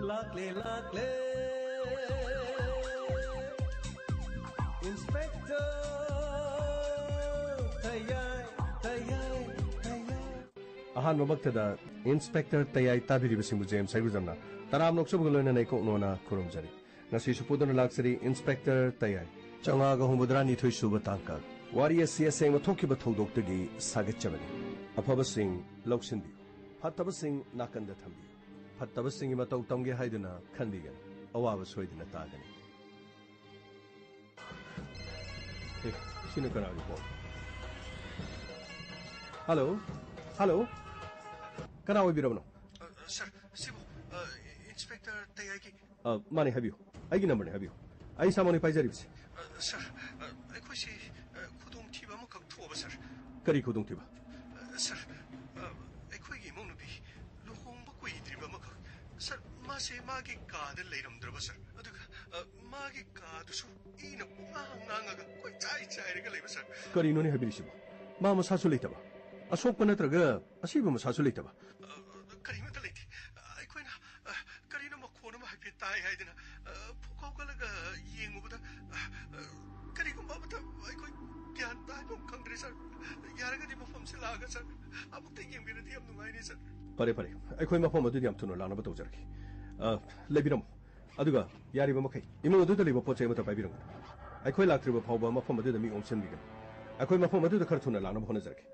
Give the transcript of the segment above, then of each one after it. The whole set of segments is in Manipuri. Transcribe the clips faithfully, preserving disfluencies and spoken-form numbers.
ꯂꯥꯛꯂꯦ, ꯂꯥꯛꯂꯦ, inspector Tayai, Tayai, ꯇꯌꯥꯏ꯫ ꯑꯍꯥꯟꯕꯃꯛꯇꯗ inspector ꯇꯌꯥꯏ ꯇꯥꯕꯤꯔꯤꯕꯁꯤꯡꯕꯨ James ꯍꯩꯒꯨꯖꯝꯅ ꯇꯔꯥꯝꯅ ꯑꯣꯛꯆꯕꯒ ꯂꯣꯏꯅꯅ ꯏꯀꯣꯛꯅꯣꯅ ꯈꯨꯔꯨꯝꯖꯔꯤ꯫ ꯉꯁꯤꯁꯨ ꯄꯨꯗꯨꯅ ꯂꯥꯛꯆꯔꯤ ꯏꯟꯁꯄꯦꯛꯇꯔ ꯇꯌꯥꯏ꯫ ꯆꯥꯝꯃꯉꯥꯒ ꯍꯨꯝꯐꯨꯇꯔꯥꯅꯤꯊꯣꯏ ꯁꯨꯕ ꯇꯥꯡꯀꯛ꯫ ꯋꯥꯔꯤ ꯑꯁꯤ ꯑꯁꯦꯡꯕ ꯊꯣꯛꯈꯤꯕ ꯊꯧꯗꯣꯛꯇꯒꯤ ꯁꯥꯒꯠꯆꯕꯅꯤ꯫ ꯑꯐꯕꯁꯤꯡ ꯂꯧꯁꯤꯟꯕꯤꯌꯨ, ꯐꯠꯇꯕꯁꯤꯡ ꯅꯥꯀꯟꯗ ꯊꯝꯕꯤꯌꯨ꯫ ꯐꯠꯇꯕꯁꯤꯡꯒꯤ ꯃꯇꯧ ꯇꯝꯒꯦ ꯍꯥꯏꯗꯨꯅ ꯈꯟꯕꯤꯒꯅꯤ, ꯑꯋꯥꯕ ꯁꯣꯏꯗꯅ ꯇꯥꯒꯅꯤ꯫ ꯑꯦ, ꯁꯤꯅ ꯀꯅꯥꯒꯤ ꯐꯣꯟ? ꯍꯜꯂꯣ? ꯍꯜꯂꯣ? ꯀꯅꯥ ꯑꯣꯏꯕꯤꯔꯕꯅꯣ? ꯑ, ꯁꯥꯔ, ꯁꯤꯕꯨ, ꯑ, ꯏꯟꯁꯄꯦꯛꯇꯔ ꯇꯌꯥꯏꯒꯤ ꯑ, ꯃꯥꯅꯦ, ꯍꯥꯏꯕꯤꯌꯨ꯫ ꯑꯩꯒꯤ ꯅꯝꯕꯔꯅꯦ, ꯍꯥꯏꯕꯤꯌꯨ꯫ ꯑꯩ ꯏꯁꯥꯃꯛꯅꯤ ꯄꯥꯏꯖꯔꯤꯕꯁꯦ꯫ ꯑ, ꯁꯥꯔ, ꯑ, ꯑꯩꯈꯣꯏꯁꯤ, ꯑ, ꯈꯨꯗꯣꯡꯊꯤꯕ ꯑꯃꯈꯛ ꯊꯣꯛꯑꯕ, ꯁꯥꯔ꯫ ꯀꯔꯤ ꯈꯨꯗꯣꯡꯊꯤꯕ? ꯑ, ꯁꯥꯔ, ꯑ, ꯑꯩꯈꯣꯏꯒꯤ ꯏꯃꯧꯅꯨꯄꯤ ꯂꯨꯍꯣꯡꯕ ꯀꯨꯏꯗ꯭ꯔꯤꯕ ꯑꯃꯈꯛ, ꯁꯥꯔ, ꯃꯥꯁꯦ ꯃꯥꯒꯤ ꯀꯥꯗ ꯂꯩꯔꯝꯗ꯭ꯔꯕ, ꯁꯥꯔ꯫ ꯑꯗꯨꯒ, ꯑ, ꯃꯥꯒꯤ ꯀꯥꯗꯨꯁꯨ ꯏꯅ ꯄꯨꯡꯍꯥꯡ ꯉꯥꯡꯉꯒ ꯀꯣꯏꯆꯥꯏ ꯆꯥꯏꯔꯒ ꯂꯩꯕ, ꯁꯥꯔ꯫ ꯀꯔꯤꯅꯣꯅꯦ ꯍꯥꯏꯕꯤꯔꯤꯁꯤꯕꯣ? ꯃꯥ ꯃꯁꯥꯁꯨ ꯂꯩꯇꯕ, ꯑꯁꯣꯛꯄ ꯅꯠꯇ꯭ꯔꯒ ꯑꯁꯤꯕ ꯃꯁꯥꯁꯨ ꯂꯩꯇꯕ꯫ ꯑ, ꯀꯔꯤꯃꯠꯇ ꯂꯩꯇꯦ꯫ ꯑꯩꯈꯣꯏꯅ, ꯑ, ꯀꯔꯤꯅꯣ ꯃꯈꯣꯟ ꯑꯃ ꯍꯥꯏꯐꯦꯠ ꯇꯥꯏ ꯍꯥꯏꯗꯅ, ꯑ, ꯐꯨꯛ ꯍꯧꯒꯠꯂꯒ ꯌꯦꯡꯉꯨꯕꯗ, ꯑ, ꯑ, ꯀꯔꯤꯒꯨꯝꯕ ꯑꯃꯠꯇ ꯑꯩꯈꯣꯏ ꯒ꯭ꯌꯥꯟ ꯇꯥꯐꯝ ꯈꯪꯗ꯭ꯔꯦ, ꯁꯥꯔ꯫ ꯌꯥꯔꯒꯗꯤ ꯃꯐꯝꯁꯤ ꯂꯥꯛꯑꯒ, ꯁꯥꯔ, ꯑꯃꯨꯛꯇ ꯌꯦꯡꯕꯤꯔꯗꯤ ꯌꯥꯝ ꯅꯨꯡꯉꯥꯏꯅꯤ, ꯁꯥꯔ꯫ ꯐꯔꯦ, ꯐꯔꯦ꯫ ꯑꯩꯈꯣꯏ ꯃꯐꯝ ꯑꯗꯨꯗ ꯌꯥꯝ ꯊꯨꯅ ꯂꯥꯛꯅꯕ ꯇꯧꯖꯔꯒꯦ꯫ ꯑ, ꯂꯩꯕꯤꯔꯝꯃꯣ꯫ ꯑꯗꯨꯒ ꯌꯥꯔꯤꯕ ꯃꯈꯩ ꯏꯃꯨꯡ ꯑꯗꯨꯗ ꯂꯩꯕ ꯄꯣꯠ ꯆꯩ ꯑꯃꯠꯇ ꯄꯥꯏꯕꯤꯔꯝꯒꯅꯨ꯫ ꯑꯩꯈꯣꯏ ꯂꯥꯛꯇ꯭ꯔꯤꯕ ꯐꯥꯎꯕ ꯃꯐꯝ ꯑꯗꯨꯗ ꯃꯤ ꯑꯣꯝꯁꯤꯟꯕꯤꯒꯅꯨ꯫ ꯑꯩꯈꯣꯏ ꯃꯐꯝ ꯑꯗꯨꯗ ꯈꯔ ꯊꯨꯅ ꯂꯥꯛꯅꯕ ꯍꯣꯠꯅꯖꯔꯒꯦ꯫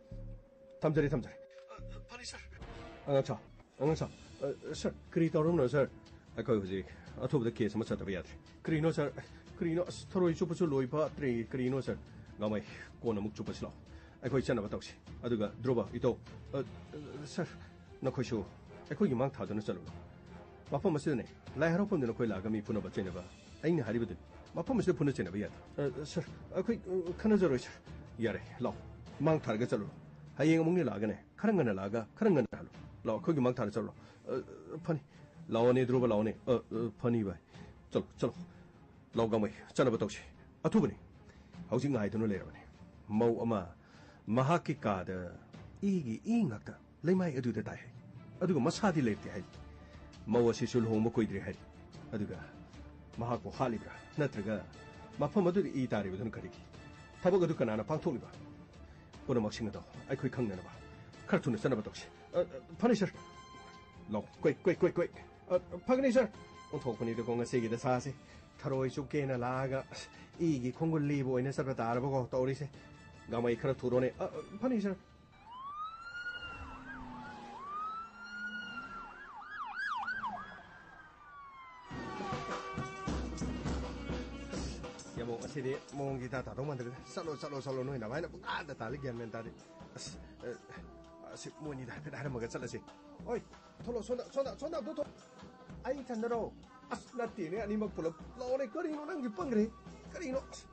ꯊꯝꯖꯔꯦ, ꯊꯝꯖꯔꯦ꯫ ꯑ, ꯐꯅꯤ, ꯁꯥꯔ꯫ ꯑꯉꯥꯡ ꯁꯥ, ꯑꯉꯥꯡ ꯁꯥ꯫ ꯑ, ꯁꯥꯔ, ꯀꯔꯤ ꯇꯧꯔꯝꯅꯣ, ꯁꯥꯔ? ꯑꯩꯈꯣꯏ ꯍꯧꯖꯤꯛ ꯑꯊꯨꯕꯗ ꯀꯦꯁ ꯑꯃ ꯆꯠꯇꯕ ꯌꯥꯗ꯭ꯔꯦ꯫ ꯀꯔꯤꯅꯣ, ꯁꯥꯔ? ꯀꯔꯤꯅꯣ? ꯑꯁ, ꯊꯔꯣꯏ ꯆꯨꯞꯄꯁꯨ ꯂꯣꯏ ꯐꯠꯇ꯭ꯔꯦ꯫ ꯀꯔꯤꯅꯣ, ꯁꯥꯔ? ꯉꯝꯃꯩ, ꯀꯣꯟꯅ ꯑꯃꯨꯛ ꯆꯨꯞꯄꯁꯤ ꯂꯥꯛꯑꯣ꯫ ꯑꯩꯈꯣꯏ ꯆꯠꯅꯕ ꯇꯧꯁꯤ꯫ ꯑꯗꯨꯒ ꯙ꯭ꯔꯨꯕ, ꯏꯇꯧ, ꯑ, ꯑ, ꯁꯥꯔ, ꯅꯈꯣꯏꯁꯨ ꯑꯩꯈꯣꯏꯒꯤ ꯃꯥꯡ ꯊꯥꯗꯨꯅ ꯆꯠꯂꯨꯔꯣ꯫ ꯃꯐꯝ ꯑꯁꯤꯗꯅꯦ, ꯂꯥꯏ ꯍꯔꯥꯎꯐꯝꯗ ꯅꯈꯣꯏ ꯂꯥꯛꯑꯒ ꯃꯤ ꯐꯨꯅꯕ ꯆꯩꯅꯕ꯫ ꯑꯩꯅ ꯍꯥꯏꯔꯤꯕꯗꯨꯅꯤ, ꯃꯐꯝ ꯑꯁꯤꯗ ꯐꯨꯅ ꯆꯩꯅꯕ ꯌꯥꯗꯦ꯫ ꯑ, ꯁꯥꯔ, ꯑꯩꯈꯣꯏ, ꯑ, ꯈꯟꯅꯖꯔꯣꯏ, ꯁꯥꯔ꯫ ꯌꯥꯔꯦ, ꯂꯥꯛꯑꯣ꯫ ꯃꯥꯡ ꯊꯥꯔꯒ ꯆꯠꯂꯨꯔꯣ꯫ ꯍꯌꯦꯡ ꯑꯃꯨꯛꯅꯦ ꯂꯥꯛꯑꯒꯅꯦ, ꯈꯔ ꯉꯟꯅ ꯂꯥꯛꯑꯒ ꯈꯔ ꯉꯟꯅ ꯍꯜꯂꯣ꯫ ꯂꯥꯛꯑꯣ, ꯑꯩꯈꯣꯏꯒꯤ ꯃꯥꯡ ꯊꯥꯔ ꯆꯠꯂꯨꯔꯣ꯫ ꯑ, ꯐꯅꯤ꯫ ꯂꯥꯛꯑꯣꯅꯦ, ꯙ꯭ꯔꯨꯕ, ꯂꯥꯛꯑꯣꯅꯦ꯫ ꯑ, ꯑ, ꯐꯅꯤ ꯚꯥꯏ꯫ ꯆꯠꯂꯣ, ꯆꯠꯂꯣ꯫ ꯂꯥꯛꯑꯣ, ꯒꯥꯡꯃꯩ, ꯆꯠꯅꯕ ꯇꯧꯁꯤ꯫ ꯑꯊꯨꯕꯅꯤ꯫ ꯍꯧꯖꯤꯛ ꯉꯥꯏꯗꯨꯅ ꯂꯩꯔꯕꯅꯤ꯫ ꯃꯧ ꯑꯃ ꯃꯍꯥꯛꯀꯤ ꯀꯥꯗ ꯏꯒꯤ ꯏ ꯉꯥꯛꯇ ꯂꯩꯃꯥꯏ ꯑꯗꯨꯗ ꯇꯥꯏ ꯍꯥꯏ꯫ ꯑꯗꯨꯒ ꯃꯁꯥꯗꯤ ꯂꯩꯇꯦ ꯍꯥꯏ꯫ ꯃꯧ ꯑꯁꯤꯁꯨ ꯂꯨꯍꯣꯡꯕ ꯀꯨꯏꯗ꯭ꯔꯤ ꯍꯥꯏꯔꯤ꯫ ꯑꯗꯨꯒ ꯃꯍꯥꯛꯄꯨ ꯍꯥꯠꯂꯤꯕ꯭ꯔꯥ? ꯅꯠꯇ꯭ꯔꯒ ꯃꯐꯝ ꯑꯗꯨꯗ ꯏ ꯇꯥꯔꯤꯕꯗꯨꯅ ꯀꯔꯤꯒꯤ? ꯊꯕꯛ ꯑꯗꯨ ꯀꯅꯥꯅ ꯄꯥꯡꯊꯣꯛꯂꯤꯕ? ꯄꯨꯝꯅꯃꯛꯁꯤꯡ ꯑꯗꯣ ꯑꯩꯈꯣꯏ ꯈꯪꯅꯅꯕ ꯈꯔ ꯊꯨꯅ ꯆꯠꯅꯕ ꯇꯧꯁꯤ꯫ ꯑ, ꯑ, ꯐꯅꯤ, ꯁꯥꯔ꯫ ꯂꯥꯎ, ꯀꯣꯏ, ꯀꯣꯏ, ꯀꯣꯏ, ꯀꯣꯏ꯫ ꯑ, ꯐꯒꯅꯤ, ꯁꯥꯔ꯫ ꯑꯣꯟꯊꯣꯛꯄꯅꯤꯗꯀꯣ ꯉꯁꯤꯒꯤ ꯗꯁꯥꯁꯦ꯫ ꯊꯔꯣꯏ ꯆꯨꯞꯀꯦꯅ ꯂꯥꯛꯑꯒ, ꯑꯁ, ꯏꯒꯤ ꯈꯣꯡꯒꯨꯜ ꯂꯤꯕ ꯑꯣꯏꯅ ꯆꯠꯄ ꯇꯥꯔꯕꯀꯣ ꯇꯧꯔꯤꯁꯦ꯫ ꯒꯥꯃꯩ ꯈꯔ ꯊꯨꯔꯣꯅꯦ꯫ ꯑ, ꯑ, ꯐꯅꯤ, ꯁꯥꯔ꯫ ꯌꯥꯃꯣ, ꯑꯁꯤꯗꯤ ꯃꯑꯣꯡꯁꯤ ꯏꯇꯥ ꯇꯥꯗꯧ ꯃꯥꯟꯗ꯭ꯔꯦꯗ꯫ ꯆꯠꯂꯣ, ꯆꯠꯂꯣ, ꯆꯠꯂꯣ, ꯅꯣꯏ ꯅꯚꯥꯏꯅ ꯄꯨꯡꯇꯥꯗ ꯇꯥꯜꯂꯤ, ꯒ꯭ꯌꯥꯟ ꯃꯦꯟ ꯇꯥꯗꯦ꯫ ꯑꯁ, ꯑ, ꯑꯁꯤ ꯃꯣꯏꯅꯤꯗ ꯍꯥꯏꯐꯦꯠ ꯍꯥꯏꯔꯝꯃꯒ ꯆꯠꯂꯁꯤ꯫ ꯍꯣꯏ, ꯊꯣꯛꯂꯣ, ꯁꯣꯝꯗ, ꯁꯣꯝꯗ, ꯁꯣꯝꯗ ꯑꯝꯇ ꯊꯣꯛ-, ꯑꯩ ꯏꯊꯟꯗꯔꯣ? ꯑꯁ, ꯅꯠꯇꯦꯅꯦ, ꯑꯅꯤꯃꯛ ꯄꯨꯂꯞ ꯂꯥꯛꯑꯣꯅꯦ꯫ ꯀꯔꯤꯅꯣ ꯅꯪꯒꯤ ꯄꯪꯈ꯭ꯔꯦ? ꯀꯔꯤꯅꯣ? ꯑꯁ꯫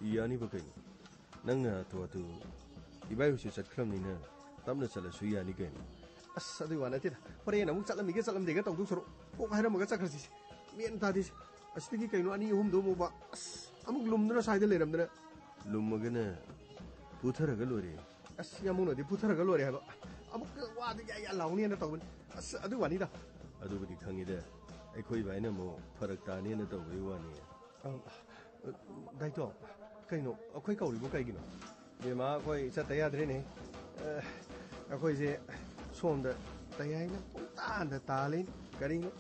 ꯌꯥꯅꯤꯕ ꯀꯩꯅꯣ? ꯅꯪꯅ ꯍꯥꯊꯨ ꯍꯥꯊꯨ ꯏꯕꯥꯏ ꯍꯣꯏꯁꯨ ꯆꯠꯈ꯭ꯔꯕꯅꯤꯅ ꯇꯞꯅ ꯆꯠꯂꯁꯨ ꯌꯥꯅꯤ ꯀꯩꯅꯣ꯫ ꯑꯁ, ꯑꯗꯨꯏ ꯋꯥ ꯅꯠꯇꯦꯗ꯫ ꯍꯣꯔꯦꯟ ꯑꯃꯨꯛ ꯆꯠꯂꯝꯃꯤꯒ ꯆꯠꯂꯝꯗꯦꯒ ꯇꯧꯗꯧ ꯁꯔꯨꯛ ꯀꯣꯛ ꯍꯥꯏꯔꯝꯃꯒ ꯆꯠꯈ꯭ꯔꯁꯤꯁꯦ꯫ ꯃꯦꯟ ꯇꯥꯗꯦꯁꯦ꯫ ꯑꯁꯤꯗꯒꯤ ꯀꯩꯅꯣ ꯑꯅꯤ ꯑꯍꯨꯝꯗꯨ ꯐꯥꯎꯕ ꯑꯁ ꯑꯃꯨꯛ ꯂꯨꯝꯗꯨꯅ ꯁ꯭ꯋꯥꯏꯗ ꯂꯩꯔꯝꯗꯅ꯫ ꯂꯨꯝꯃꯒꯅ ꯄꯨꯊꯔꯒ ꯂꯣꯏꯔꯦ꯫ ꯑꯁ, ꯌꯥꯝꯕꯨꯡꯅꯗꯤ ꯄꯨꯊꯔꯒ ꯂꯣꯏꯔꯦ ꯍꯥꯏꯕ꯫ ꯑꯃꯨꯛ ꯋꯥꯗꯨ ꯌꯥ ꯌꯥ ꯂꯥꯎꯅꯦꯅ ꯇꯧꯕꯅꯤ꯫ ꯑꯁ, ꯑꯗꯨ ꯋꯥꯅꯤꯗ꯫ ꯑꯗꯨꯕꯨꯗꯤ ꯈꯪꯉꯤꯗ꯫ ꯑꯩꯈꯣꯏ ꯏꯕꯥꯏꯅ ꯑꯃꯨꯛ ꯐꯔꯛ ꯇꯥꯅꯦꯅ ꯇꯧꯕꯒꯤ ꯋꯥꯅꯤ꯫ ꯑ, ꯗꯥꯏꯇꯣ, ꯀꯩꯅꯣ ꯑꯩꯈꯣꯏ ꯀꯧꯔꯤꯕꯣ ꯀꯩꯒꯤꯅꯣ? ꯕꯦꯝꯃ, ꯑꯩꯈꯣꯏ ꯆꯠꯇ ꯌꯥꯗ꯭ꯔꯦꯅꯦ꯫ ꯑ, ꯑꯩꯈꯣꯏꯁꯦ ꯁꯣꯝꯗ ꯇꯌꯥꯏꯅ ꯄꯨꯡꯇꯥꯟꯗ ꯇꯥꯜꯂꯤ꯫ ꯀꯔꯤꯅꯣ?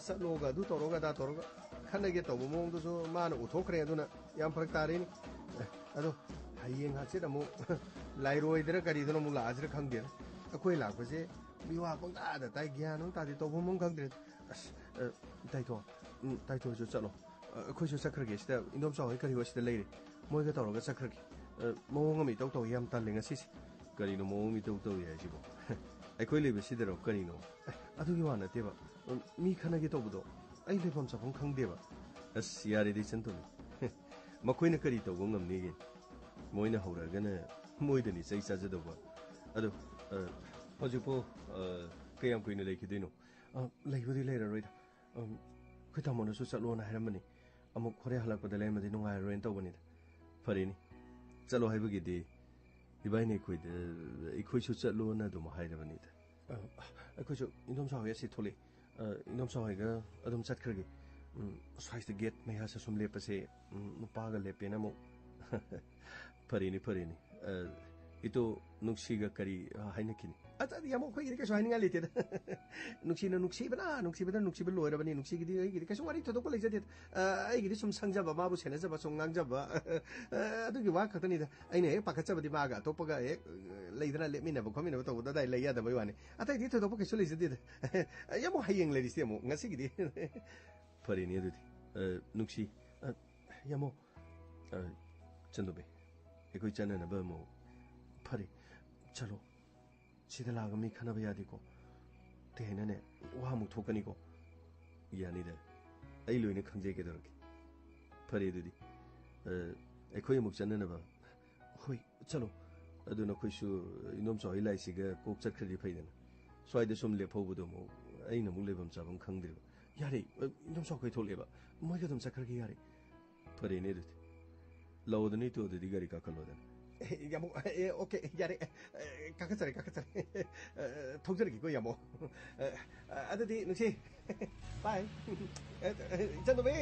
ꯆꯠꯂꯣꯒ ꯑꯗꯨ ꯇꯧꯔꯣꯒ ꯑꯗꯥ ꯇꯧꯔꯣꯒ ꯈꯟꯅꯒꯦ ꯇꯧꯕ ꯃꯑꯣꯡꯗꯨꯁꯨ ꯃꯥꯅ ꯎꯊꯣꯛꯈ꯭ꯔꯦ꯫ ꯑꯗꯨꯅ ꯌꯥꯝ ꯐꯔꯛ ꯇꯥꯔꯦꯅꯦ꯫ ꯑꯗꯣ ꯍꯌꯦꯡ ꯍꯪꯆꯤꯠ ꯑꯃꯨꯛ ꯂꯥꯏꯔꯣꯏꯗꯔ ꯀꯔꯤꯗꯅꯣ ꯑꯃꯨꯛ ꯂꯥꯛꯑꯁꯤꯔ ꯈꯪꯗꯦꯅꯦ꯫ ꯑꯩꯈꯣꯏ ꯂꯥꯛꯄꯁꯦ ꯃꯤꯋꯥ ꯄꯪꯇꯥꯗ ꯇꯥꯏ, ꯒ꯭ꯌꯥꯟ ꯑꯃ ꯇꯥꯗꯦ, ꯇꯧꯐꯝ ꯑꯃ ꯈꯪꯗ꯭ꯔꯦ꯫ ꯑꯁ, ꯑ, ꯇꯥꯏꯊꯣ, ꯎꯝ, ꯇꯥꯏꯊꯣꯁꯨ ꯆꯠꯂꯣ꯫ ꯑ, ꯑꯩꯈꯣꯏꯁꯨ ꯆꯠꯈ꯭ꯔꯒꯦ, ꯁꯤꯗ ꯏꯟꯗꯣꯝꯆꯥ ꯍꯣꯏ ꯀꯔꯤ ꯍꯣꯏ ꯁꯤꯗ ꯂꯩꯔꯦ, ꯃꯣꯏꯒ ꯇꯧꯔꯒ ꯆꯠꯈ꯭ꯔꯒꯦ꯫ ꯑ, ꯃꯑꯣꯡ ꯑꯃ ꯏꯇꯧ ꯇꯧꯏ, ꯌꯥꯝ ꯇꯜꯂꯦ ꯉꯁꯤꯁꯦ꯫ ꯀꯔꯤꯅꯣ ꯃꯑꯣꯡ ꯑꯃ ꯏꯇꯧ ꯇꯧꯏ ꯍꯥꯏꯁꯤꯕꯣ? ꯑꯩꯈꯣꯏ ꯂꯩꯕꯁꯤꯗꯔꯣ ꯀꯔꯤꯅꯣ? ꯑꯦ, ꯑꯗꯨꯒꯤ ꯋꯥ ꯅꯠꯇꯦꯕ꯫ ꯎꯝ, ꯃꯤ ꯈꯟꯅꯒꯦ ꯇꯧꯕꯗꯣ ꯑꯩ ꯂꯩꯐꯝ ꯆꯥꯐꯝ ꯈꯪꯗꯦꯕ꯫ ꯑꯁ, ꯌꯥꯔꯦꯗ ꯏꯆꯟ ꯇꯣꯝꯕꯤ꯫ ꯃꯈꯣꯏꯅ ꯀꯔꯤ ꯇꯧꯕ ꯉꯝꯅꯤꯒꯦ? ꯃꯣꯏꯅ ꯍꯧꯔꯛꯑꯒꯅ ꯃꯣꯏꯗꯅꯤ ꯆꯩ ꯆꯥꯖꯗꯧꯕ꯫ ꯑꯗꯣ, ꯑ, ꯍꯧꯖꯤꯛꯄꯨ, ꯑ, ꯀꯌꯥꯝ ꯀꯨꯏꯅ ꯂꯩꯈꯤꯗꯣꯏꯅꯣ? ꯑ, ꯂꯩꯕꯨꯗꯤ ꯂꯩꯔꯔꯣꯏꯗ꯫ ꯎꯝ, ꯑꯩꯈꯣꯏ ꯇꯥꯃꯣꯅꯁꯨ ꯆꯠꯂꯣꯅ ꯍꯥꯏꯔꯝꯕꯅꯤ꯫ ꯑꯃꯨꯛ ꯍꯣꯔꯦꯟ ꯍꯜꯂꯛꯄꯗ ꯂꯩꯔꯝꯃꯗꯤ ꯅꯨꯡꯉꯥꯏꯔꯔꯣꯏꯅ ꯇꯧꯕꯅꯤꯗ꯫ ꯐꯔꯦꯅꯦ꯫ ꯆꯠꯂꯣ ꯍꯥꯏꯕꯒꯤꯗꯤ ꯏꯕꯥꯏꯅ ꯑꯩꯈꯣꯏꯗ, ꯑꯩꯈꯣꯏꯁꯨ ꯆꯠꯂꯣꯅ ꯑꯗꯨꯝ ꯍꯥꯏꯔꯕꯅꯤꯗ꯫ ꯑ, ꯑꯩꯈꯣꯏꯁꯨ ꯏꯟꯗꯣꯝꯆꯥ ꯍꯣꯏ ꯑꯁꯤ ꯊꯣꯛꯂꯛꯑꯦ꯫ ꯑ, ꯏꯅꯣꯝꯆꯥ ꯍꯣꯏꯒ ꯑꯗꯨꯝ ꯆꯠꯈ꯭ꯔꯒꯦ꯫ ꯎꯝ, ꯁ꯭ꯋꯥꯏꯁꯤꯗ ꯒꯦꯠ ꯃꯌꯥꯁꯦ ꯁꯨꯝ ꯂꯦꯞꯄꯁꯦ, ꯎꯝ, ꯅꯨꯄꯥꯒ ꯂꯦꯞꯄꯦꯅ ꯑꯃꯨꯛ꯫ ꯐꯔꯦꯅꯦ, ꯐꯔꯦꯅꯦ꯫ ꯑ, ꯏꯇꯣ ꯅꯨꯡꯁꯤꯒ ꯀꯔꯤ ꯍꯥꯏꯅꯈꯤꯅꯤ? ꯑꯗ ꯌꯥꯝ ꯑꯩꯈꯣꯏꯒꯤꯗꯤ ꯀꯩꯁꯨ ꯍꯥꯏꯅꯤꯡꯉꯥꯏ ꯂꯩꯇꯦꯗ꯫ ꯅꯨꯡꯁꯤꯅ ꯅꯨꯡꯁꯤꯕꯅ, ꯅꯨꯡꯁꯤꯕꯗ ꯅꯨꯡꯁꯤꯕ ꯂꯣꯏꯔꯕꯅꯤ꯫ ꯅꯨꯡꯁꯤꯒꯤꯗꯤ ꯑꯩꯒꯤꯗꯤ ꯀꯩꯁꯨ ꯋꯥꯔꯤ ꯊꯣꯏꯗꯣꯛꯄ ꯂꯩꯖꯗꯦꯗ꯫ ꯑ, ꯑꯩꯒꯤꯗꯤ ꯁꯨꯝ ꯁꯪꯖꯕ, ꯃꯥꯕꯨ ꯁꯦꯟꯅꯖꯕ, ꯁꯨꯝ ꯉꯥꯡꯖꯕ, ꯑ, ꯑꯗꯨꯒꯤ ꯋꯥ ꯈꯛꯇꯅꯤꯗ꯫ ꯑꯩꯅ ꯍꯦꯛ ꯄꯥꯈꯠꯆꯕꯗꯤ ꯃꯥꯒ ꯑꯇꯣꯞꯄꯒ ꯍꯦꯛ, ꯑ, ꯂꯩꯗꯅ ꯂꯦꯞꯃꯤꯟꯅꯕ ꯈꯣꯠꯃꯤꯟꯅꯕ ꯇꯧꯕꯗ ꯑꯗꯥꯏ ꯂꯩ ꯌꯥꯗꯕꯩ ꯋꯥꯅꯤ꯫ ꯑꯇꯩꯗꯤ ꯊꯣꯏꯗꯣꯛꯄ ꯀꯩꯁꯨ ꯂꯩꯖꯗꯦꯗ꯫ ꯌꯥꯝ ꯍꯌꯦꯡ ꯂꯩꯔꯤꯁꯤ ꯑꯃꯨꯛ, ꯉꯁꯤꯒꯤꯗꯤ꯫ ꯐꯔꯦꯅꯦ ꯑꯗꯨꯗꯤ꯫ ꯑ, ꯅꯨꯡꯁꯤ, ꯑ, ꯌꯥꯃꯣ, ꯑ, ꯆꯟꯗꯣꯕꯤ, ꯑꯩꯈꯣꯏ ꯆꯠꯅꯅꯕ ꯑꯃꯨꯛ꯫ ꯐꯔꯦ, ꯆꯠꯂꯣ꯫ ꯁꯤꯗ ꯂꯥꯛꯑꯒ ꯃꯤ ꯈꯟꯅꯕ ꯌꯥꯗꯦꯀꯣ꯫ ꯇꯦ ꯍꯥꯏꯅꯅꯦ, ꯋꯥ ꯑꯃꯨꯛ ꯊꯣꯛꯀꯅꯤꯀꯣ꯫ ꯌꯥꯅꯤꯗ, ꯑꯩ ꯂꯣꯏꯅ ꯈꯪꯖꯩ, ꯀꯩꯗꯧꯔꯒꯦ꯫ ꯐꯔꯦ ꯑꯗꯨꯗꯤ, ꯑ, ꯑꯩꯈꯣꯏ ꯑꯃꯨꯛ ꯆꯠꯅꯅꯕ꯫ ꯍꯣꯏ, ꯆꯠꯂꯣ꯫ ꯑꯗꯨ ꯅꯈꯣꯏꯁꯨ ꯏꯅꯣꯝꯆꯥ ꯍꯣꯏ ꯂꯥꯏꯁꯤꯒ ꯀꯣꯛ ꯆꯠꯈ꯭ꯔꯗꯤ ꯐꯩꯗꯅ꯫ ꯁ꯭ꯋꯥꯏꯗ ꯁꯨꯝ ꯂꯦꯞꯍꯧꯕꯗꯣ ꯑꯃꯨꯛ ꯑꯩꯅ ꯑꯃꯨꯛ ꯂꯩꯐꯝ ꯆꯥꯐꯝ ꯈꯪꯗ꯭ꯔꯦꯕ꯫ ꯌꯥꯔꯦ, ꯏꯅꯣꯝꯆꯥ ꯍꯣꯏ ꯊꯣꯛꯂꯛꯑꯦꯕ꯫ ꯃꯣꯏꯒ ꯑꯗꯨꯝ ꯆꯠꯈ꯭ꯔꯒꯦ ꯌꯥꯔꯦ꯫ ꯐꯔꯦꯅꯦ ꯑꯗꯨꯗꯤ꯫ ꯂꯥꯛꯑꯣꯗꯅ ꯏꯇꯨ, ꯑꯗꯨꯗꯤ ꯒꯥꯔꯤ ꯀꯥꯈꯠꯂꯣꯗꯅ꯫ ꯑꯦ, ꯌꯥꯝ, ꯑꯦ, ꯑꯣꯀꯦ, ꯌꯥꯔꯦ꯫ ꯑꯦ, ꯀꯥꯈꯠꯆꯔꯦ, ꯀꯥꯈꯠꯆꯔꯦ꯫ ꯑꯦ, ꯊꯧꯖꯔꯒꯦꯀꯣ, ꯌꯥꯃꯣ꯫ ꯑꯦ, ꯑꯗꯨꯗꯤ ꯅꯨꯡꯁꯤ꯫ ꯕꯥꯏ꯫ ꯑꯦ, ꯑꯦ, ꯏꯆꯟꯅꯨꯄꯤ꯫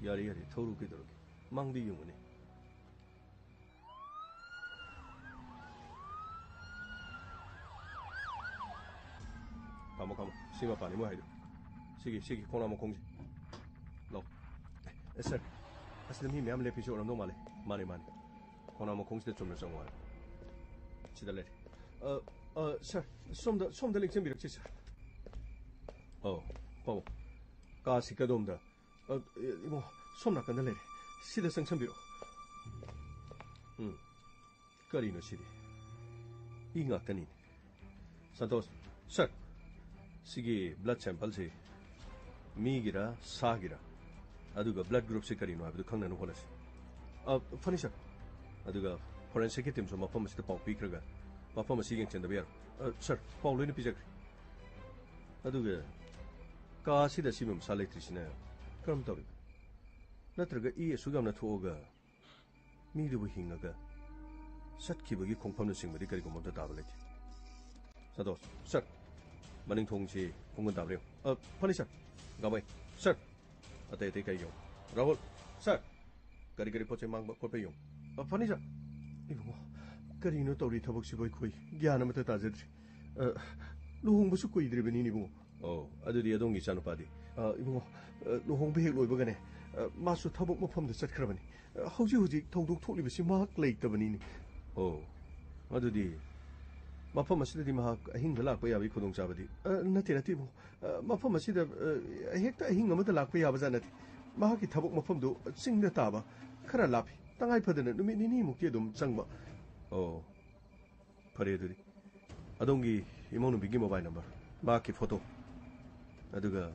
ꯌꯥꯔꯦ, ꯌꯥꯔꯦ, ꯊꯧꯔꯨ ꯀꯩꯗꯧꯔꯒꯦ꯫ ꯃꯥꯡꯗ ꯌꯦꯡꯉꯨꯅꯦ꯫ ꯈꯥꯝꯃꯣ, ꯈꯥꯝꯃꯣ꯫ ꯁꯤ ꯃꯄꯥꯅꯤ ꯃꯣꯏ ꯍꯥꯏꯗꯣ꯫ ꯁꯤꯒꯤ, ꯁꯤꯒꯤ ꯈꯣꯡꯅꯥꯡ ꯃꯈꯣꯡꯁꯦ꯫ ꯂꯥꯎ꯫ ꯑꯦ, ꯁꯥꯔ, ꯑꯁꯤꯗ ꯃꯤ ꯃꯌꯥꯝ ꯂꯦꯞꯄꯤꯁꯦ ꯎꯔꯝꯗꯧ ꯃꯥꯜꯂꯦ꯫ ꯃꯥꯅꯦ, ꯃꯥꯅꯦ꯫ ꯈꯣꯡꯅꯥꯡ ꯃꯈꯣꯡꯁꯤꯗ ꯆꯨꯝꯅ ꯆꯪꯉꯣ ꯍꯥꯏ꯫ ꯁꯤꯗ ꯂꯩꯔꯦ꯫ ꯑ, ꯑ, ꯁꯥꯔ, ꯁꯣꯝꯗ, ꯁꯣꯝꯗ ꯂꯦꯡꯁꯤꯟꯕꯤꯔꯛꯁꯤ, ꯁꯥꯔ꯫ ꯑꯧ, ꯄꯥꯕꯨꯡ꯫ ꯀꯥꯁꯤ ꯀꯗꯣꯝꯗ? ꯑ, ꯏꯕꯨꯡꯉꯣ, ꯁꯣꯝ ꯅꯥꯀꯟꯗ ꯂꯩꯔꯦ꯫ ꯁꯤꯗ ꯆꯪꯁꯟꯕꯤꯔꯛꯑꯣ꯫ ꯎꯝ꯫ ꯀꯔꯤꯅꯣ ꯁꯤꯗꯤ? ꯏ ꯉꯥꯛꯇꯅꯤꯅꯦ꯫ ꯁꯟꯇꯣꯁ, ꯁꯥꯔ, ꯁꯤꯒꯤ ꯕ꯭ꯂꯗ ꯁꯦꯝꯄꯜꯁꯤ ꯃꯤꯒꯤꯔ, ꯁꯥꯒꯤꯔ? ꯑꯗꯨꯒ ꯕ꯭ꯂꯗ ꯒ꯭ꯔꯨꯞꯁꯤ ꯀꯔꯤꯅꯣ ꯍꯥꯏꯕꯗꯨ ꯈꯪꯅꯅꯕ ꯍꯣꯠꯅꯁꯤ꯫ ꯑ, ꯐꯅꯤ, ꯁꯥꯔ꯫ ꯑꯗꯨꯒ ꯐꯣꯔꯦꯟꯁꯤꯛꯀꯤ ꯇꯤꯝꯁꯨ ꯃꯐꯝ ꯑꯁꯤꯗ ꯄꯥꯎ ꯄꯤꯈ꯭ꯔꯒ ꯃꯐꯝ ꯑꯁꯤ ꯌꯦꯡꯁꯤꯟꯗꯕ ꯌꯥꯔꯣꯏ꯫ ꯑ, ꯁꯥꯔ, ꯄꯥꯎ ꯂꯣꯏꯅ ꯄꯤꯖꯈ꯭ꯔꯦ꯫ ꯑꯗꯨꯒ ꯀꯥ ꯑꯁꯤꯗ ꯑꯁꯤꯕ ꯃꯁꯥ ꯂꯩꯇ꯭ꯔꯤꯁꯤꯅ ꯀꯔꯝ ꯇꯧꯔꯤꯕ? ꯅꯠꯇ꯭ꯔꯒ ꯏ ꯑꯁꯨꯛ ꯌꯥꯝꯅ ꯊꯣꯛꯑꯒ ꯃꯤꯗꯨꯕꯨ ꯍꯤꯡꯉꯒ ꯆꯠꯈꯤꯕꯒꯤ ꯈꯣꯡꯐꯝꯅꯆꯤꯡꯕꯗꯤ ꯀꯔꯤꯒꯨꯝꯕ ꯑꯝꯇ ꯇꯥꯕ ꯂꯩꯇꯦ꯫ ꯁꯟꯇꯣꯁ, ꯁꯥꯔ, ꯃꯅꯤꯡ ꯊꯣꯡꯁꯤ ꯄꯨꯡ ꯀꯨꯟ ꯇꯥꯕ꯭ꯔꯥ ꯌꯦꯡꯉꯨ꯫ ꯑ, ꯐꯅꯤ, ꯁꯥꯔ꯫ ꯒꯥꯕꯩ, ꯁꯥꯔ꯫ ꯑꯇꯩ ꯑꯇꯩ ꯀꯩ ꯌꯦꯡꯉꯨ꯫ ꯔꯥꯍꯨꯜ, ꯁꯥꯔ꯫ ꯀꯔꯤ ꯀꯔꯤ ꯄꯣꯠ ꯆꯩ ꯃꯥꯡꯕ ꯈꯣꯠꯄ ꯌꯦꯡꯉꯨ꯫ ꯑ, ꯐꯅꯤ, ꯁꯥꯔ꯫ ꯏꯕꯨꯡꯉꯣ, ꯀꯔꯤꯅꯣ ꯇꯧꯔꯤ ꯊꯕꯛꯁꯤꯕꯨ ꯑꯩꯈꯣꯏ? ꯒ꯭ꯌꯥꯟ ꯑꯃꯠꯇ ꯇꯥꯖꯗ꯭ꯔꯦ꯫ ꯑ, ꯂꯨꯍꯣꯡꯕꯁꯨ ꯀꯨꯏꯗ꯭ꯔꯤꯕꯅꯤꯅꯦ, ꯏꯕꯨꯡꯉꯣ꯫ ꯑꯣ, ꯑꯗꯨꯗꯤ ꯑꯗꯣꯝꯒꯤ ꯏꯆꯥꯅꯨꯄꯥꯗꯤ? ꯑ, ꯏꯕꯨꯡꯉꯣ, ꯑ, ꯂꯨꯍꯣꯡꯕ ꯍꯦꯛ ꯂꯣꯏꯕꯒꯅꯦ, ꯑ, ꯃꯥꯁꯨ ꯊꯕꯛ ꯃꯐꯝꯗ ꯆꯠꯈ꯭ꯔꯕꯅꯤ꯫ ꯑ, ꯍꯧꯖꯤꯛ ꯍꯧꯖꯤꯛ ꯊꯧꯗꯣꯛ ꯊꯣꯛꯂꯤꯕꯁꯤ ꯃꯍꯥꯛ ꯂꯩꯇꯕꯅꯤꯅꯦ꯫ ꯑꯣ, ꯑꯗꯨꯗꯤ ꯃꯐꯝ ꯑꯁꯤꯗꯗꯤ ꯃꯍꯥꯛ ꯑꯍꯤꯡꯗ ꯂꯥꯛꯄ ꯌꯥꯕꯒꯤ ꯈꯨꯗꯣꯡꯆꯥꯕꯗꯤ? ꯑ, ꯅꯠꯇꯦ, ꯅꯠꯇꯦ, ꯏꯕꯨꯡꯉꯣ꯫ ꯑ, ꯃꯐꯝ ꯑꯁꯤꯗ, ꯑ, ꯍꯦꯛꯇ ꯑꯍꯤꯡ ꯑꯃꯗ ꯂꯥꯛꯄ ꯌꯥꯕꯖꯥꯠ ꯅꯠꯇꯦ꯫ ꯃꯍꯥꯛꯀꯤ ꯊꯕꯛ ꯃꯐꯝꯗꯨ ꯆꯤꯡꯗ ꯇꯥꯕ, ꯈꯔ ꯂꯥꯞꯄꯤ꯫ ꯇꯉꯥꯏ ꯐꯗꯅ ꯅꯨꯃꯤꯠ ꯅꯤꯅꯤꯃꯨꯛꯇꯤ ꯑꯗꯨꯝ ꯆꯪꯕ꯫ ꯑꯣ, ꯐꯔꯦ ꯑꯗꯨꯗꯤ꯫ ꯑꯗꯣꯝꯒꯤ ꯏꯃꯧ ꯅꯨꯄꯤꯒꯤ ꯃꯣꯕꯥꯏꯜ ꯅꯝꯕꯔ, ꯃꯍꯥꯛꯀꯤ ꯐꯣꯇꯣ, ꯑꯗꯨꯒ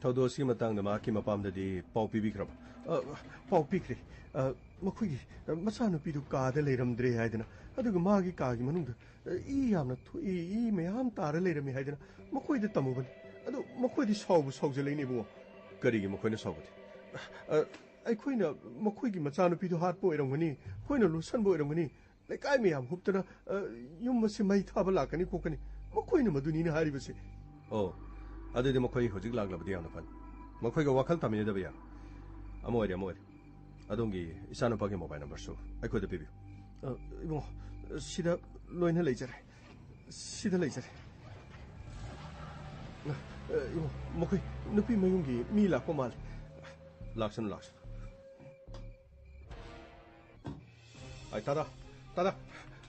ꯊꯧꯗꯣꯛ ꯑꯁꯤꯒꯤ ꯃꯇꯥꯡꯗ ꯃꯍꯥꯛꯀꯤ ꯃꯄꯥꯝꯗꯗꯤ ꯄꯥꯎ ꯄꯤꯕꯤꯈ꯭ꯔꯕ? ꯑ, ꯄꯥꯎ ꯄꯤꯈ꯭ꯔꯦ꯫ ꯑ, ꯃꯈꯣꯏꯒꯤ, ꯑ, ꯃꯆꯥꯅꯨꯄꯤꯗꯨ ꯀꯥꯗ ꯂꯩꯔꯝꯗ꯭ꯔꯦ ꯍꯥꯏꯗꯅ, ꯑꯗꯨꯒ ꯃꯥꯒꯤ ꯀꯥꯒꯤ ꯃꯅꯨꯡꯗ, ꯑ, ꯏ ꯌꯥꯝꯅ ꯊꯣꯛꯏ, ꯏ ꯃꯌꯥꯝ ꯇꯥꯔ ꯂꯩꯔꯝꯃꯤ ꯍꯥꯏꯗꯅ ꯃꯈꯣꯏꯗ ꯇꯝꯃꯨꯕꯅꯤ꯫ ꯑꯗꯨ ꯃꯈꯣꯏꯗꯤ ꯁꯥꯎꯕ ꯁꯥꯎꯖꯜꯂꯛꯏꯅꯦ, ꯏꯕꯨꯡꯉꯣ꯫ ꯀꯔꯤꯒꯤ ꯃꯈꯣꯏꯅ ꯁꯥꯎꯕꯗꯤ? ꯑ, ꯑꯩꯈꯣꯏꯅ ꯃꯈꯣꯏꯒꯤ ꯃꯆꯥꯅꯨꯄꯤꯗꯨ ꯍꯥꯠꯄ ꯑꯣꯏꯔꯝꯒꯅꯤ, ꯑꯩꯈꯣꯏꯅ ꯂꯣꯠꯁꯟꯕ ꯑꯣꯏꯔꯝꯒꯅꯤ, ꯂꯩꯀꯥꯏ ꯃꯌꯥꯝ ꯍꯨꯞꯇꯅ, ꯑ, ꯌꯨꯝ ꯑꯁꯤ ꯃꯩ ꯊꯥꯕ ꯂꯥꯛꯀꯅꯤ ꯈꯣꯠꯀꯅꯤ, ꯃꯈꯣꯏꯅ ꯃꯗꯨꯅꯤꯅ ꯍꯥꯏꯔꯤꯕꯁꯦ꯫ ꯑꯣ, ꯑꯗꯨꯗꯤ ꯃꯈꯣꯏ ꯍꯧꯖꯤꯛ ꯂꯥꯛꯂꯕꯗꯤ ꯌꯥꯝꯅ ꯐꯅꯤ꯫ ꯃꯈꯣꯏꯒ ꯋꯥꯈꯜ ꯇꯥꯃꯤꯟꯅꯗꯕ ꯌꯥꯔꯣꯏ꯫ ꯑꯃ ꯑꯣꯏꯔꯦ, ꯑꯃ ꯑꯣꯏꯔꯦ꯫ ꯑꯗꯣꯝꯒꯤ ꯏꯆꯥꯅꯨꯄꯥꯒꯤ ꯃꯣꯕꯥꯏꯜ ꯅꯝꯕꯔꯁꯨ ꯑꯩꯈꯣꯏꯗ ꯄꯤꯕꯤꯌꯨ꯫ ꯑ, ꯏꯕꯨꯡꯉꯣ, ꯁꯤꯗ ꯂꯣꯏꯅ ꯂꯩꯖꯔꯦ꯫ ꯁꯤꯗ ꯂꯩꯖꯔꯦ꯫ ꯑ, ꯏꯕꯨꯡꯉꯣ, ꯃꯈꯣꯏ ꯅꯨꯄꯤ ꯃꯌꯨꯝꯒꯤ ꯃꯤ ꯂꯥꯛꯄ ꯃꯥꯜꯂꯦ꯫ ꯂꯥꯛꯁꯅꯨ, ꯂꯥꯛꯁꯅꯨ꯫ ꯑꯩ, ꯇꯥꯗ, ꯇꯥꯗ,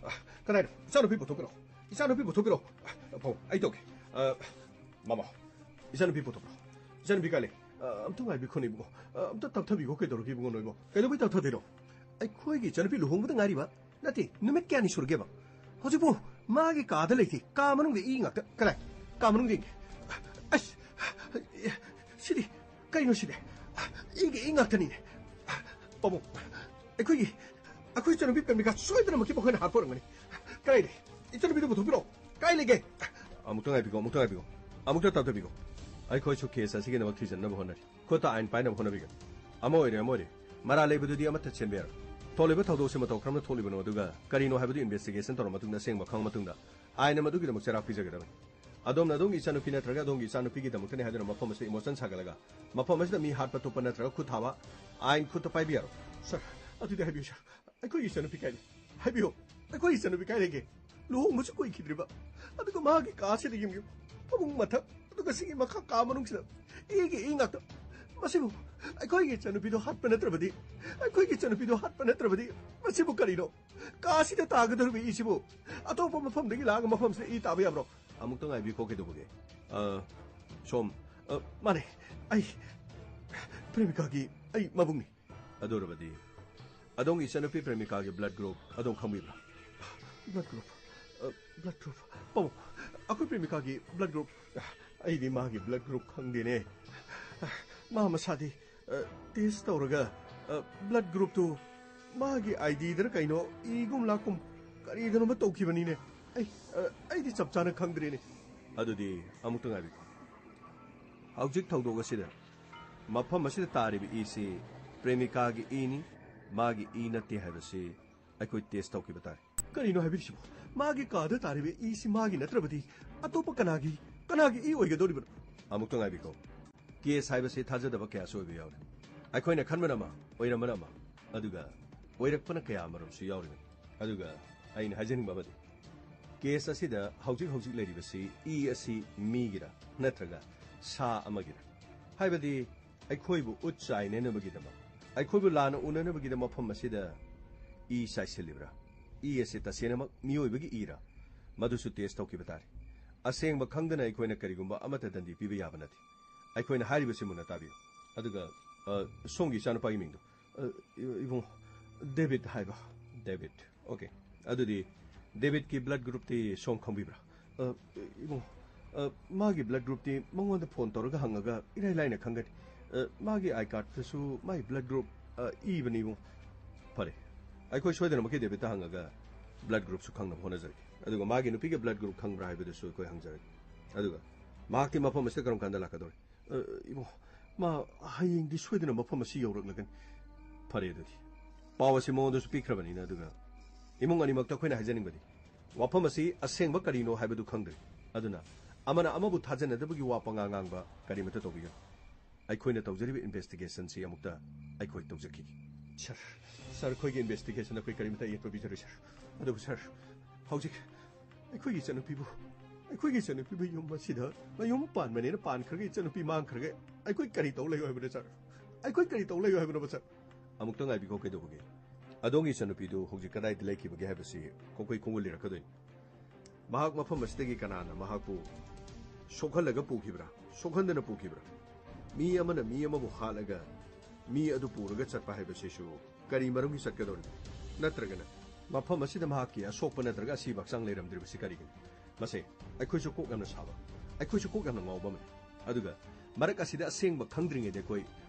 ꯑ, ꯀꯗꯥꯏꯅꯣ? ꯏꯆꯥꯅꯨꯄꯤ ꯄꯨꯊꯣꯛꯄꯤꯔꯛꯑꯣ꯫ ꯏꯆꯥꯅꯨꯄꯤ ꯄꯨꯊꯣꯛꯄꯤꯔꯛꯑꯣ꯫ ꯑ, ꯐꯧ, ꯑꯩ ꯇꯧꯒꯦ꯫ ꯑ, ꯃꯃꯥ, ꯏꯆꯥꯅꯨꯄꯤ ꯄꯨꯊꯣꯛꯄꯤꯔꯛꯑꯣ꯫ ꯏꯆꯥꯅꯨꯄꯤ ꯀꯥꯏ ꯂꯩ? ꯑ, ꯑꯝꯇ ꯉꯥꯏꯕꯤꯈꯣꯅꯦ, ꯏꯕꯨꯡꯉꯣ꯫ ꯑ, ꯑꯝꯇ ꯇꯞꯊꯕꯤꯈꯣ, ꯀꯩꯗꯧꯔꯒꯦ, ꯏꯕꯨꯡꯉꯣ, ꯅꯣꯏꯕꯣ? ꯀꯩꯗꯧꯕꯩ ꯇꯞꯊꯗꯣꯏꯅꯣ? ꯑꯩꯈꯣꯏꯒꯤ ꯏꯆꯥꯅꯨꯄꯤ ꯂꯨꯍꯣꯡꯕꯗ ꯉꯥꯏꯔꯤꯕ ꯅꯠꯇꯦ, ꯅꯨꯃꯤꯠ ꯀꯌꯥꯅꯤ ꯁꯨꯔꯒꯦꯕ? ꯍꯧꯖꯤꯛꯄꯨ ꯃꯥꯒꯤ ꯀꯥꯗ ꯂꯩꯇꯦ꯫ ꯀꯥ ꯃꯅꯨꯡꯗ ꯏ ꯉꯥꯛꯇ꯫ ꯀꯗꯥꯏ? ꯀꯥ ꯃꯅꯨꯡꯗ ꯌꯦꯡꯒꯦ꯫ ꯑꯁ! ꯁꯤꯗꯤ ꯀꯩꯅꯣ ꯁꯤꯗꯤ? ꯏꯒꯤ ꯏ ꯉꯥꯛꯇꯅꯤꯅꯦ꯫ ꯄꯥꯕꯨꯡ, ꯑꯩꯈꯣꯏꯒꯤ, ꯑꯩꯈꯣꯏ ꯏꯆꯥꯅꯨꯄꯤ ꯄ꯭ꯔꯦꯃꯤꯀꯥ ꯁꯣꯏꯗꯅꯃꯛꯀꯤ ꯃꯈꯣꯏꯅ ꯍꯥꯠꯄ ꯑꯣꯏꯔꯝꯒꯅꯤ꯫ ꯀꯗꯥꯏꯗ? ꯏꯆꯥꯅꯨꯄꯤꯗꯨ ꯄꯨꯊꯣꯛꯄꯤꯔꯛꯑꯣ꯫ ꯀꯥꯏ ꯂꯩꯒꯦ? ꯑꯃꯨꯛꯇ ꯉꯥꯏꯕꯤꯈꯣ, ꯑꯃꯨꯛꯇ ꯉꯥꯏꯕꯤꯈꯣ꯫ ꯑꯃꯨꯛꯇ ꯇꯞꯊꯕꯤꯈꯣ꯫ ꯑꯩꯈꯣꯏꯁꯨ ꯀꯦꯁ ꯑꯁꯤꯒꯤꯗꯃꯛ ꯊꯤꯖꯤꯟꯅꯕ ꯍꯣꯠꯅꯔꯤ꯫ ꯈꯨꯠꯇ ꯑꯥꯏꯟ ꯄꯥꯏꯅꯕ ꯍꯣꯠꯅꯕꯤꯒꯅꯤ꯫ ꯑꯃ ꯑꯣꯏꯔꯦ, ꯑꯃ ꯑꯣꯏꯔꯦ꯫ ꯃꯔꯥꯜ ꯂꯩꯕꯗꯨꯗꯤ ꯑꯃꯠꯇ ꯆꯦꯟꯕ ꯌꯥꯔꯣꯏ꯫ ꯊꯣꯛꯂꯤꯕ ꯊꯧꯗꯣꯛꯁꯤ ꯃꯇꯧ ꯀꯔꯝꯅ ꯊꯣꯛꯂꯤꯕꯅꯣ, ꯑꯗꯨꯒ ꯀꯔꯤꯅꯣ ꯍꯥꯏꯕꯗꯨ ꯏꯟꯚꯦꯁꯇꯤꯒꯦꯁꯟ ꯇꯧꯔꯕ ꯃꯇꯨꯡꯗ ꯑꯁꯦꯡꯕ ꯈꯪꯕ ꯃꯇꯨꯡꯗ ꯑꯥꯏꯟꯅ ꯃꯗꯨꯒꯤꯗꯃꯛ ꯆꯩꯔꯥꯛ ꯄꯤꯖꯒꯗꯕꯅꯤ꯫ ꯑꯗꯣꯝꯅ ꯑꯗꯣꯝꯒꯤ ꯏꯆꯥꯅꯨꯄꯤ ꯅꯠꯇ꯭ꯔꯒ ꯑꯗꯣꯝꯒꯤ ꯏꯆꯥꯅꯨꯄꯤꯒꯤꯗꯃꯛꯇꯅꯤ ꯍꯥꯏꯗꯨꯅ ꯃꯐꯝ ꯑꯁꯤꯗ ꯏꯃꯣꯁꯟ ꯁꯥꯒꯠꯂꯒ ꯃꯐꯝ ꯑꯁꯤꯗ ꯃꯤ ꯍꯥꯠꯄ ꯇꯨꯞꯄ ꯅꯠꯇ꯭ꯔꯒ ꯈꯨꯠ ꯊꯥꯕ ꯑꯥꯏꯟ ꯈꯨꯠꯇ ꯄꯥꯏꯕ ꯌꯥꯔꯣꯏ꯫ ꯁꯥꯔ, ꯑꯗꯨꯗꯤ ꯍꯥꯏꯕꯤꯌꯨ ꯁꯥꯔ, ꯑꯩꯈꯣꯏꯒꯤ ꯏꯆꯥꯅꯨꯄꯤ ꯀꯥꯏ ꯂꯩ? ꯍꯥꯏꯕꯤꯌꯨ, ꯑꯩꯈꯣꯏꯒꯤ ꯏꯆꯥꯅꯨꯄꯤ ꯀꯥꯏ ꯂꯩꯒꯦ? ꯂꯨꯍꯣꯡꯕꯁꯨ ꯀꯨꯏꯈꯤꯗ꯭ꯔꯤꯕ, ꯑꯗꯨꯒ ꯃꯍꯥꯛꯀꯤ ꯀꯥꯁꯤꯗ ꯌꯦꯡꯕꯤꯌꯨ, ꯐꯃꯨꯡ ꯃꯊꯛ ꯑꯗꯨꯒ ꯁꯤꯒꯤ ꯃꯈꯥ ꯀꯥ ꯃꯅꯨꯡꯁꯤꯗ ꯏꯒꯤ ꯏ ꯉꯥꯛꯇ꯫ ꯃꯁꯤꯕꯨ ꯑꯩꯈꯣꯏꯒꯤ ꯏꯆꯥꯅꯨꯄꯤꯗꯣ ꯍꯥꯠꯄ ꯅꯠꯇ꯭ꯔꯕꯗꯤ, ꯑꯩꯈꯣꯏꯒꯤ ꯏꯆꯥꯅꯨꯄꯤꯗꯣ ꯍꯥꯠꯄ ꯅꯠꯇ꯭ꯔꯕꯗꯤ ꯃꯁꯤꯕꯨ ꯀꯔꯤꯅꯣ? ꯀꯥꯁꯤꯗ ꯇꯥꯒꯗꯧꯔꯤꯕ ꯏꯁꯤꯕꯨ ꯑꯇꯣꯞꯄ ꯃꯐꯝꯗꯒꯤ ꯂꯥꯛꯑꯒ ꯃꯐꯝꯁꯤꯗ ꯏ ꯇꯥꯕ ꯌꯥꯕ꯭ꯔꯣ? ꯑꯃꯨꯛꯇ ꯉꯥꯏꯕꯤꯈꯣ, ꯀꯩꯗꯧꯕꯒꯦ? ꯑ, ꯁꯣꯝ, ꯑ, ꯃꯥꯅꯦ, ꯑꯩ ꯄ꯭ꯔꯦꯃꯤꯀꯥꯒꯤ ꯑꯩ ꯃꯕꯨꯡꯅꯤ꯫ ꯑꯗꯨ ꯑꯣꯏꯔꯕꯗꯤ ꯑꯗꯣꯝꯒꯤ ꯏꯆꯥꯅꯨꯄꯤ ꯄ꯭ꯔꯦꯃꯤꯀꯥꯒꯤ ꯕ꯭ꯂꯗ ꯒ꯭ꯔꯨꯞ ꯑꯗꯣꯝ ꯈꯪꯕꯤꯕ꯭ꯔꯥ? Blood group? ꯑ, ꯕ꯭ꯂꯗ ꯒ꯭ꯔꯨꯞ? ꯄꯥꯕꯨꯡ, ꯑꯩꯈꯣꯏ ꯄ꯭ꯔꯦꯃꯤꯀꯥꯒꯤ ꯕ꯭ꯂꯗ ꯒ꯭ꯔꯨꯞ? ꯑꯩꯗꯤ ꯃꯥꯒꯤ ꯕ꯭ꯂꯗ ꯒ꯭ꯔꯨꯞ ꯈꯪꯗꯦꯅꯦ꯫ ꯃꯥ ꯃꯁꯥꯗꯤ, ꯑ, ꯇꯦꯁ ꯇꯧꯔꯒ, ꯑ, ꯕ꯭ꯂꯗ ꯒ꯭ꯔꯨꯞꯇꯨ ꯃꯥꯒꯤ ꯑꯥꯏ ꯗꯤꯗꯔ ꯀꯩꯅꯣ ꯏꯒꯨꯝ ꯂꯥꯛꯀꯨꯝ ꯀꯔꯤꯗꯅꯣꯃ ꯇꯧꯈꯤꯕꯅꯤꯅꯦ꯫ ꯑꯩ, ꯑ, ꯑꯩꯗꯤ ꯆꯞ ꯆꯥꯅ ꯈꯪꯗ꯭ꯔꯦꯅꯦ꯫ ꯑꯗꯨꯗꯤ ꯑꯃꯨꯛꯇ ꯉꯥꯏꯕꯤꯈꯣ꯫ ꯍꯧꯖꯤꯛ ꯊꯧꯗꯣꯛ ꯑꯁꯤꯗ ꯃꯐꯝ ꯑꯁꯤꯗ ꯇꯥꯔꯤꯕ ꯏꯁꯤ ꯄ꯭ꯔꯦꯃꯤꯀꯥꯒꯤ ꯏꯅꯤ, ꯃꯥꯒꯤ ꯏ ꯅꯠꯇꯦ ꯍꯥꯏꯕꯁꯤ ꯑꯩꯈꯣꯏ ꯇꯦꯁ ꯇꯧꯈꯤꯕ ꯇꯥꯔꯦ꯫ ꯀꯔꯤꯅꯣ ꯍꯥꯏꯕꯤꯔꯤꯁꯤꯕꯣ? ꯃꯥꯒꯤ ꯀꯥꯗ ꯇꯥꯔꯤꯕ ꯏꯁꯤ ꯃꯥꯒꯤ ꯅꯠꯇ꯭ꯔꯕꯗꯤ ꯑꯇꯣꯞꯄ ꯀꯅꯥꯒꯤ, ꯀꯅꯥꯒꯤ ꯏ ꯑꯣꯏꯒꯗꯧꯔꯤꯕꯅꯣ? ꯑꯃꯨꯛꯇ ꯉꯥꯏꯕꯤꯈꯣ꯫ ꯀꯦꯁ ꯍꯥꯏꯕꯁꯤ ꯊꯥꯖꯗꯕ ꯀꯌꯥꯁꯨ ꯑꯣꯏꯕ ꯌꯥꯎꯔꯦ꯫ ꯑꯩꯈꯣꯏꯅ ꯈꯟꯕꯅ ꯑꯃ, ꯑꯣꯏꯔꯝꯕꯅ ꯑꯃ, ꯑꯗꯨꯒ ꯑꯣꯏꯔꯛꯄꯅ ꯀꯌꯥ ꯑꯃꯔꯣꯝꯁꯨ ꯌꯥꯎꯔꯤꯕꯅꯤ꯫ ꯑꯗꯨꯒ ꯑꯩꯅ ꯍꯥꯏꯖꯅꯤꯡꯕ ꯑꯃꯗꯤ, ꯀꯦꯁ ꯑꯁꯤꯗ ꯍꯧꯖꯤꯛ ꯍꯧꯖꯤꯛ ꯂꯩꯔꯤꯕꯁꯤ ꯏ ꯑꯁꯤ ꯃꯤꯒꯤꯔ ꯅꯠꯇ꯭ꯔꯒ ꯁꯥ ꯑꯃꯒꯤꯔ? ꯍꯥꯏꯕꯗꯤ, ꯑꯩꯈꯣꯏꯕꯨ ꯎꯠ ꯆꯥꯏꯅꯅꯕꯒꯤꯗꯃꯛ, ꯑꯩꯈꯣꯏꯕꯨ ꯂꯥꯟꯅ ꯎꯅꯅꯕꯒꯤꯗꯃꯛ ꯃꯐꯝ ꯑꯁꯤꯗ ꯏ ꯆꯥꯏꯁꯤꯜꯂꯤꯕ꯭ꯔꯥ? ꯏ ꯑꯁꯤ ꯇꯁꯦꯡꯅꯃꯛ ꯃꯤꯑꯣꯏꯕꯒꯤ ꯏꯔꯥ? ꯃꯗꯨꯁꯨ ꯇꯦꯁ ꯇꯧꯈꯤꯕ ꯇꯥꯔꯦ꯫ ꯑꯁꯦꯡꯕ ꯈꯪꯗꯅ ꯑꯩꯈꯣꯏꯅ ꯀꯔꯤꯒꯨꯝꯕ ꯑꯃꯠꯇ ꯗꯟꯗꯤ ꯄꯤꯕ ꯌꯥꯕ ꯅꯠꯇꯦ꯫ ꯑꯩꯈꯣꯏꯅ ꯍꯥꯏꯔꯤꯕꯁꯤ ꯃꯨꯟꯅ ꯇꯥꯕꯤꯌꯨ꯫ ꯑꯗꯨꯒ, ꯑ, ꯁꯣꯝꯒꯤ ꯏꯆꯥꯅꯨꯄꯥꯒꯤ ꯃꯤꯡꯗꯣ? ꯑ, ꯏ-, ꯏꯕꯨꯡꯉꯣ, ꯗꯦꯕꯤꯠ ꯍꯥꯏꯕ꯫ ꯗꯦꯕꯤꯠ꯫ ꯑꯣꯀꯦ꯫ ꯑꯗꯨꯗꯤ ꯗꯦꯕꯤꯠꯀꯤ ꯕ꯭ꯂꯗ ꯒ꯭ꯔꯨꯞꯇꯤ ꯁꯣꯝ ꯈꯪꯕꯤꯕ꯭ꯔꯥ? ꯑ, ꯏꯕꯨꯡꯉꯣ, ꯑ, ꯃꯥꯒꯤ ꯕ꯭ꯂꯗ ꯒ꯭ꯔꯨꯞꯇꯤ ꯃꯉꯣꯟꯗ ꯐꯣꯟ ꯇꯧꯔꯒ ꯍꯪꯉꯒ ꯏꯔꯥꯏ ꯂꯥꯏꯅ ꯈꯪꯒꯅꯤ꯫ ꯑ, ꯃꯥꯒꯤ ꯑꯥꯏ ꯀꯥꯔꯗꯇꯁꯨ ꯃꯥꯒꯤ ꯕ꯭ꯂꯗ ꯒ꯭ꯔꯨꯞ, ꯑ, ꯏꯕꯅꯤ ꯏꯕꯨꯡꯉꯣ꯫ ꯐꯔꯦ, ꯑꯩꯈꯣꯏ ꯁꯣꯏꯗꯅꯃꯛꯀꯤ ꯗꯦꯕꯤꯠꯇ ꯍꯪꯉꯒ ꯕ꯭ꯂꯗ ꯒ꯭ꯔꯨꯞꯁꯨ ꯈꯪꯅꯕ ꯍꯣꯠꯅꯖꯔꯒꯦ꯫ ꯑꯗꯨꯒ ꯃꯥꯒꯤ ꯅꯨꯄꯤꯒꯤ ꯕ꯭ꯂꯗ ꯒ꯭ꯔꯨꯞ ꯈꯪꯕ꯭ꯔꯥ ꯍꯥꯏꯕꯗꯨꯁꯨ ꯑꯩꯈꯣꯏ ꯍꯪꯖꯔꯒꯦ꯫ ꯑꯗꯨꯒ ꯃꯍꯥꯛꯇꯤ ꯃꯐꯝ ꯑꯁꯤꯗ ꯀꯔꯝ ꯀꯥꯟꯗ ꯂꯥꯛꯀꯗꯧꯔꯤ? ꯑ, ꯏꯕꯨꯡꯉꯣ, ꯃꯥ ꯍꯌꯦꯡꯗꯤ ꯁꯣꯏꯗꯅ ꯃꯐꯝ ꯑꯁꯤ ꯌꯧꯔꯛꯂꯒꯅꯤ꯫ ꯐꯔꯦ ꯑꯗꯨꯗꯤ꯫ ꯄꯥꯎ ꯑꯁꯤ ꯃꯉꯣꯟꯗꯁꯨ ꯄꯤꯈ꯭ꯔꯕꯅꯤꯅ, ꯑꯗꯨꯒ ꯏꯃꯨꯡ ꯑꯅꯤꯃꯛꯇ ꯑꯩꯈꯣꯏꯅ ꯍꯥꯏꯖꯅꯤꯡꯕꯗꯤ, ꯋꯥꯐꯝ ꯑꯁꯤ ꯑꯁꯦꯡꯕ ꯀꯔꯤꯅꯣ ꯍꯥꯏꯕꯗꯨ ꯈꯪꯗ꯭ꯔꯤ꯫ ꯑꯗꯨꯅ ꯑꯃꯅ ꯑꯃꯕꯨ ꯊꯥꯖꯅꯗꯕꯒꯤ ꯋꯥ ꯄꯉꯥꯡ ꯉꯥꯡꯕ ꯀꯔꯤꯃꯠꯇ ꯇꯧꯕꯤꯒꯅꯨ꯫ ꯑꯩꯈꯣꯏꯅ ꯇꯧꯖꯔꯤꯕ investigation ꯁꯤ ꯑꯃꯨꯛꯇ ꯑꯩꯈꯣꯏ ꯇꯧꯖꯈꯤꯒꯦ꯫ ꯁꯥꯔ, ꯁꯥꯔ, ꯑꯩꯈꯣꯏꯒꯤ investigation ꯑꯩꯈꯣꯏ ꯀꯔꯤꯃꯠꯇ ꯌꯦꯠꯄ ꯄꯤꯖꯔꯣꯏ, ꯁꯥꯔ꯫ ꯑꯗꯨꯕꯨ, ꯁꯥꯔ, ꯍꯧꯖꯤꯛ ꯑꯩꯈꯣꯏꯒꯤ ꯏꯆꯟꯅꯨꯄꯤꯕꯨ, ꯑꯩꯈꯣꯏꯒꯤ ꯏꯆꯟꯅꯨꯄꯤꯕꯨ ꯌꯨꯝ ꯑꯁꯤꯗ ꯃꯌꯨꯝ ꯄꯥꯟꯕꯅꯦꯅ ꯄꯥꯟꯈ꯭ꯔꯒ ꯏꯆꯟꯅꯨꯄꯤ ꯃꯥꯡꯈ꯭ꯔꯒ ꯑꯩꯈꯣꯏ ꯀꯔꯤ ꯇꯧ ꯂꯩꯌꯣ ꯍꯥꯏꯕꯅꯣ, ꯁꯥꯔ? ꯑꯩꯈꯣꯏ ꯀꯔꯤ ꯇꯧ ꯂꯩꯌꯣ ꯍꯥꯏꯕꯅꯣꯕ, ꯁꯥꯔ? ꯑꯃꯨꯛꯇ ꯉꯥꯏꯕꯤꯈꯣ, ꯀꯩꯗꯧꯕꯒꯦ? ꯑꯗꯣꯝꯒꯤ ꯏꯆꯟꯅꯨꯄꯤꯗꯨ ꯍꯧꯖꯤꯛ ꯀꯗꯥꯏꯗ ꯂꯩꯈꯤꯕꯒꯦ ꯍꯥꯏꯕꯁꯤ ꯈꯣꯡꯀꯨꯏ ꯈꯣꯡꯒꯨꯜ ꯂꯤꯔꯛꯀꯗꯣꯏꯅꯤ꯫ ꯃꯍꯥꯛ ꯃꯐꯝ ꯑꯁꯤꯗꯒꯤ ꯀꯅꯥꯅ ꯃꯍꯥꯛꯄꯨ ꯁꯣꯛꯍꯜꯂꯒ ꯄꯨꯈꯤꯕ꯭ꯔꯥ, ꯁꯣꯛꯍꯟꯗꯅ ꯄꯨꯈꯤꯕ꯭ꯔꯥ? ꯃꯤ ꯑꯃꯅ ꯃꯤ ꯑꯃꯕꯨ ꯍꯥꯠꯂꯒ ꯃꯤ ꯑꯗꯨ ꯄꯨꯔꯒ ꯆꯠꯄ ꯍꯥꯏꯕꯁꯤꯁꯨ ꯀꯔꯤ ꯃꯔꯝꯒꯤ ꯆꯠꯀꯗꯧꯔꯤꯕꯅꯣ? ꯅꯠꯇ꯭ꯔꯒꯅ ꯃꯐꯝ ꯑꯁꯤꯗ ꯃꯍꯥꯛꯀꯤ ꯑꯁꯣꯛꯄ ꯅꯠꯇ꯭ꯔꯒ ꯑꯁꯤꯕ ꯍꯛꯆꯥꯡ ꯂꯩꯔꯝꯗ꯭ꯔꯤꯕꯁꯤ ꯀꯔꯤꯒꯤꯅꯣ? ꯃꯁꯦ ꯑꯩꯈꯣꯏꯁꯨ ꯀꯣꯛ ꯌꯥꯝꯅ ꯁꯥꯕ, ꯑꯩꯈꯣꯏꯁꯨ ꯀꯣꯛ ꯌꯥꯝꯅ ꯉꯥꯎꯕ ꯑꯃꯅꯤ꯫ ꯑꯗꯨꯒ ꯃꯔꯛ ꯑꯁꯤꯗ ꯑꯁꯦꯡꯕ ꯈꯪꯗ꯭ꯔꯤꯉꯩꯗ ꯑꯩꯈꯣꯏ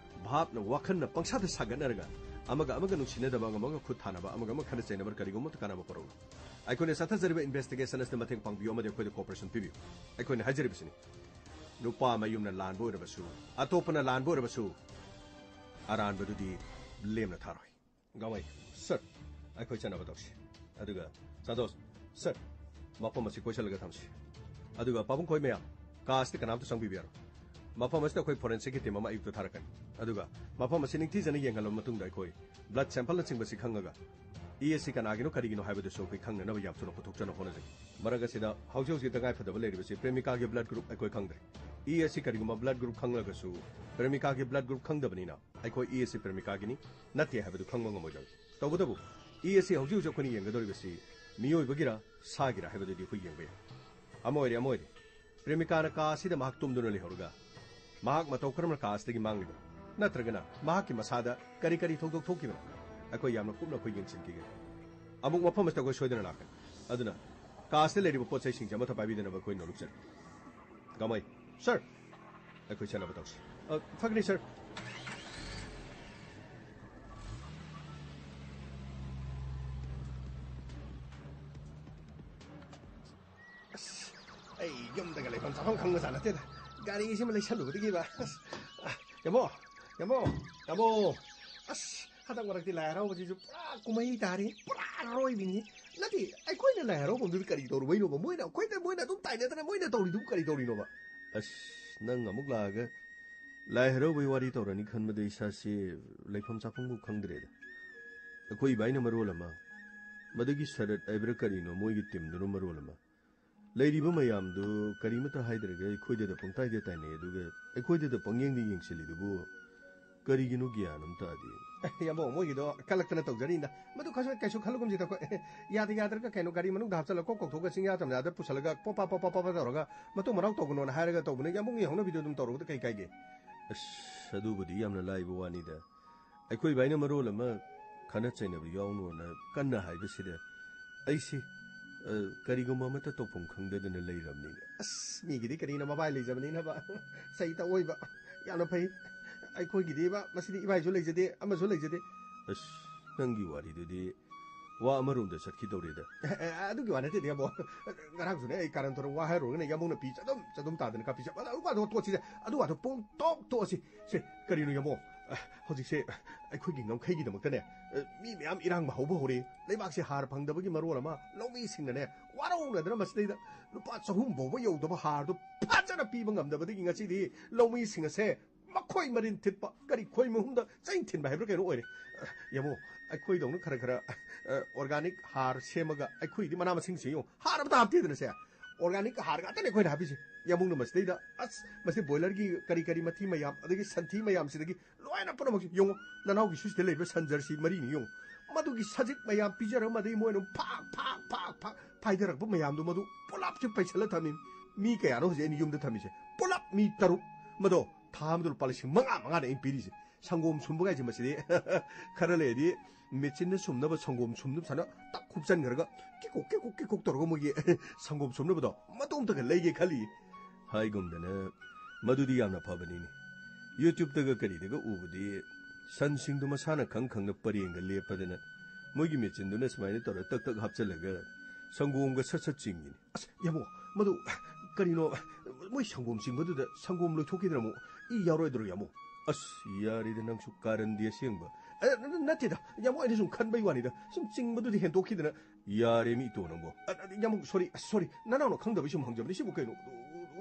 ꯚꯥꯞꯅ, ꯋꯥꯈꯜꯅ ꯄꯪꯁꯥꯗ ꯁꯥꯒꯠꯅꯔꯒ ꯑꯃꯒ ꯑꯃꯒ ꯅꯨꯡꯁꯤꯅꯗꯕ, ꯑꯃꯒ ꯑꯃꯒ ꯈꯨꯠ ꯊꯥꯅꯕ, ꯑꯃꯒ ꯑꯃꯒ ꯈꯠꯅ ꯆꯩꯅꯕ ꯀꯔꯤꯒꯨꯝꯕ ꯑꯃꯠꯇ ꯀꯥꯟꯅꯕ ꯄꯣꯔꯛꯎ꯫ ꯑꯩꯈꯣꯏꯅ ꯆꯠꯊꯖꯔꯤꯕ investigation ꯑꯁꯤꯗ ꯃꯇꯦꯡ ꯄꯥꯡꯕꯤꯌꯨ ꯑꯃꯗꯤ ꯑꯩꯈꯣꯏꯗ cooperation ꯄꯤꯕꯤꯌꯨ꯫ ꯑꯩꯈꯣꯏꯅ ꯍꯥꯏꯖꯔꯤꯕꯁꯤꯅꯤ, ꯅꯨꯄꯥ ꯃꯌꯨꯝꯅ ꯂꯥꯟꯕ ꯑꯣꯏꯔꯕꯁꯨ, ꯑꯇꯣꯞꯄꯅ ꯂꯥꯟꯕ ꯑꯣꯏꯔꯕꯁꯨ, ꯑꯔꯥꯟꯕꯗꯨꯗꯤ ꯂꯦꯝꯅ ꯊꯥꯔꯣꯏ꯫ ꯒꯥꯡꯃꯩ, ꯁꯥꯔ, ꯑꯩꯈꯣꯏ ꯆꯠꯅꯕ ꯇꯧꯁꯤ꯫ ꯑꯗꯨꯒ ꯁꯟꯇꯣꯁ, ꯁꯥꯔ, ꯃꯐꯝ ꯑꯁꯤ ꯀꯣꯏꯁꯤꯜꯂꯒ ꯊꯝꯁꯤ꯫ ꯑꯗꯨꯒ ꯄꯥꯕꯨꯡ ꯈꯣꯏ ꯃꯌꯥꯝ, ꯀꯥ ꯑꯁꯤꯗ ꯀꯅꯥꯝꯇ ꯆꯪꯕꯤꯕ ꯌꯥꯔꯣꯏ꯫ ꯃꯐꯝ ꯑꯁꯤꯗ ꯑꯩꯈꯣꯏ forensic ꯀꯤ team ꯑꯃ ꯑꯌꯨꯛꯇ ꯊꯥꯔꯛꯀꯅꯤ꯫ ꯑꯗꯨꯒ ꯃꯐꯝ ꯑꯁꯤ ꯅꯤꯡꯊꯤꯖꯅ ꯌꯦꯡꯍꯜꯂꯕ ꯃꯇꯨꯡꯗ ꯑꯩꯈꯣꯏ blood sample ꯅꯆꯤꯡꯕꯁꯤ ꯈꯪꯉꯒ ꯏ ꯑꯁꯤ ꯀꯅꯥꯒꯤꯅꯣ ꯀꯔꯤꯒꯤꯅꯣ ꯍꯥꯏꯕꯗꯨꯁꯨ ꯑꯩꯈꯣꯏ ꯈꯪꯅꯅꯕ ꯌꯥꯝ ꯊꯨꯅ ꯄꯨꯊꯣꯛꯆꯅꯕ ꯍꯣꯠꯅꯖꯒꯦ꯫ ꯃꯔꯛ ꯑꯁꯤꯗ ꯍꯧꯖꯤꯛ ꯍꯧꯖꯤꯛ ꯇꯉꯥꯏ ꯐꯗꯕ ꯂꯩꯔꯤꯕꯁꯤ ꯄ꯭ꯔꯦꯃꯤꯀꯥꯒꯤ blood group ꯑꯩꯈꯣꯏ ꯈꯪꯗ꯭ꯔꯦ꯫ ꯏ ꯑꯁꯤ ꯀꯔꯤꯒꯨꯝꯕ blood group ꯈꯪꯂꯒꯁꯨ ꯄ꯭ꯔꯦꯃꯤꯀꯥꯒꯤ blood group ꯈꯪꯗꯕꯅꯤꯅ ꯑꯩꯈꯣꯏ ꯏ ꯑꯁꯤ ꯄ꯭ꯔꯦꯃꯤꯀꯥꯒꯤꯅꯤ ꯅꯠꯇꯦ ꯍꯥꯏꯕꯗꯨ ꯈꯪꯕ ꯉꯝꯃꯣꯏꯗꯧꯔꯤ꯫ ꯇꯧꯕꯇꯕꯨ ꯏ ꯑꯁꯤ ꯍꯧꯖꯤꯛ ꯍꯧꯖꯤꯛ ꯑꯩꯈꯣꯏꯅ ꯌꯦꯡꯒꯗꯧꯔꯤꯕꯁꯤ ꯃꯤꯑꯣꯏꯕꯒꯤꯔ ꯁꯥꯒꯤꯔ ꯍꯥꯏꯕꯗꯨꯗꯤ ꯑꯩꯈꯣꯏ ꯌꯦꯡꯕ ꯌꯥꯏ꯫ ꯑꯃ ꯑꯣꯏꯔꯦ, ꯑꯃ ꯑꯣꯏꯔꯦ꯫ ꯄ꯭ꯔꯦꯃꯤꯀꯥꯅ ꯀꯥ ꯑꯁꯤꯗ ꯃꯍꯥꯛ ꯇꯨꯝꯗꯨꯅ ꯂꯩꯍꯧꯔꯒ ꯃꯍꯥꯛ ꯃꯇꯧ ꯀꯔꯝꯅ ꯀꯥ ꯑꯁꯤꯗꯒꯤ ꯃꯥꯡꯂꯤꯕ? ꯅꯠꯇ꯭ꯔꯒꯅ ꯃꯍꯥꯛꯀꯤ ꯃꯁꯥꯗ ꯀꯔꯤ ꯀꯔꯤ ꯊꯧꯗꯣꯛ ꯊꯣꯛꯈꯤꯕꯅꯣ? ꯑꯩꯈꯣꯏ ꯌꯥꯝꯅ ꯀꯨꯞꯅ ꯑꯩꯈꯣꯏ ꯌꯦꯡꯁꯤꯟꯈꯤꯒꯦ꯫ ꯑꯃꯨꯛ ꯃꯐꯝ ꯑꯁꯤꯗ ꯑꯩꯈꯣꯏ ꯁꯣꯏꯗꯅ ꯂꯥꯛꯀꯅꯤ꯫ ꯑꯗꯨꯅ ꯀꯥ ꯑꯁꯤꯗ ꯂꯩꯔꯤꯕ ꯄꯣꯠ ꯆꯩꯁꯤꯡꯁꯦ ꯑꯃꯠꯇ ꯄꯥꯏꯕꯤꯗꯅꯕ ꯑꯩꯈꯣꯏ ꯅꯣꯂꯨꯛꯆꯔꯤ꯫ ꯒꯥꯡꯃꯩ, ꯁꯥꯔ, ꯑꯩꯈꯣꯏ ꯆꯠꯅꯕ ꯇꯧꯁꯤ꯫ ꯑ, ꯐꯒꯅꯤ, ꯁꯥꯔ꯫ ꯑꯁ, ꯑꯩ ꯌꯨꯝꯗꯒ ꯂꯩꯐꯝ ꯆꯥꯐꯝ ꯈꯪꯕꯖꯥꯠ ꯅꯠꯇꯦꯗ꯫ ꯒꯥꯔꯤꯁꯤꯃ ꯂꯩꯁꯜꯂꯨꯕꯗꯒꯤꯕ꯫ ꯑꯁ, ꯑ, ꯌꯥꯝꯕꯣ, ꯌꯥꯝꯕꯣ, ꯌꯥꯝꯕꯣ꯫ ꯑꯁ, ꯍꯟꯗꯛ ꯃꯔꯛꯇꯤ ꯂꯥꯏ ꯍꯔꯥꯎꯕꯁꯤꯁꯨ ꯄꯨꯔꯥ ꯀꯨꯝꯍꯩ ꯇꯥꯔꯤ, ꯄꯨꯔꯥ ꯑꯔꯣꯏꯕꯤꯅꯤ꯫ ꯅꯠꯇꯦ, ꯑꯩꯈꯣꯏꯅ ꯂꯥꯏ ꯍꯔꯥꯎꯐꯝꯗꯨꯗ ꯀꯔꯤ ꯇꯧꯔꯨꯕꯩꯅꯣꯕ? ꯃꯣꯏꯅ ꯑꯩꯈꯣꯏꯗ, ꯃꯣꯏꯅ ꯑꯗꯨꯝ ꯇꯥꯏꯅꯗꯅ ꯃꯣꯏꯅ ꯇꯧꯔꯤꯗꯨꯕꯨ ꯀꯔꯤ ꯇꯧꯔꯤꯅꯣꯕ? ꯑꯁ, ꯅꯪ ꯑꯃꯨꯛ ꯂꯥꯛꯑꯒ ꯂꯥꯏ ꯍꯔꯥꯎꯕꯩ ꯋꯥꯔꯤ ꯇꯧꯔꯅꯤ ꯈꯟꯕꯗ ꯏꯁꯥꯁꯦ ꯂꯩꯐꯝ ꯆꯥꯐꯝꯕꯨ ꯈꯪꯗ꯭ꯔꯦꯗ꯫ ꯑꯩꯈꯣꯏ ꯏꯕꯥꯏꯅ ꯃꯔꯣꯜ ꯑꯃ, ꯃꯗꯨꯒꯤ ꯁꯔꯠ ꯍꯥꯏꯕ꯭ꯔꯥ ꯀꯔꯤꯅꯣ, ꯃꯣꯏꯒꯤ ꯇꯤꯝꯗꯨꯅ ꯃꯔꯣꯜ ꯑꯃ, ꯂꯩꯔꯤꯕ ꯃꯌꯥꯝꯗꯨ ꯀꯔꯤꯃꯠꯇ ꯍꯥꯏꯗ꯭ꯔꯒ ꯑꯩꯈꯣꯏꯗꯗ ꯄꯪꯇꯥꯏꯗ ꯇꯥꯏꯅꯩ, ꯑꯗꯨꯒ ꯑꯩꯈꯣꯏꯗꯗ ꯄꯪꯌꯦꯡꯗ ꯌꯦꯡꯁꯤꯜꯂꯤꯗꯨꯕꯨ ꯀꯔꯤꯒꯤꯅꯣ ꯒ꯭ꯌꯥꯟ ꯑꯃ ꯇꯥꯗꯦ꯫ ꯌꯥꯝꯕꯨꯡ, ꯃꯣꯏꯒꯤꯗꯣ ꯀꯜꯂꯛꯇꯅ ꯇꯧꯖꯔꯤꯅꯤꯗ꯫ ꯃꯗꯨ ꯀꯩꯁꯨ, ꯀꯩꯁꯨ ꯈꯜꯂꯨꯒꯨꯝꯁꯤꯗ ꯑꯩꯈꯣꯏ꯫ ꯌꯥꯗ ꯌꯥꯗ꯭ꯔꯒ ꯀꯩꯅꯣ, ꯒꯥꯔꯤ ꯃꯅꯨꯡꯗ ꯍꯥꯞꯆꯜꯂꯒ ꯀꯣꯛ ꯀꯧꯊꯣꯛꯑꯒ ꯆꯤꯡꯌꯥ ꯇꯝꯌꯥꯗ ꯄꯨꯁꯜꯂꯒ ꯄꯣꯄꯥ, ꯄꯣꯄꯥ, ꯄꯣꯄꯥ ꯇꯧꯔꯒ ꯃꯇꯨꯡ ꯃꯅꯥꯎ ꯇꯧꯒꯅꯣꯅ ꯍꯥꯏꯔꯒ ꯇꯧꯕꯅꯦ꯫ ꯌꯥꯝꯕꯨꯡꯒꯤ ꯍꯧꯅꯕꯤꯗꯨ ꯑꯗꯨꯝ ꯇꯧꯔꯨꯕꯗ ꯀꯩ ꯀꯥꯏꯒꯦ? ꯑꯁ, ꯑꯗꯨꯕꯨꯗꯤ ꯌꯥꯝꯅ ꯂꯥꯏꯕ ꯋꯥꯅꯤꯗ꯫ ꯑꯩꯈꯣꯏ ꯏꯕꯥꯏꯅ ꯃꯔꯣꯜ ꯑꯃ ꯈꯠꯅ ꯆꯩꯅꯕ ꯌꯥꯎꯅꯣꯅ ꯀꯟꯅ ꯍꯥꯏꯕꯁꯤꯗ ꯑꯩꯁꯤ, ꯑ, ꯀꯔꯤꯒꯨꯝꯕ ꯑꯃꯠꯇ ꯇꯧꯐꯝ ꯈꯪꯗꯗꯅ ꯂꯩꯔꯕꯅꯤꯅꯦ꯫ ꯑꯁ, ꯃꯤꯒꯤꯗꯤ ꯀꯔꯤꯅ ꯃꯕꯥꯏ ꯂꯩꯖꯕꯅꯤꯅꯕ꯫ ꯆꯩ ꯇꯛꯑꯣꯏꯕ꯫ ꯌꯥꯝꯅ ꯐꯩ꯫ ꯑꯩꯈꯣꯏꯒꯤꯗꯤꯕ, ꯃꯁꯤꯗꯤ ꯏꯕꯥꯏꯁꯨ ꯂꯩꯖꯗꯦ, ꯑꯃꯁꯨ ꯂꯩꯖꯗꯦ꯫ ꯑꯁ, ꯅꯪꯒꯤ ꯋꯥꯔꯤꯗꯨꯗꯤ ꯋꯥ ꯑꯃꯔꯣꯝꯗ ꯆꯠꯈꯤꯗꯧꯔꯦꯗ꯫ ꯑꯦ, ꯑꯦ, ꯑꯗꯨꯒꯤ ꯋꯥ ꯅꯠꯇꯦꯗ, ꯌꯥꯝꯕꯨꯡ꯫ ꯉꯔꯥꯡꯁꯨꯅꯦ, ꯑꯩ ꯀꯥꯔꯟ ꯇꯧꯔ ꯋꯥ ꯍꯥꯏꯔꯨꯔꯒꯅꯦ, ꯌꯥꯝꯕꯨꯡꯅ ꯄꯤ ꯆꯗꯨꯝ ꯆꯗꯨꯝ ꯇꯥꯗꯅ ꯀꯥꯞꯄꯤ ꯆꯠ-, ꯑꯗꯨ ꯋꯥꯗꯣ ꯇꯣꯛꯁꯤꯗ, ꯑꯗꯨ ꯋꯥꯗꯣ ꯄꯨꯡ ꯇꯣꯛ ꯇꯣꯛꯑꯁꯤ꯫ ꯁꯦ, ꯀꯔꯤꯅꯣ ꯌꯥꯝꯕꯨꯡ? ꯑ, ꯍꯧꯖꯤꯛꯁꯦ ꯑꯩꯈꯣꯏꯒꯤ ꯉꯝꯈꯩꯒꯤꯗꯃꯛꯇꯅꯦ, ꯑ, ꯃꯤ ꯃꯌꯥꯝ ꯏꯔꯥꯡꯕ ꯍꯧꯕ ꯍꯧꯔꯦ꯫ ꯂꯩꯕꯥꯛꯁꯦ ꯍꯥꯔ ꯐꯪꯗꯕꯒꯤ ꯃꯔꯣꯜ ꯑꯃ, ꯂꯧꯃꯤꯁꯤꯡꯅꯅꯦ ꯋꯥꯔꯧꯅꯗꯅ ꯃꯁꯤꯗꯩꯗ ꯂꯨꯄꯥ ꯆꯍꯨꯝ ꯐꯥꯎꯕ ꯌꯧꯗꯕ ꯍꯥꯔꯗꯣ ꯐꯖꯅ ꯄꯤꯕ ꯉꯝꯗꯕꯗꯒꯤ ꯉꯁꯤꯗꯤ ꯂꯧꯃꯤꯁꯤꯡ ꯑꯁꯦ ꯃꯈꯣꯏ ꯃꯔꯤꯟ ꯊꯤꯠꯄ, ꯀꯔꯤ ꯈꯣꯏ ꯃꯍꯨꯝꯗ ꯆꯩ ꯊꯤꯟꯕ ꯍꯥꯏꯕ꯭ꯔꯥ ꯀꯩꯅꯣ ꯑꯣꯏꯔꯦ꯫ ꯑ, ꯌꯦꯡꯉꯣ, ꯑꯩꯈꯣꯏꯗꯧꯅ ꯈꯔ ꯈꯔ, ꯑ, organic ꯍꯥꯔ ꯁꯦꯝꯃꯒ ꯑꯩꯈꯣꯏꯗꯤ ꯃꯅꯥ ꯃꯁꯤꯡꯁꯦ ꯌꯦꯡꯉꯣ, ꯍꯥꯔ ꯑꯃꯇ ꯍꯥꯞꯇꯦꯗꯅ ꯁꯦ꯫ Organic ꯍꯥꯔ ꯉꯥꯛꯇꯅꯦ ꯑꯩꯈꯣꯏꯅ ꯍꯥꯞꯄꯤꯁꯦ꯫ ꯌꯥꯝꯕꯨꯡꯅ ꯃꯁꯤꯗꯩꯗ, ꯑꯁ, ꯃꯁꯤ ꯕꯣꯏꯂꯔꯒꯤ ꯀꯔꯤ ꯀꯔꯤ ꯃꯊꯤ ꯃꯌꯥꯝ, ꯑꯗꯒꯤ ꯁꯟꯊꯤ ꯃꯌꯥꯝꯁꯤꯗꯒꯤ ꯂꯣꯏꯅ ꯄꯨꯝꯅꯃꯛꯁꯦ ꯌꯦꯡꯉꯣ, ꯅꯅꯥꯎꯒꯤ ꯁꯤꯁꯤꯗ ꯂꯩꯕ ꯁꯟ ꯖꯔꯁꯤ ꯃꯔꯤꯅꯤ ꯌꯦꯡꯉꯣ꯫ ꯃꯗꯨꯒꯤ ꯁꯖꯤꯛ ꯃꯌꯥꯝ ꯄꯤꯖꯔꯒ ꯃꯗꯩ ꯃꯣꯏꯅ ꯐꯥꯛ, ꯐꯥꯛ, ꯐꯥꯛ, ꯐꯥꯛ ꯐꯥꯏꯊꯔꯛꯄ ꯃꯌꯥꯝꯗꯨ ꯃꯗꯨ ꯄꯨꯂꯞꯁꯦ ꯄꯩꯁꯜꯂ ꯊꯝꯃꯤ꯫ ꯃꯤ ꯀꯌꯥꯅꯣ ꯍꯧꯖꯤꯛ ꯑꯩꯅ ꯌꯨꯝꯗ ꯊꯝꯃꯤꯁꯦ? ꯄꯨꯂꯞ ꯃꯤ ꯇꯔꯨꯛ꯫ ꯃꯗꯣ ꯊꯥ ꯑꯃꯗ ꯂꯨꯄꯥ ꯂꯤꯁꯤꯡ ꯃꯉꯥ ꯃꯉꯥꯅꯦ ꯑꯩꯅ ꯄꯤꯔꯤꯁꯦ꯫ ꯁꯪꯒꯣꯝ ꯁꯨꯝꯕ ꯀꯥꯏꯁꯦ ꯃꯁꯤꯗꯤ ꯈꯔ ꯂꯩꯔꯗꯤ ꯃꯦꯆꯤꯟꯅ ꯁꯨꯝꯅꯕ ꯁꯪꯒꯣꯝ ꯁꯨꯝꯅꯕ ꯁꯥꯟꯅ ꯇꯛ ꯈꯨꯞꯆꯟꯈ꯭ꯔꯒ ꯀꯤꯀꯣꯛ, ꯀꯤꯀꯣꯛ, ꯀꯤꯀꯣꯛ ꯇꯧꯔꯒ ꯃꯣꯏꯒꯤ ꯁꯪꯒꯣꯝ ꯁꯨꯝꯅꯕꯗꯣ ꯃꯇꯣꯝꯇꯒ ꯂꯩꯒꯦ ꯈꯜꯂꯤ꯫ ꯍꯥꯏꯒꯨꯝꯗꯅ ꯃꯗꯨꯗꯤ ꯌꯥꯝꯅ ꯐꯕꯅꯤꯅꯦ꯫ YouTubeꯇꯒ ꯀꯔꯤꯗꯒ ꯎꯕꯗꯤ ꯁꯟꯁꯤꯡꯗꯣ ꯃꯁꯥꯅ ꯈꯪ ꯈꯪꯅ ꯄꯔꯦꯡꯒ ꯂꯦꯞꯄꯗꯅ ꯃꯣꯏꯒꯤ ꯃꯦꯆꯤꯟꯗꯨꯅ ꯁꯨꯃꯥꯏꯅ ꯇꯧꯔ ꯇꯛ ꯇꯛ ꯍꯥꯞꯆꯜꯂꯒ ꯁꯪꯒꯣꯝꯒ ꯁꯠ ꯁꯠ ꯆꯤꯡꯉꯤꯅꯦ꯫ ꯑꯁ, ꯌꯥꯝꯕꯨꯡ, ꯃꯗꯨ ꯀꯔꯤꯅꯣ, ꯃꯣꯏ ꯁꯪꯒꯣꯝ ꯆꯤꯡꯕꯗꯨꯗ ꯁꯪꯒꯣꯝ ꯂꯣꯏꯊꯣꯛꯈꯤꯗꯅ ꯑꯃꯨꯛ ꯏ ꯌꯥꯎꯔꯣꯏꯗ꯭ꯔꯣ, ꯌꯥꯝꯕꯨꯡ? ꯑꯁ, ꯌꯥꯔꯦꯗ ꯅꯪꯁꯨ, ꯀꯥꯔꯟꯗꯤ ꯑꯁꯦꯡꯕ꯫ ꯑ, ꯅ-, ꯅꯠꯇꯦꯗ, ꯌꯥꯝ ꯑꯩꯅ ꯁꯨꯝ ꯈꯟꯕꯩ ꯋꯥꯅꯤꯗ꯫ ꯁꯨꯝ ꯆꯤꯡꯕꯗꯨꯗꯤ ꯍꯦꯟꯗꯣꯛꯈꯤꯗꯅ꯫ ꯌꯥꯔꯦ, ꯃꯤ ꯏꯇꯣ ꯅꯪꯕꯣ꯫ ꯑ, ꯑ, ꯌꯥꯝ sorry, sorry, ꯅꯅꯥꯎꯅ ꯈꯪꯗꯕꯩ ꯁꯨꯝ ꯍꯪꯖꯕꯅꯤ꯫ ꯁꯤꯕꯨ ꯀꯩꯅꯣ?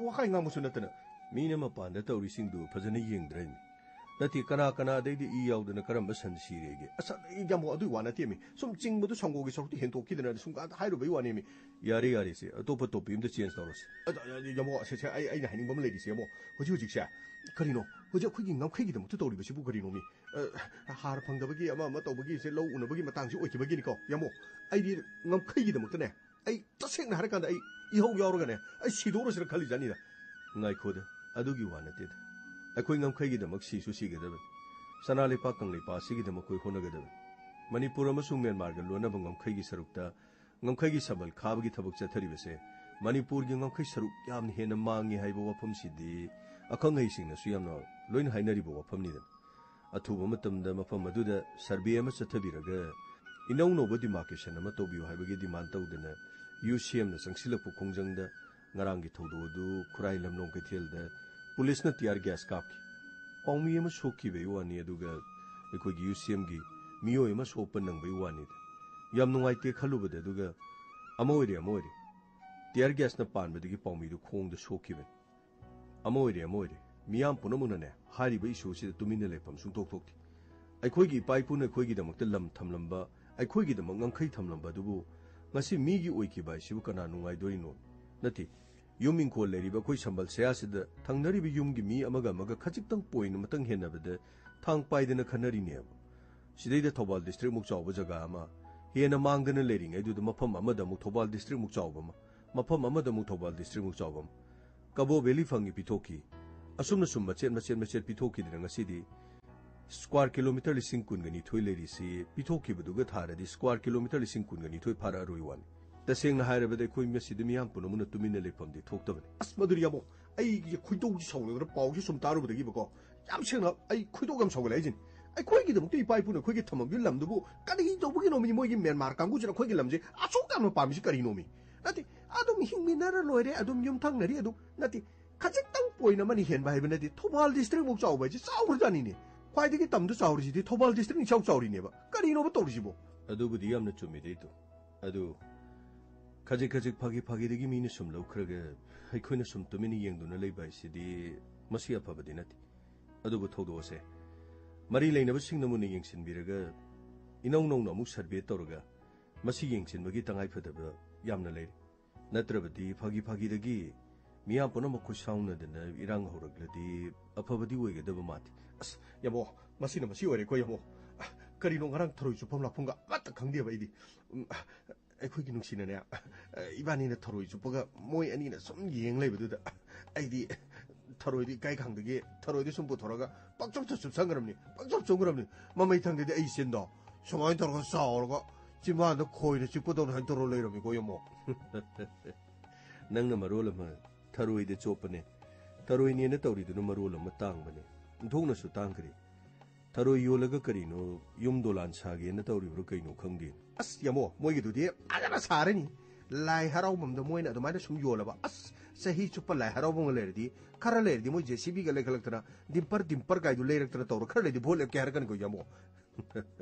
ꯋꯥꯈꯥꯏ ꯉꯥꯡꯕꯁꯨ ꯅꯠꯇꯅ꯫ ꯃꯤꯅ ꯃꯄꯥꯟꯗ ꯇꯧꯔꯤꯁꯤꯡꯗꯨ ꯐꯖꯅ ꯌꯦꯡꯗ꯭ꯔꯦ꯫ ꯅꯠꯇꯦ, ꯀꯅꯥ ꯀꯅꯥꯗꯩꯗꯤ ꯏ ꯌꯥꯎꯗꯅ ꯀꯔꯝꯕ ꯁꯟ ꯁꯤꯔꯦꯒꯦ? ꯑꯁ, ꯑꯩ ꯌꯥꯝ ꯑꯗꯨꯏ ꯋꯥ ꯅꯠꯇꯦꯃꯤ꯫ ꯁꯨꯝ ꯆꯤꯡꯕꯗꯨ ꯁꯪꯒꯣꯒꯤ ꯁꯔꯨꯛꯇꯤ ꯍꯦꯟꯗꯣꯛꯈꯤꯗꯅ ꯁꯨꯝ ꯍꯥꯏꯔꯨꯕꯩ ꯋꯥꯅꯦꯃꯤ꯫ ꯌꯥꯔꯦ, ꯌꯥꯔꯦ, ꯁꯦ, ꯑꯇꯣꯞꯄ topic ꯑꯝꯗ change ꯇꯧꯔꯁꯤ꯫ ꯑ, ꯑ, ꯑ, ꯌꯥꯝꯕꯣ, ꯁꯦ, ꯁꯦ, ꯑꯩ, ꯑꯩꯅ ꯍꯥꯏꯅꯤꯡꯕ ꯑꯃ ꯂꯩꯔꯤꯁꯦ, ꯌꯥꯝꯕꯣ꯫ ꯍꯧꯖꯤꯛ ꯍꯧꯖꯤꯛꯁꯦ, ꯀꯔꯤꯅꯣ? ꯍꯧꯖꯤꯛ ꯑꯩꯈꯣꯏꯒꯤ ꯉꯝꯈꯩꯒꯤꯗꯃꯛꯇ ꯇꯧꯔꯤꯕꯁꯤꯕꯨ ꯀꯔꯤꯅꯣꯃꯤ? ꯑ, ꯍꯥꯔ ꯐꯪꯗꯕꯒꯤ, ꯑꯃ ꯑꯃ ꯇꯧꯕꯒꯤ, ꯁꯦ, ꯂꯧ ꯎꯅꯕꯒꯤ ꯃꯇꯥꯡꯁꯤ ꯑꯣꯏꯈꯤꯕꯒꯤꯅꯤꯀꯣ, ꯌꯥꯝꯕꯣ꯫ ꯑꯩꯗꯤ ꯉꯝꯈꯩꯒꯤꯗꯃꯛꯇꯅꯦ, ꯑꯩ ꯇꯁꯦꯡꯅ ꯍꯥꯏꯔꯀꯥꯟꯗ ꯑꯩ ꯏꯍꯧ ꯌꯥꯎꯔꯒꯅꯦ, ꯑꯩ ꯁꯤꯗꯣꯛꯎꯔꯁꯤꯔ ꯈꯜꯂꯤꯖꯥꯠꯅꯤꯗ꯫ ꯉꯥꯏꯈꯣꯗ, ꯑꯗꯨꯒꯤ ꯋꯥ ꯅꯠꯇꯦꯗ꯫ ꯑꯩꯈꯣꯏ ꯉꯝꯈꯩꯒꯤꯗꯃꯛ ꯁꯤꯁꯨ ꯁꯤꯒꯗꯕꯅꯤ꯫ ꯁꯅꯥ ꯂꯩꯄꯥꯛ ꯀꯪꯂꯩꯄꯥꯛ ꯑꯁꯤꯒꯤꯗꯃꯛ ꯑꯩꯈꯣꯏ ꯍꯣꯠꯅꯒꯗꯕꯅꯤ꯫ ꯃꯅꯤꯄꯨꯔ ꯑꯃꯁꯨꯡ ꯃ꯭ꯌꯥꯟꯃꯥꯔꯒ ꯂꯣꯟꯅꯕ ꯉꯝꯈꯩꯒꯤ ꯁꯔꯨꯛꯇ ꯉꯝꯈꯩꯒꯤ ꯁꯝꯕꯜ ꯈꯥꯕꯒꯤ ꯊꯕꯛ ꯆꯠꯊꯔꯤꯕꯁꯦ ꯃꯅꯤꯄꯨꯔꯒꯤ ꯉꯝꯈꯩ ꯁꯔꯨꯛ ꯌꯥꯝꯅ ꯍꯦꯟꯅ ꯃꯥꯡꯉꯤ ꯍꯥꯏꯕ ꯋꯥꯐꯝꯁꯤꯗꯤ ꯑꯈꯪ ꯑꯍꯩꯁꯤꯡꯅꯁꯨ ꯌꯥꯝꯅ ꯂꯣꯏꯅ ꯍꯥꯏꯅꯔꯤꯕ ꯋꯥꯐꯝꯅꯤꯗꯅ꯫ ꯑꯊꯨꯕ ꯃꯇꯝꯗ ꯃꯐꯝ ꯑꯗꯨꯗ survey ꯑꯃ ꯆꯠꯊꯕꯤꯔꯒ ꯏꯅꯧ ꯅꯧꯕ demarcation ꯑꯃ ꯇꯧꯕꯤꯌꯨ ꯍꯥꯏꯕꯒꯤ demand ꯇꯧꯗꯅ UCMꯅ ꯆꯪꯁꯤꯜꯂꯛꯄ ꯈꯣꯡꯖꯪꯗ ꯉꯔꯥꯡꯒꯤ ꯊꯧꯗꯣꯛ ꯑꯗꯨ ꯈꯨꯔꯥꯏ ꯂꯝꯂꯣꯡ ꯀꯩꯊꯦꯜꯗ ꯄꯨꯂꯤꯁꯅ tear gas ꯀꯥꯞꯈꯤ꯫ ꯄꯥꯎꯃꯤ ꯑꯃ ꯁꯣꯛꯈꯤꯕꯒꯤ ꯋꯥꯅꯤ, ꯑꯗꯨꯒ ꯑꯩꯈꯣꯏꯒꯤ UCMꯒꯤ ꯃꯤꯑꯣꯏ ꯑꯃ ꯁꯣꯛꯄ ꯅꯪꯕꯒꯤ ꯋꯥꯅꯤꯗ꯫ ꯌꯥꯝ ꯅꯨꯡꯉꯥꯏꯇꯦ ꯈꯜꯂꯨꯕꯗ, ꯑꯗꯨꯒ ꯑꯃ ꯑꯣꯏꯔꯦ, ꯑꯃ ꯑꯣꯏꯔꯦ, tear gasꯅ ꯄꯥꯟꯕꯗꯒꯤ ꯄꯥꯎꯃꯤꯗꯨ ꯈꯣꯡꯗ ꯁꯣꯛꯈꯤꯕꯅꯤ꯫ ꯑꯃ ꯑꯣꯏꯔꯦ, ꯑꯃ ꯑꯣꯏꯔꯦ, ꯃꯤꯌꯥꯝ ꯄꯨꯝꯅꯃꯛꯅꯅꯦ ꯍꯥꯏꯔꯤꯕ issueꯁꯤꯗ ꯇꯨꯃꯤꯟꯅ ꯂꯩꯐꯝ ꯁꯨꯡꯊꯣꯛ ꯊꯣꯛꯇꯦ꯫ ꯑꯩꯈꯣꯏꯒꯤ ꯏꯄꯥ ꯏꯄꯨꯅ ꯑꯩꯈꯣꯏꯒꯤꯗꯃꯛꯇ ꯂꯝ ꯊꯝꯂꯝꯕ, ꯑꯩꯈꯣꯏꯒꯤꯗꯃꯛ ꯉꯝꯈꯩ ꯊꯝꯂꯝꯕ ꯑꯗꯨꯕꯨ ꯉꯁꯤ ꯃꯤꯒꯤ ꯑꯣꯏꯈꯤꯕ ꯍꯥꯏꯁꯤꯕꯨ ꯀꯅꯥ ꯅꯨꯡꯉꯥꯏꯗꯣꯔꯤꯅꯣ? ꯅꯠꯇꯦ, ꯌꯨꯝ ꯏꯪꯈꯣꯜ ꯂꯩꯔꯤꯕ ꯑꯩꯈꯣꯏ ꯁꯝꯕꯜ ꯁꯌꯥꯁꯤꯗ ꯊꯪꯅꯔꯤꯕ ꯌꯨꯝꯒꯤ ꯃꯤ ꯑꯃꯒ ꯑꯃꯒ ꯈꯖꯤꯛꯇꯪ point ꯑꯃꯇꯪ ꯍꯦꯟꯅꯕꯗ ꯊꯥꯡ ꯄꯥꯏꯗꯅ ꯈꯟꯅꯔꯤꯅꯦꯕ꯫ ꯁꯤꯗꯩꯗ ꯊꯧꯕꯥꯜ districtꯃꯨꯛ ꯆꯥꯎꯕ ꯖꯒꯥ ꯑꯃ ꯍꯦꯟꯅ ꯃꯥꯡꯗꯅ ꯂꯩꯔꯤꯉꯩꯗꯨꯗ ꯃꯐꯝ ꯑꯃꯗ ꯑꯃꯨꯛ ꯊꯧꯕꯥꯜ districtꯃꯨꯛ ꯆꯥꯎꯕ ꯑꯃ, ꯃꯐꯝ ꯑꯃꯗ ꯑꯃꯨꯛ ꯊꯧꯕꯥꯜ districtꯃꯨꯛ ꯆꯥꯎꯕ ꯑꯃ꯫ ꯀꯕꯣ valley ꯐꯪꯉꯤ ꯄꯤꯊꯣꯛꯈꯤ꯫ ꯑꯁꯨꯝꯅ ꯁꯨꯝ ꯃꯆꯦꯠ ꯃꯆꯦꯠ ꯃꯆꯦꯠ ꯄꯤꯊꯣꯛꯈꯤꯗꯅ ꯉꯁꯤꯗꯤ square kilometre ꯂꯤꯁꯤꯡ ꯀꯨꯟꯒ ꯅꯤꯊꯣꯏ ꯂꯩꯔꯤꯁꯤ ꯄꯤꯊꯣꯛꯈꯤꯕꯗꯨꯒ ꯊꯥꯔꯗꯤ square kilometre ꯂꯤꯁꯤꯡ ꯀꯨꯟꯒ ꯅꯤꯊꯣꯏ ꯐꯥꯔꯛꯑꯔꯣꯏ ꯋꯥꯅꯤ꯫ ꯇꯁꯦꯡꯅ ꯍꯥꯏꯔꯕꯗ ꯑꯩꯈꯣꯏ ꯃꯁꯤꯗ ꯃꯤꯌꯥꯝ ꯄꯨꯝꯅꯃꯛꯅ ꯇꯨꯃꯤꯟꯅ ꯂꯩꯐꯝꯗꯤ ꯊꯣꯛꯇꯕꯅꯤ꯫ ꯑꯁ, ꯃꯗꯨꯗꯤ ꯌꯥꯝꯕꯣ, ꯑꯩꯒꯤ ꯈꯣꯏꯗꯧꯁꯤ ꯁꯥꯎꯒꯠꯂꯛꯇꯅ ꯄꯥꯎꯁꯤ ꯁꯨꯝ ꯇꯥꯔꯨꯕꯗꯒꯤꯕꯀꯣ, ꯌꯥꯝ ꯁꯦꯡꯅ ꯑꯩ ꯈꯣꯏꯗꯧ ꯌꯥꯝ ꯁꯥꯎꯒꯠꯂꯦ ꯍꯥꯏꯁꯤꯅꯤ꯫ ꯑꯩꯈꯣꯏꯒꯤꯗꯃꯛꯇ ꯏꯄꯥ ꯏꯄꯨꯅ ꯑꯩꯈꯣꯏꯒꯤ ꯊꯝꯃꯝꯕ ꯂꯝꯗꯨꯕꯨ ꯀꯔꯤ ꯇꯧꯕꯒꯤꯅꯣꯃꯤ? ꯃꯣꯏꯒꯤ ꯃ꯭ꯌꯥꯟꯃꯥꯔ ꯀꯥꯡꯕꯨꯁꯤꯅ ꯑꯩꯈꯣꯏꯒꯤ ꯂꯝꯁꯦ ꯑꯁꯨꯛ ꯌꯥꯝꯅ ꯄꯥꯝꯃꯤꯁꯤ ꯀꯔꯤꯅꯣꯃꯤ? ꯅꯠꯇꯦ, ꯑꯗꯨꯝ ꯍꯤꯡꯃꯤꯟꯅꯔ ꯂꯣꯏꯔꯦ, ꯑꯗꯨꯝ ꯌꯨꯝꯊꯪꯅꯔꯤ, ꯑꯗꯨꯝ, ꯅꯠꯇꯦ, ꯈꯖꯤꯛꯇꯪ point ꯑꯃꯅꯤ ꯍꯦꯟꯕ ꯍꯥꯏꯕ ꯅꯠꯇꯦ, ꯊꯧꯕꯥꯜ districtꯃꯨꯛ ꯆꯥꯎꯕ ꯍꯥꯏꯁꯦ ꯆꯥꯎꯈ꯭ꯔꯖꯥꯠꯅꯤꯅꯦ꯫ ꯈ꯭ꯋꯥꯏꯗꯒꯤ ꯇꯝꯗꯨ ꯆꯥꯎꯔꯤꯁꯤꯗꯤ ꯊꯧꯕꯥꯜ district ꯏꯆꯥꯎ ꯆꯥꯎꯔꯤꯅꯦꯕ꯫ ꯀꯔꯤꯅꯣꯕ ꯇꯧꯔꯤꯁꯤꯕꯣ? ꯑꯗꯨꯕꯨꯗꯤ ꯌꯥꯝꯅ ꯆꯨꯝꯃꯤꯗ ꯏꯇꯨ꯫ ꯑꯗꯨ ꯈꯖꯤꯛ ꯈꯖꯤꯛ ꯐꯥꯒꯤ ꯐꯥꯒꯤꯗꯒꯤ ꯃꯤꯅ ꯁꯨꯝ ꯂꯧꯈ꯭ꯔꯒ ꯑꯩꯈꯣꯏꯅ ꯁꯨꯝ ꯇꯨꯃꯤꯟꯅ ꯌꯦꯡꯗꯨꯅ ꯂꯩꯕ ꯍꯥꯏꯁꯤꯗꯤ ꯃꯁꯤ ꯑꯐꯕꯗꯤ ꯅꯠꯇꯦ꯫ ꯑꯗꯨꯕꯨ ꯊꯧꯗꯣꯛ ꯑꯁꯦ ꯃꯔꯤ ꯂꯩꯅꯕꯁꯤꯡꯅ ꯃꯨꯟꯅ ꯌꯦꯡꯁꯤꯟꯕꯤꯔꯒ ꯏꯅꯧ ꯅꯧꯅ ꯑꯃꯨꯛ survey ꯇꯧꯔꯒ ꯃꯁꯤ ꯌꯦꯡꯁꯤꯟꯕꯒꯤ ꯇꯉꯥꯏꯐꯗꯕ ꯌꯥꯝꯅ ꯂꯩꯔꯤ꯫ ꯅꯠꯇ꯭ꯔꯕꯗꯤ ꯐꯥꯒꯤ ꯐꯥꯒꯤꯗꯒꯤ ꯃꯤꯌꯥꯝ ꯄꯨꯝꯅꯃꯛ ꯈꯨꯠ ꯁꯥꯎꯅꯗꯅ ꯏꯔꯥꯡ ꯍꯧꯔꯛꯂꯗꯤ ꯑꯐꯕꯗꯤ ꯑꯣꯏꯒꯗꯕ ꯃꯥꯟꯗꯦ꯫ ꯑꯁ, ꯌꯥꯃꯣ, ꯃꯁꯤꯅ ꯃꯁꯤ ꯑꯣꯏꯔꯦꯀꯣ, ꯌꯥꯃꯣ꯫ ꯑ, ꯀꯔꯤꯅꯣ ꯉꯔꯥꯡ ꯊꯔꯣꯏ ꯆꯨꯞꯐꯝ ꯂꯥꯛꯐꯝꯒ ꯑꯃꯠꯇ ꯈꯪꯗꯦꯕ ꯑꯩꯗꯤ꯫ ꯎꯝ, ꯑ, ꯑꯩꯈꯣꯏꯒꯤ ꯅꯨꯡꯁꯤꯅꯅꯦ, ꯑ, ꯏꯕꯥꯅꯤꯅ ꯊꯔꯣꯏ ꯆꯨꯞꯄꯒ ꯃꯣꯏ ꯑꯅꯤꯅ ꯁꯨꯝ ꯌꯦꯡ ꯂꯩꯕꯗꯨꯗ ꯑꯩꯗꯤ ꯊꯔꯣꯏꯗꯤ ꯏꯀꯥꯏ ꯈꯪꯗꯒꯤ ꯊꯔꯣꯏꯗꯤ ꯁꯨꯝ ꯄꯨꯊꯣꯔꯒ ꯄꯪꯆꯨꯞ ꯆꯨꯞ ꯆꯨꯞꯁꯟꯈ꯭ꯔꯕꯅꯤ, ꯄꯪꯆꯨꯞ ꯆꯨꯞꯈ꯭ꯔꯕꯅꯤ꯫ ꯃꯃꯩ ꯊꯪꯗꯗꯤ ꯑꯩ ꯆꯤꯟꯗꯣ ꯁꯨꯃꯥꯏꯅ ꯇꯧꯔꯒ ꯆꯥꯎꯔꯒ ꯆꯤꯝꯕꯥꯟꯗ ꯈꯣꯏꯅ ꯆꯤꯛꯄꯗꯧꯅ ꯍꯥꯏꯅ ꯇꯧꯔ ꯂꯩꯔꯝꯃꯤꯀꯣ, ꯌꯦꯡꯉꯣ꯫ ꯅꯪꯅ ꯃꯔꯣꯜ ꯑꯃ ꯊꯔꯣꯏꯗ ꯆꯣꯞꯄꯅꯦ, ꯊꯔꯣꯏꯅꯦꯅ ꯇꯧꯔꯤꯗꯨꯅ ꯃꯔꯣꯜ ꯑꯃ ꯇꯥꯡꯕꯅꯦ, ꯑꯣꯟꯊꯣꯛꯅꯁꯨ ꯇꯥꯡꯈ꯭ꯔꯦ꯫ ꯊꯔꯣꯏ ꯌꯣꯜꯂꯒ ꯀꯔꯤꯅꯣ ꯌꯨꯝ ꯗꯣꯂꯥꯟ ꯁꯥꯒꯦꯅ ꯇꯧꯔꯤꯕ꯭ꯔꯥ ꯀꯩꯅꯣ ꯈꯪꯗꯦ꯫ ꯑꯁ, ꯌꯥꯃꯣ, ꯃꯣꯏꯒꯤꯗꯨꯗꯤ ꯐꯖꯅ ꯁꯥꯔꯅꯤ꯫ ꯂꯥꯏ ꯍꯔꯥꯎꯐꯝꯗ ꯃꯣꯏꯅ ꯑꯗꯨꯃꯥꯏꯅ ꯁꯨꯝ ꯌꯣꯜꯂꯕ, ꯑꯁ, ꯆꯍꯤ ꯆꯨꯞꯄ ꯂꯥꯏ ꯍꯔꯥꯎꯐꯝꯒ ꯂꯩꯔꯗꯤ, ꯈꯔ ꯂꯩꯔꯗꯤ ꯃꯣꯏ JCB ꯒ ꯂꯩꯈꯠꯂꯛꯇꯅ, ꯗꯤꯝꯄꯔ ꯗꯤꯝꯄꯔ ꯀꯥꯏꯗꯨ ꯂꯩꯔꯛꯇꯅ ꯇꯧꯔ ꯈꯔ ꯂꯩꯔꯗꯤ ꯚꯣꯠ ꯂꯦꯞꯀꯦ ꯍꯥꯏꯔꯛꯀꯅꯤꯀꯣ, ꯌꯥꯃꯣ꯫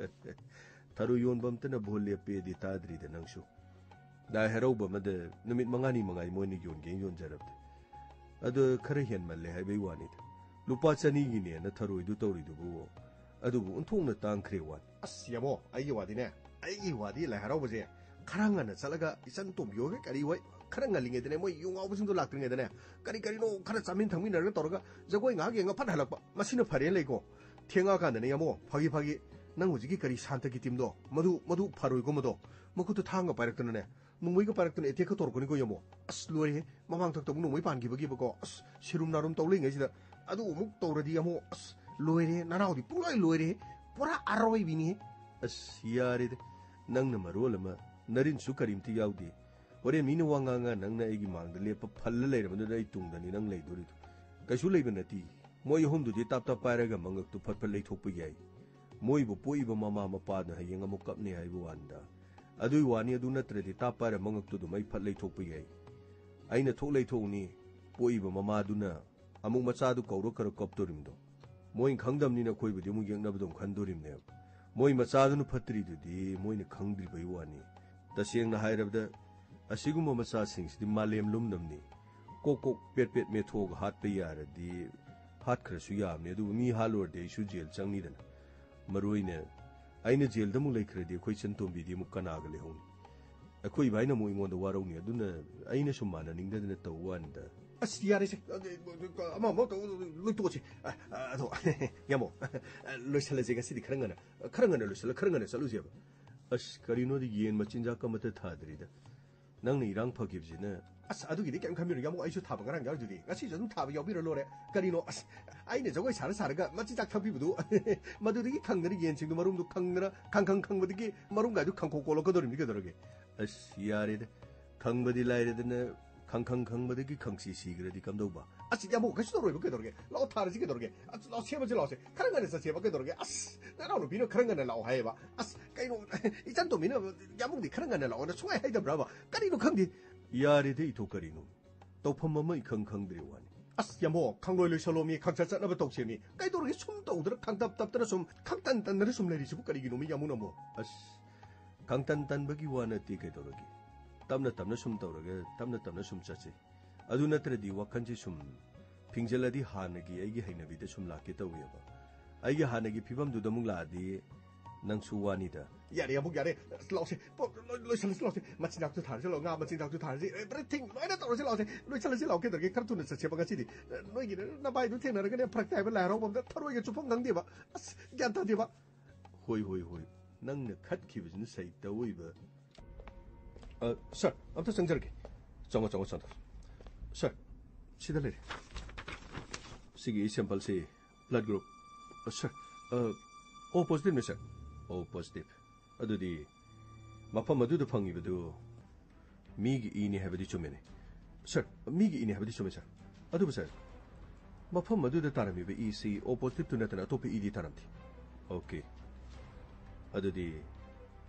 ꯊꯔꯣꯏ ꯌꯣꯟꯕ ꯑꯝꯇꯅ ꯚꯣꯠ ꯂꯦꯞꯄꯦꯗꯤ ꯇꯥꯗ꯭ꯔꯤꯗ ꯅꯪꯁꯨ꯫ ꯂꯥꯏ ꯍꯔꯥꯎꯕ ꯑꯃꯗ ꯅꯨꯃꯤꯠ ꯃꯉꯥꯅꯤ ꯃꯉꯥꯏ ꯃꯣꯏꯅ ꯌꯣꯟꯒꯦ ꯌꯣꯟꯖꯔꯕꯗꯤ꯫ ꯑꯗꯣ ꯈꯔ ꯍꯦꯟꯃꯜꯂꯦ ꯍꯥꯏꯕꯩ ꯋꯥꯅꯤꯗ꯫ ꯂꯨꯄꯥ ꯆꯅꯤꯒꯤꯅꯦꯅ ꯊꯔꯣꯏꯗꯨ ꯇꯧꯔꯤꯗꯨꯕꯨ꯫ ꯑꯗꯨꯕꯨ ꯑꯣꯟꯊꯣꯛꯅ ꯇꯥꯡꯈ꯭ꯔꯦ ꯋꯥꯅꯤ꯫ ꯑꯁ, ꯌꯥꯃꯣ, ꯑꯩꯒꯤ ꯋꯥꯗꯤꯅꯦ, ꯑꯩꯒꯤ ꯋꯥꯗꯤ ꯂꯥꯏ ꯍꯔꯥꯎꯕꯁꯦ ꯈꯔ ꯉꯟꯅ ꯆꯠꯂꯒ ꯏꯆꯟ ꯇꯣꯝꯕꯤ ꯍꯣꯏ ꯀꯔꯤ ꯍꯣꯏ ꯈꯔ ꯉꯜꯂꯤꯉꯩꯗꯅꯦ, ꯃꯣꯏ ꯌꯨ ꯉꯥꯎꯕꯁꯤꯡꯗꯣ ꯂꯥꯛꯇ꯭ꯔꯤꯉꯩꯗꯅꯦ, ꯀꯔꯤ ꯀꯔꯤꯅꯣ ꯈꯔ ꯆꯥꯃꯤꯟ ꯊꯛꯃꯤꯟꯅꯔꯒ ꯇꯧꯔꯒ ꯖꯒꯣꯏ ꯉꯥꯏꯍꯥꯛ ꯌꯦꯡꯉ ꯐꯠ ꯍꯜꯂꯛꯄ, ꯃꯁꯤꯅ ꯐꯔꯦꯅ ꯂꯩꯀꯣ꯫ ꯊꯦꯡꯉꯛꯑꯀꯥꯟꯗꯅꯦ, ꯌꯥꯃꯣ, ꯐꯥꯒꯤ ꯐꯥꯒꯤ, ꯅꯪ ꯍꯧꯖꯤꯛꯀꯤ ꯀꯔꯤ ꯁꯥꯟꯇꯒꯤ ꯇꯤꯝꯗꯣ, ꯃꯗꯨ, ꯃꯗꯨ ꯐꯔꯣꯏꯀꯣ, ꯃꯗꯣ꯫ ꯃꯈꯨꯠꯇ ꯊꯥꯡꯒ ꯄꯥꯏꯔꯛꯇꯅꯅꯦ, ꯅꯣꯡꯃꯩꯒ ꯄꯥꯏꯔꯛꯇꯅ attack ꯀ ꯇꯧꯔꯛꯀꯅꯤꯀꯣ, ꯌꯥꯃꯣ꯫ ꯑꯁ, ꯂꯣꯏꯔꯦꯍꯦ, ꯃꯃꯥꯡ ꯊꯛꯇ ꯑꯃꯨꯛ ꯅꯣꯡꯃꯩ ꯄꯥꯟꯈꯤꯕꯒꯤꯕꯀꯣ, ꯑꯁ, ꯁꯤꯔꯨꯝ ꯅꯥꯔꯨꯝ ꯇꯧ ꯂꯩꯉꯩꯁꯤꯗ ꯑꯗꯨ ꯑꯃꯨꯛ ꯇꯧꯔꯗꯤ, ꯌꯥꯃꯣ, ꯑꯁ, ꯂꯣꯏꯔꯦꯍꯦ, ꯅꯅꯥꯎꯗꯤ ꯄꯨꯡꯂꯣꯏ ꯂꯣꯏꯔꯦꯍꯦ, ꯄꯨꯔꯥ ꯑꯔꯣꯏꯕꯤꯅꯤꯍꯦ꯫ ꯑꯁ, ꯌꯥꯔꯦꯗ, ꯅꯪꯅ ꯃꯔꯣꯜ ꯑꯃ ꯅꯔꯤꯟꯁꯨ ꯀꯔꯤꯝꯇ ꯌꯥꯎꯗꯦ꯫ ꯍꯣꯔꯦꯟ ꯃꯤꯅ ꯋꯥ ꯉꯥꯡꯉ ꯅꯪꯅ ꯑꯩꯒꯤ ꯃꯥꯡꯗ ꯂꯦꯞꯄ ꯐꯜꯂ ꯂꯩꯔꯕꯗꯨꯗ ꯑꯩ ꯇꯨꯡꯗꯅꯤ ꯅꯪ ꯂꯩꯗꯣꯔꯤꯗꯣ꯫ ꯀꯩꯁꯨ ꯂꯩꯕ ꯅꯠꯇꯦ꯫ ꯃꯣꯏ ꯑꯍꯨꯝꯗꯨꯗꯤ ꯇꯥꯞ ꯇꯥꯞ ꯄꯥꯏꯔꯒ ꯃꯉꯛꯇꯨ ꯐꯠ ꯐꯠ ꯂꯩꯊꯣꯛꯄ ꯌꯥꯏ꯫ ꯃꯣꯏꯕꯨ ꯄꯣꯛꯏꯕ ꯃꯃꯥ ꯃꯄꯥꯅ ꯍꯌꯦꯡ ꯑꯃꯨꯛ ꯀꯞꯅꯤ ꯍꯥꯏꯕ ꯋꯥꯅꯤꯗ꯫ ꯑꯗꯨꯏ ꯋꯥꯅꯤ, ꯑꯗꯨ ꯅꯠꯇ꯭ꯔꯗꯤ ꯇꯥꯞ ꯄꯥꯏꯔ ꯃꯉꯛꯇꯨ ꯑꯗꯨꯝ ꯑꯩ ꯐꯠ ꯂꯩꯊꯣꯛꯄ ꯌꯥꯏ꯫ ꯑꯩꯅ ꯊꯣꯛ ꯂꯩꯊꯣꯛꯎꯅꯤ, ꯄꯣꯛꯏꯕ ꯃꯃꯥꯗꯨꯅ ꯑꯃꯨꯛ ꯃꯆꯥꯗꯨ ꯀꯧꯔ ꯈꯔ ꯀꯞꯇꯣꯔꯤꯕꯗꯣ꯫ ꯃꯣꯏꯅ ꯈꯪꯗꯕꯅꯤꯅ ꯑꯩꯈꯣꯏꯕꯨꯗꯤ ꯑꯃꯨꯛ ꯌꯦꯛꯅꯕꯗꯧ ꯈꯟꯗꯣꯔꯤꯕꯅꯦꯕ꯫ ꯃꯣꯏ ꯃꯆꯥꯗꯨꯅ ꯐꯠꯇ꯭ꯔꯤꯗꯨꯗꯤ ꯃꯣꯏꯅ ꯈꯪꯗ꯭ꯔꯤꯕꯩ ꯋꯥꯅꯤ꯫ ꯇꯁꯦꯡꯅ ꯍꯥꯏꯔꯕꯗ, ꯑꯁꯤꯒꯨꯝꯕ ꯃꯆꯥꯁꯤꯡꯁꯤꯗꯤ ꯃꯥꯂꯦꯝ ꯂꯨꯝꯅꯕꯅꯤ꯫ ꯀꯣꯛ ꯀꯣꯛ ꯄꯦꯠ ꯄꯦꯠ ꯃꯦꯠꯊꯣꯛꯑꯒ ꯍꯥꯠꯄ ꯌꯥꯔꯗꯤ ꯍꯥꯠꯈ꯭ꯔꯁꯨ ꯌꯥꯕꯅꯤ, ꯑꯗꯨꯕꯨ ꯃꯤ ꯍꯥꯠꯂꯨꯔꯗꯤ ꯑꯩꯁꯨ ꯖꯦꯜ ꯆꯪꯅꯤꯗꯅ꯫ ꯃꯔꯨ ꯑꯣꯏꯅ ꯑꯩꯅ ꯖꯦꯜꯗ ꯑꯃꯨꯛ ꯂꯩꯈ꯭ꯔꯗꯤ ꯑꯩꯈꯣꯏ ꯆꯟꯇꯣꯝꯕꯤꯗꯤ ꯑꯃꯨꯛ ꯀꯅꯥꯒ ꯂꯩꯍꯧꯅꯤ? ꯑꯩꯈꯣꯏ ꯏꯕꯥꯏꯅ ꯑꯃꯨꯛ ꯑꯩꯉꯣꯟꯗ ꯋꯥꯔꯧꯅꯤ, ꯑꯗꯨꯅ ꯑꯩꯅ ꯁꯨꯝ ꯃꯥꯟꯅꯅꯤꯡꯗꯗꯅ ꯇꯧꯕ ꯋꯥꯅꯤꯗ꯫ ꯑꯁ, ꯌꯥꯔꯦꯁꯦ, ꯑꯃ ꯑꯃ ꯇꯧ, ꯂꯣꯏ ꯇꯣꯛꯑꯁꯤ꯫ ꯑ, ꯑ, ꯑꯗꯣ, ꯌꯥꯃꯣ, ꯂꯣꯏꯁꯜꯂꯁꯦ ꯉꯁꯤꯗꯤ ꯈꯔ ꯉꯟꯅ, ꯈꯔ ꯉꯟꯅ ꯂꯣꯏꯁꯜꯂ ꯈꯔ ꯉꯟꯅ ꯆꯠꯂꯨꯁꯦꯕ꯫ ꯑꯁ, ꯀꯔꯤꯅꯣꯗꯤ, ꯌꯦꯟ ꯃꯆꯤꯟꯖꯥꯛ ꯑꯃꯠꯇ ꯊꯥꯗ꯭ꯔꯤꯗ꯫ ꯅꯪꯅ ꯏꯔꯥꯡ ꯐꯈꯤꯕꯁꯤꯅ꯫ ꯑꯁ, ꯑꯗꯨꯒꯤꯗꯤ ꯀꯩꯝ ꯈꯟꯕꯤꯔꯨꯅꯨ, ꯌꯥꯝ, ꯑꯩꯁꯨ ꯊꯥꯕ ꯉꯔꯥꯡ ꯌꯥꯎꯔꯤꯗꯨꯗꯤ, ꯉꯁꯤꯁꯨ ꯑꯗꯨꯝ ꯊꯥꯕ ꯌꯥꯎꯕꯤꯔ ꯂꯣꯏꯔꯦ꯫ ꯀꯔꯤꯅꯣ, ꯑꯁ, ꯑꯩꯅ ꯖꯒꯣꯏ ꯁꯥꯔ ꯁꯥꯔꯒ ꯃꯆꯤꯟꯖꯥꯛ ꯊꯥꯛꯄꯤꯕꯗꯨ, ꯃꯗꯨꯗꯒꯤ ꯈꯪꯗꯅ ꯌꯦꯟꯁꯤꯡꯗꯨ ꯃꯔꯨꯝꯗꯨ ꯈꯪꯗꯅ, ꯈꯪ ꯈꯪ ꯈꯪꯕꯗꯒꯤ ꯃꯔꯨꯝꯒꯥꯏꯗꯨ ꯈꯪꯀꯣꯛ ꯀꯣꯛꯂꯛꯀꯗꯧꯔꯤꯕꯅꯤ ꯀꯩꯗꯧꯔꯒꯦ? ꯑꯁ, ꯌꯥꯔꯦꯗ, ꯈꯪꯕꯗꯤ ꯂꯥꯏꯔꯗꯅ, ꯈꯪ ꯈꯪ ꯈꯪꯕꯗꯒꯤ ꯈꯪꯁꯤ ꯁꯤꯈ꯭ꯔꯗꯤ ꯀꯝꯗꯧꯕ? ꯑꯁ, ꯌꯥꯝꯕꯨꯡ, ꯀꯩꯁꯨ ꯇꯧꯔꯣꯏꯕ ꯀꯩꯗꯧꯔꯒꯦ? ꯂꯥꯛꯑꯣ, ꯊꯥꯔꯁꯤ ꯀꯩꯗꯧꯔꯒꯦ? ꯑꯁ, ꯂꯥꯛꯑꯣ, ꯁꯦꯝꯃꯁꯤ ꯂꯥꯛꯑꯣꯁꯦ, ꯈꯔ ꯉꯟꯅ ꯆꯠꯁꯦꯕ ꯀꯩꯗꯧꯔꯒꯦ? ꯑꯁ, ꯅꯅꯥꯎꯅꯨꯄꯤꯅ ꯈꯔ ꯉꯟꯅ ꯂꯥꯛꯑꯣ ꯍꯥꯏꯌꯦꯕ꯫ ꯑꯁ, ꯀꯩꯅꯣ, ꯏꯆꯟ ꯇꯣꯝꯕꯤꯅ ꯌꯥꯝꯕꯨꯡꯗꯤ ꯈꯔ ꯉꯟꯅ ꯂꯥꯛꯑꯣꯅ ꯁꯨꯡꯍꯥꯏ ꯍꯥꯏꯗꯕ꯭ꯔꯕ? ꯀꯔꯤꯅꯣ ꯈꯪꯗꯦ꯫ ꯌꯥꯔꯦꯗ ꯏꯊꯣ, ꯀꯔꯤꯅꯣ? ꯇꯧꯐꯝ ꯑꯃ ꯏꯈꯪ ꯈꯪꯗ꯭ꯔꯦ ꯋꯥꯅꯤ꯫ ꯑꯁ, ꯌꯥꯝꯕꯣ, ꯈꯪꯂꯣꯏ ꯂꯣꯏꯁꯜꯂꯣ ꯃꯤ, ꯈꯪꯆꯠ ꯆꯠꯅꯕ ꯇꯧꯁꯦ ꯃꯤ꯫ ꯀꯩꯗꯧꯔꯒꯦ ꯁꯨꯝ ꯇꯧꯗꯅ, ꯈꯪꯇꯞ ꯇꯞꯇꯅ ꯁꯨꯝ, ꯈꯪꯇꯟ ꯇꯟꯗꯅ ꯁꯨꯝ ꯂꯩꯔꯤꯁꯤꯕꯨ ꯀꯔꯤꯒꯤꯅꯣ ꯃꯤ, ꯌꯥꯝꯕꯨꯡ ꯑꯃꯨꯛ? ꯑꯁ, ꯈꯪꯇꯟ ꯇꯟꯕꯒꯤ ꯋꯥ ꯅꯠꯇꯦ ꯀꯩꯗꯧꯔꯒꯦ? ꯇꯞꯅ ꯇꯞꯅ ꯁꯨꯝ ꯇꯧꯔꯒ, ꯇꯞꯅ ꯇꯞꯅ ꯁꯨꯝ ꯆꯠꯁꯤ꯫ ꯑꯗꯨ ꯅꯠꯇ꯭ꯔꯗꯤ ꯋꯥꯈꯜꯁꯤ ꯁꯨꯝ ꯐꯤꯡꯖꯜꯂꯗꯤ ꯍꯥꯟꯅꯒꯤ ꯑꯩꯒꯤ ꯍꯩꯅꯕꯤꯗ ꯁꯨꯝ ꯂꯥꯛꯀꯦ ꯇꯧꯋꯦꯕ꯫ ꯑꯩꯒꯤ ꯍꯥꯟꯅꯒꯤ ꯐꯤꯕꯝꯗꯨꯗ ꯑꯃꯨꯛ ꯂꯥꯛꯑꯗꯤ ꯅꯪꯁꯨ ꯋꯥꯅꯤꯗ꯫ ꯌꯥꯔꯦ, ꯑꯃꯨꯛ ꯌꯥꯔꯦ꯫ ꯑꯁ, ꯂꯥꯛꯑꯣꯁꯦ꯫ ꯄꯣ-, ꯂꯣꯏ-, ꯂꯣꯏꯁꯜꯂꯁꯤ, ꯂꯥꯛꯑꯣꯁꯦ꯫ ꯃꯆꯤꯟꯖꯥꯛꯁꯨ ꯊꯥꯔꯁꯤ ꯂꯥꯛꯑꯣ, ꯉꯥ ꯃꯆꯤꯟꯖꯥꯛꯁꯨ ꯊꯥꯔꯁꯤ, everything ꯂꯣꯏꯅ ꯇꯧꯔꯁꯤ ꯂꯥꯛꯑꯣꯁꯦ꯫ ꯂꯣꯏꯁꯜꯂꯁꯤ ꯂꯥꯛꯑꯣ, ꯀꯩꯗꯧꯔꯒꯦ? ꯈꯔ ꯊꯨꯅ ꯆꯠꯁꯦꯕ ꯉꯁꯤꯗꯤ꯫ ꯅꯣꯏꯒꯤ ꯅꯕꯥꯏꯗꯨ ꯊꯦꯡꯅꯔꯒꯅꯦ, ꯐꯔꯛ ꯇꯥꯏꯕ, ꯂꯥꯏ ꯍꯔꯥꯎꯕ ꯑꯝꯗ ꯊꯔꯣꯏꯒ ꯆꯨꯞꯐꯝ ꯈꯪꯗꯦꯕ꯫ ꯑꯁ, ꯒ꯭ꯌꯥꯟ ꯇꯥꯗꯦꯕ꯫ ꯍꯣꯏ, ꯍꯣꯏ, ꯍꯣꯏ꯫ ꯅꯪꯅ ꯈꯠꯈꯤꯕꯁꯤꯅ ꯁꯍꯤ ꯇꯧꯏꯕ꯫ ꯑ, ꯁꯥꯔ, ꯑꯝꯇ ꯆꯪꯖꯔꯛꯀꯦ꯫ ꯆꯪꯉꯣ, ꯆꯪꯉꯣ, ꯆꯪꯉꯣ꯫ ꯁꯥꯔ, ꯁꯤꯗ ꯂꯩꯔꯦ꯫ ꯁꯤꯒꯤ ꯁꯦꯝꯄꯜꯁꯤ ꯕ꯭ꯂꯗ ꯒ꯭ꯔꯨꯞ꯫ ꯑ, ꯁꯥꯔ, ꯑ, ꯑꯣ ꯄꯣꯖꯤꯇꯤꯚꯅꯦ, ꯁꯥꯔ꯫ ꯑꯣ ꯄꯣꯖꯤꯇꯤꯚ꯫ ꯑꯗꯨꯗꯤ ꯃꯐꯝ ꯑꯗꯨꯗ ꯐꯪꯉꯤꯕꯗꯨ ꯃꯤꯒꯤ ꯏꯅꯤ ꯍꯥꯏꯕꯗꯤ ꯆꯨꯝꯃꯦꯅꯦ꯫ ꯁꯥꯔ, ꯃꯤꯒꯤ ꯏꯅꯤ ꯍꯥꯏꯕꯗꯤ ꯆꯨꯝꯃꯦ, ꯁꯥꯔ꯫ ꯑꯗꯨꯕꯨ, ꯁꯥꯔ, ꯃꯐꯝ ꯑꯗꯨꯗ ꯇꯥꯔꯝꯃꯤꯕ ꯏꯁꯤ ꯑꯣ ꯄꯣꯖꯤꯇꯤꯚꯇꯨ ꯅꯠꯇꯅ ꯑꯇꯣꯞꯄ ꯏꯗꯤ ꯇꯥꯔꯝꯗꯦ꯫ ꯑꯣꯀꯦ꯫ ꯑꯗꯨꯗꯤ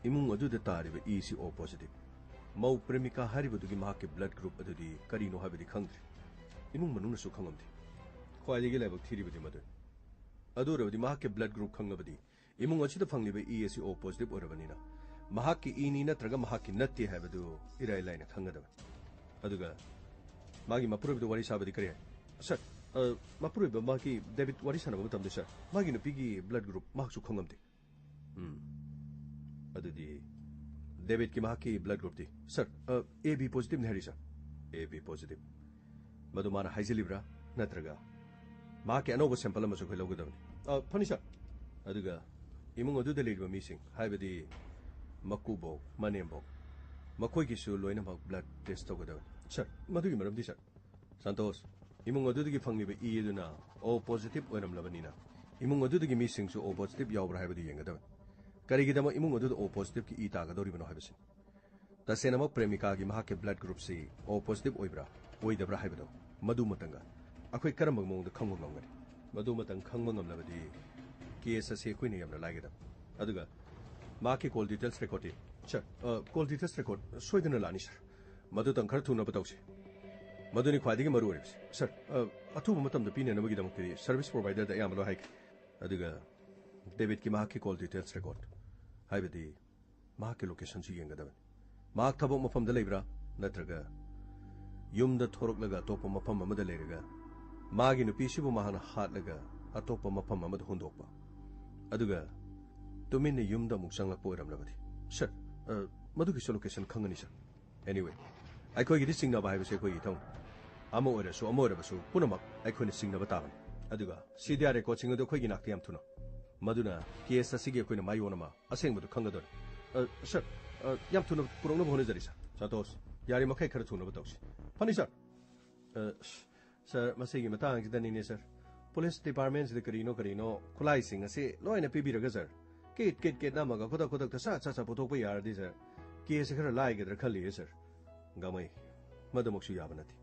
ꯏꯃꯨꯡ ꯑꯗꯨꯗ ꯇꯥꯔꯤꯕ ꯏꯁꯤ ꯑꯣ ꯄꯣꯖꯤꯇꯤꯚ꯫ ꯃꯧ ꯄ꯭ꯔꯦꯃꯤꯀꯥ ꯍꯥꯏꯔꯤꯕꯗꯨꯒꯤ ꯃꯍꯥꯛꯀꯤ ꯕ꯭ꯂꯗ ꯒ꯭ꯔꯨꯞ ꯑꯗꯨꯗꯤ ꯀꯔꯤꯅꯣ ꯍꯥꯏꯕꯗꯤ ꯈꯪꯗ꯭ꯔꯤ꯫ ꯏꯃꯨꯡ ꯃꯅꯨꯡꯅꯁꯨ ꯈꯪꯂꯝꯗꯦ꯫ ꯈ꯭ꯋꯥꯏꯗꯒꯤ ꯂꯥꯏꯕꯛ ꯊꯤꯔꯤꯕꯗꯤ ꯃꯗꯨꯅꯤ꯫ ꯑꯗꯨ ꯑꯣꯏꯔꯕꯗꯤ ꯃꯍꯥꯛꯀꯤ blood group ꯈꯪꯂꯕꯗꯤ ꯏꯃꯨꯡ ꯑꯁꯤꯗ ꯐꯪꯂꯤꯕ ꯏ ꯑꯁꯤ O positive ꯑꯣꯏꯔꯕꯅꯤꯅ ꯃꯍꯥꯛꯀꯤ ꯏꯅꯤ ꯅꯠꯇ꯭ꯔꯒ ꯃꯍꯥꯛꯀꯤ ꯅꯠꯇꯦ ꯍꯥꯏꯕꯗꯨ ꯏꯔꯥꯏ ꯂꯥꯏꯅ ꯈꯪꯒꯗꯕꯅꯤ꯫ ꯑꯗꯨꯒ ꯃꯥꯒꯤ ꯃꯄꯨꯔꯣꯏꯕꯗ ꯋꯥꯔꯤ ꯁꯥꯕꯗꯤ ꯀꯔꯤ ꯍꯥꯏ? ꯁꯥꯔ, ꯑ, ꯃꯄꯨꯔꯣꯏꯕ ꯃꯥꯒꯤ ꯗꯦꯕꯤꯠ ꯋꯥꯔꯤ ꯁꯥꯟꯅꯕ ꯃꯇꯝꯗ, ꯁꯥꯔ, ꯃꯥꯒꯤ ꯅꯨꯄꯤꯒꯤ blood group ꯃꯍꯥꯛꯁꯨ ꯈꯪꯉꯝꯗꯦ꯫ ꯎꯝ꯫ ꯑꯗꯨꯗꯤ ꯗꯦꯕꯤꯠꯀꯤ ꯃꯍꯥꯛꯀꯤ blood groupꯇꯤ? ꯁꯥꯔ, ꯑ, A B positiveꯅꯤ ꯍꯥꯏꯔꯤ, ꯁꯥꯔ꯫ A B positive꯫ ꯃꯗꯨ ꯃꯥꯅ ꯍꯥꯏꯖꯤꯜꯂꯤꯕ꯭ꯔꯥ? ꯅꯠꯇ꯭ꯔꯒ ꯃꯍꯥꯛꯀꯤ ꯑꯅꯧꯕ sample ꯑꯃꯁꯨ ꯑꯩꯈꯣꯏ ꯂꯧꯒꯗꯕꯅꯤ? ꯑ, ꯐꯅꯤ, ꯁꯥꯔ꯫ ꯑꯗꯨꯒ ꯏꯃꯨꯡ ꯑꯗꯨꯗ ꯂꯩꯔꯤꯕ ꯃꯤꯁꯤꯡ, ꯍꯥꯏꯕꯗꯤ ꯃꯀꯨꯕꯣꯛ, ꯃꯅꯦꯝꯕꯣꯛ, ꯃꯈꯣꯏꯒꯤꯁꯨ ꯂꯣꯏꯅꯃꯛ blood test ꯇꯧꯒꯗꯕꯅꯤ꯫ ꯁꯥꯔ, ꯃꯗꯨꯒꯤ ꯃꯔꯝꯗꯤ, ꯁꯥꯔ? ꯁꯟꯇꯣꯁ, ꯏꯃꯨꯡ ꯑꯗꯨꯗꯒꯤ ꯐꯪꯂꯤꯕ ꯏ ꯑꯗꯨꯅ O positive ꯑꯣꯏꯔꯝꯂꯕꯅꯤꯅ, ꯏꯃꯨꯡ ꯑꯗꯨꯗꯒꯤ ꯃꯤꯁꯤꯡꯁꯨ O positive ꯌꯥꯎꯕ꯭ꯔꯥ ꯍꯥꯏꯕꯗꯨ ꯌꯦꯡꯒꯗꯕꯅꯤ꯫ ꯀꯔꯤꯒꯤꯗꯃꯛ ꯏꯃꯨꯡ ꯑꯗꯨꯗ O positiveꯀꯤ ꯏ ꯇꯥꯒꯗꯧꯔꯤꯕꯅꯣ ꯍꯥꯏꯕꯁꯤꯅꯤ꯫ ꯇꯁꯦꯡꯅꯃꯛ ꯄ꯭ꯔꯦꯃꯤꯀꯥꯒꯤ ꯃꯍꯥꯛꯀꯤ blood groupꯁꯤ O positive ꯑꯣꯏꯕ꯭ꯔꯥ, ꯑꯣꯏꯗꯕ꯭ꯔꯥ ꯍꯥꯏꯕꯗꯣ ꯃꯗꯨ ꯃꯇꯪꯒ ꯑꯩꯈꯣꯏ ꯀꯔꯝꯕ ꯃꯑꯣꯡꯗ ꯈꯪꯕ ꯉꯝꯒꯅꯤ? ꯃꯗꯨ ꯃꯇꯪ ꯈꯪꯕ ꯉꯝꯂꯕꯗꯤ case ꯑꯁꯤ ꯑꯩꯈꯣꯏꯅ ꯌꯥꯝꯅ ꯂꯥꯏꯒꯗꯕ꯫ ꯑꯗꯨꯒ ꯃꯍꯥꯛꯀꯤ call details recordꯇꯤ? ꯁꯥꯔ, ꯑ, call details record ꯁꯣꯏꯗꯅ ꯂꯥꯛꯅꯤ, ꯁꯥꯔ꯫ ꯃꯗꯨꯇꯪ ꯈꯔ ꯊꯨꯅꯕ ꯇꯧꯁꯤ꯫ ꯃꯗꯨꯅꯤ ꯈ꯭ꯋꯥꯏꯗꯒꯤ ꯃꯔꯨ ꯑꯣꯏꯔꯤꯕꯁꯤ꯫ ꯁꯥꯔ, ꯑ, ꯑꯊꯨꯕ ꯃꯇꯝꯗ ꯄꯤꯅꯅꯕꯒꯤꯗꯃꯛꯇꯗꯤ service providerꯗ ꯑꯌꯥꯝꯕ ꯂꯣꯏ ꯍꯥꯏꯈ꯭ꯔꯦ꯫ ꯑꯗꯨꯒ ꯗꯦꯕꯤꯠꯀꯤ ꯃꯍꯥꯛꯀꯤ call details record, ꯍꯥꯏꯕꯗꯤ ꯃꯍꯥꯛꯀꯤ locationꯁꯨ ꯌꯦꯡꯒꯗꯕꯅꯤ꯫ ꯃꯍꯥꯛ ꯊꯕꯛ ꯃꯐꯝꯗ ꯂꯩꯕ꯭ꯔꯥ? ꯅꯠꯇ꯭ꯔꯒ ꯌꯨꯝꯗ ꯊꯣꯔꯛꯂꯒ ꯑꯇꯣꯞꯄ ꯃꯐꯝ ꯑꯃꯗ ꯂꯩꯔꯒ ꯃꯥꯒꯤ ꯅꯨꯄꯤꯁꯤꯕꯨ ꯃꯍꯥꯛꯅ ꯍꯥꯠꯂꯒ ꯑꯇꯣꯞꯄ ꯃꯐꯝ ꯑꯃꯗ ꯍꯨꯟꯗꯣꯛꯄ, ꯑꯗꯨꯒ ꯇꯨꯃꯤꯟꯅ ꯌꯨꯝꯗ ꯑꯃꯨꯛ ꯆꯪꯂꯛꯄ ꯑꯣꯏꯔꯝꯂꯕꯗꯤ? ꯁꯥꯔ, ꯑ, ꯃꯗꯨꯒꯤꯁꯨ location ꯈꯪꯒꯅꯤ, ꯁꯥꯔ꯫ Anyway, ꯑꯩꯈꯣꯏꯒꯤꯗꯤ ꯆꯤꯡꯅꯕ ꯍꯥꯏꯕꯁꯤ ꯑꯩꯈꯣꯏꯒꯤ ꯏꯊꯧꯅꯤ꯫ ꯑꯃ ꯑꯣꯏꯔꯁꯨ ꯑꯃ ꯑꯣꯏꯔꯕꯁꯨ ꯄꯨꯝꯅꯃꯛ ꯑꯩꯈꯣꯏꯅ ꯆꯤꯡꯅꯕ ꯇꯥꯕꯅꯤ꯫ ꯑꯗꯨꯒ CDR recordꯁꯤꯡ ꯑꯗꯨ ꯑꯩꯈꯣꯏꯒꯤ ꯅꯥꯛꯇ ꯌꯥꯝ ꯊꯨꯅ꯫ ꯃꯗꯨꯅ case ꯑꯁꯤꯒꯤ ꯑꯩꯈꯣꯏꯅ ꯃꯥꯏꯑꯣꯟ ꯑꯃ ꯑꯁꯦꯡꯕꯗꯨ ꯈꯪꯒꯗꯣꯔꯤ꯫ ꯑ, ꯁꯥꯔ, ꯑ, ꯌꯥꯝ ꯊꯨꯅ ꯄꯨꯔꯛꯅꯕ ꯍꯣꯠꯅꯖꯔꯤ, ꯁꯥꯔ꯫ ꯁꯟꯇꯣꯁ, ꯌꯥꯔꯤꯃꯈꯩ ꯈꯔ ꯊꯨꯅꯕ ꯇꯧꯁꯤ꯫ ꯐꯅꯤ, ꯁꯥꯔ꯫ ꯑ, ꯁꯥꯔ, ꯃꯁꯤꯒꯤ ꯃꯇꯥꯡꯁꯤꯗꯅꯤꯅꯦ, ꯁꯥꯔ꯫ Police departmentꯁꯤꯗ ꯀꯔꯤꯅꯣ ꯀꯔꯤꯅꯣ ꯈꯨꯠꯂꯥꯏꯁꯤꯡ ꯑꯁꯤ ꯂꯣꯏꯅ ꯄꯤꯕꯤꯔꯒ, ꯁꯥꯔ, ꯀꯤꯠ ꯀꯤꯠ ꯀꯤꯠ ꯅꯝꯃꯒ ꯈꯨꯗꯛ ꯈꯨꯗꯛꯇ ꯁꯠ ꯁꯠ ꯁꯠ ꯄꯨꯊꯣꯛꯄ ꯌꯥꯔꯗꯤ, ꯁꯥꯔ, caseꯁꯦ ꯈꯔ ꯂꯥꯏꯒꯗ꯭ꯔꯥ ꯈꯜꯂꯤꯌꯦ, ꯁꯥꯔ꯫ ꯒꯥꯡꯃꯩ, ꯃꯗꯨꯃꯛꯁꯨ ꯌꯥꯕ ꯅꯠꯇꯦ꯫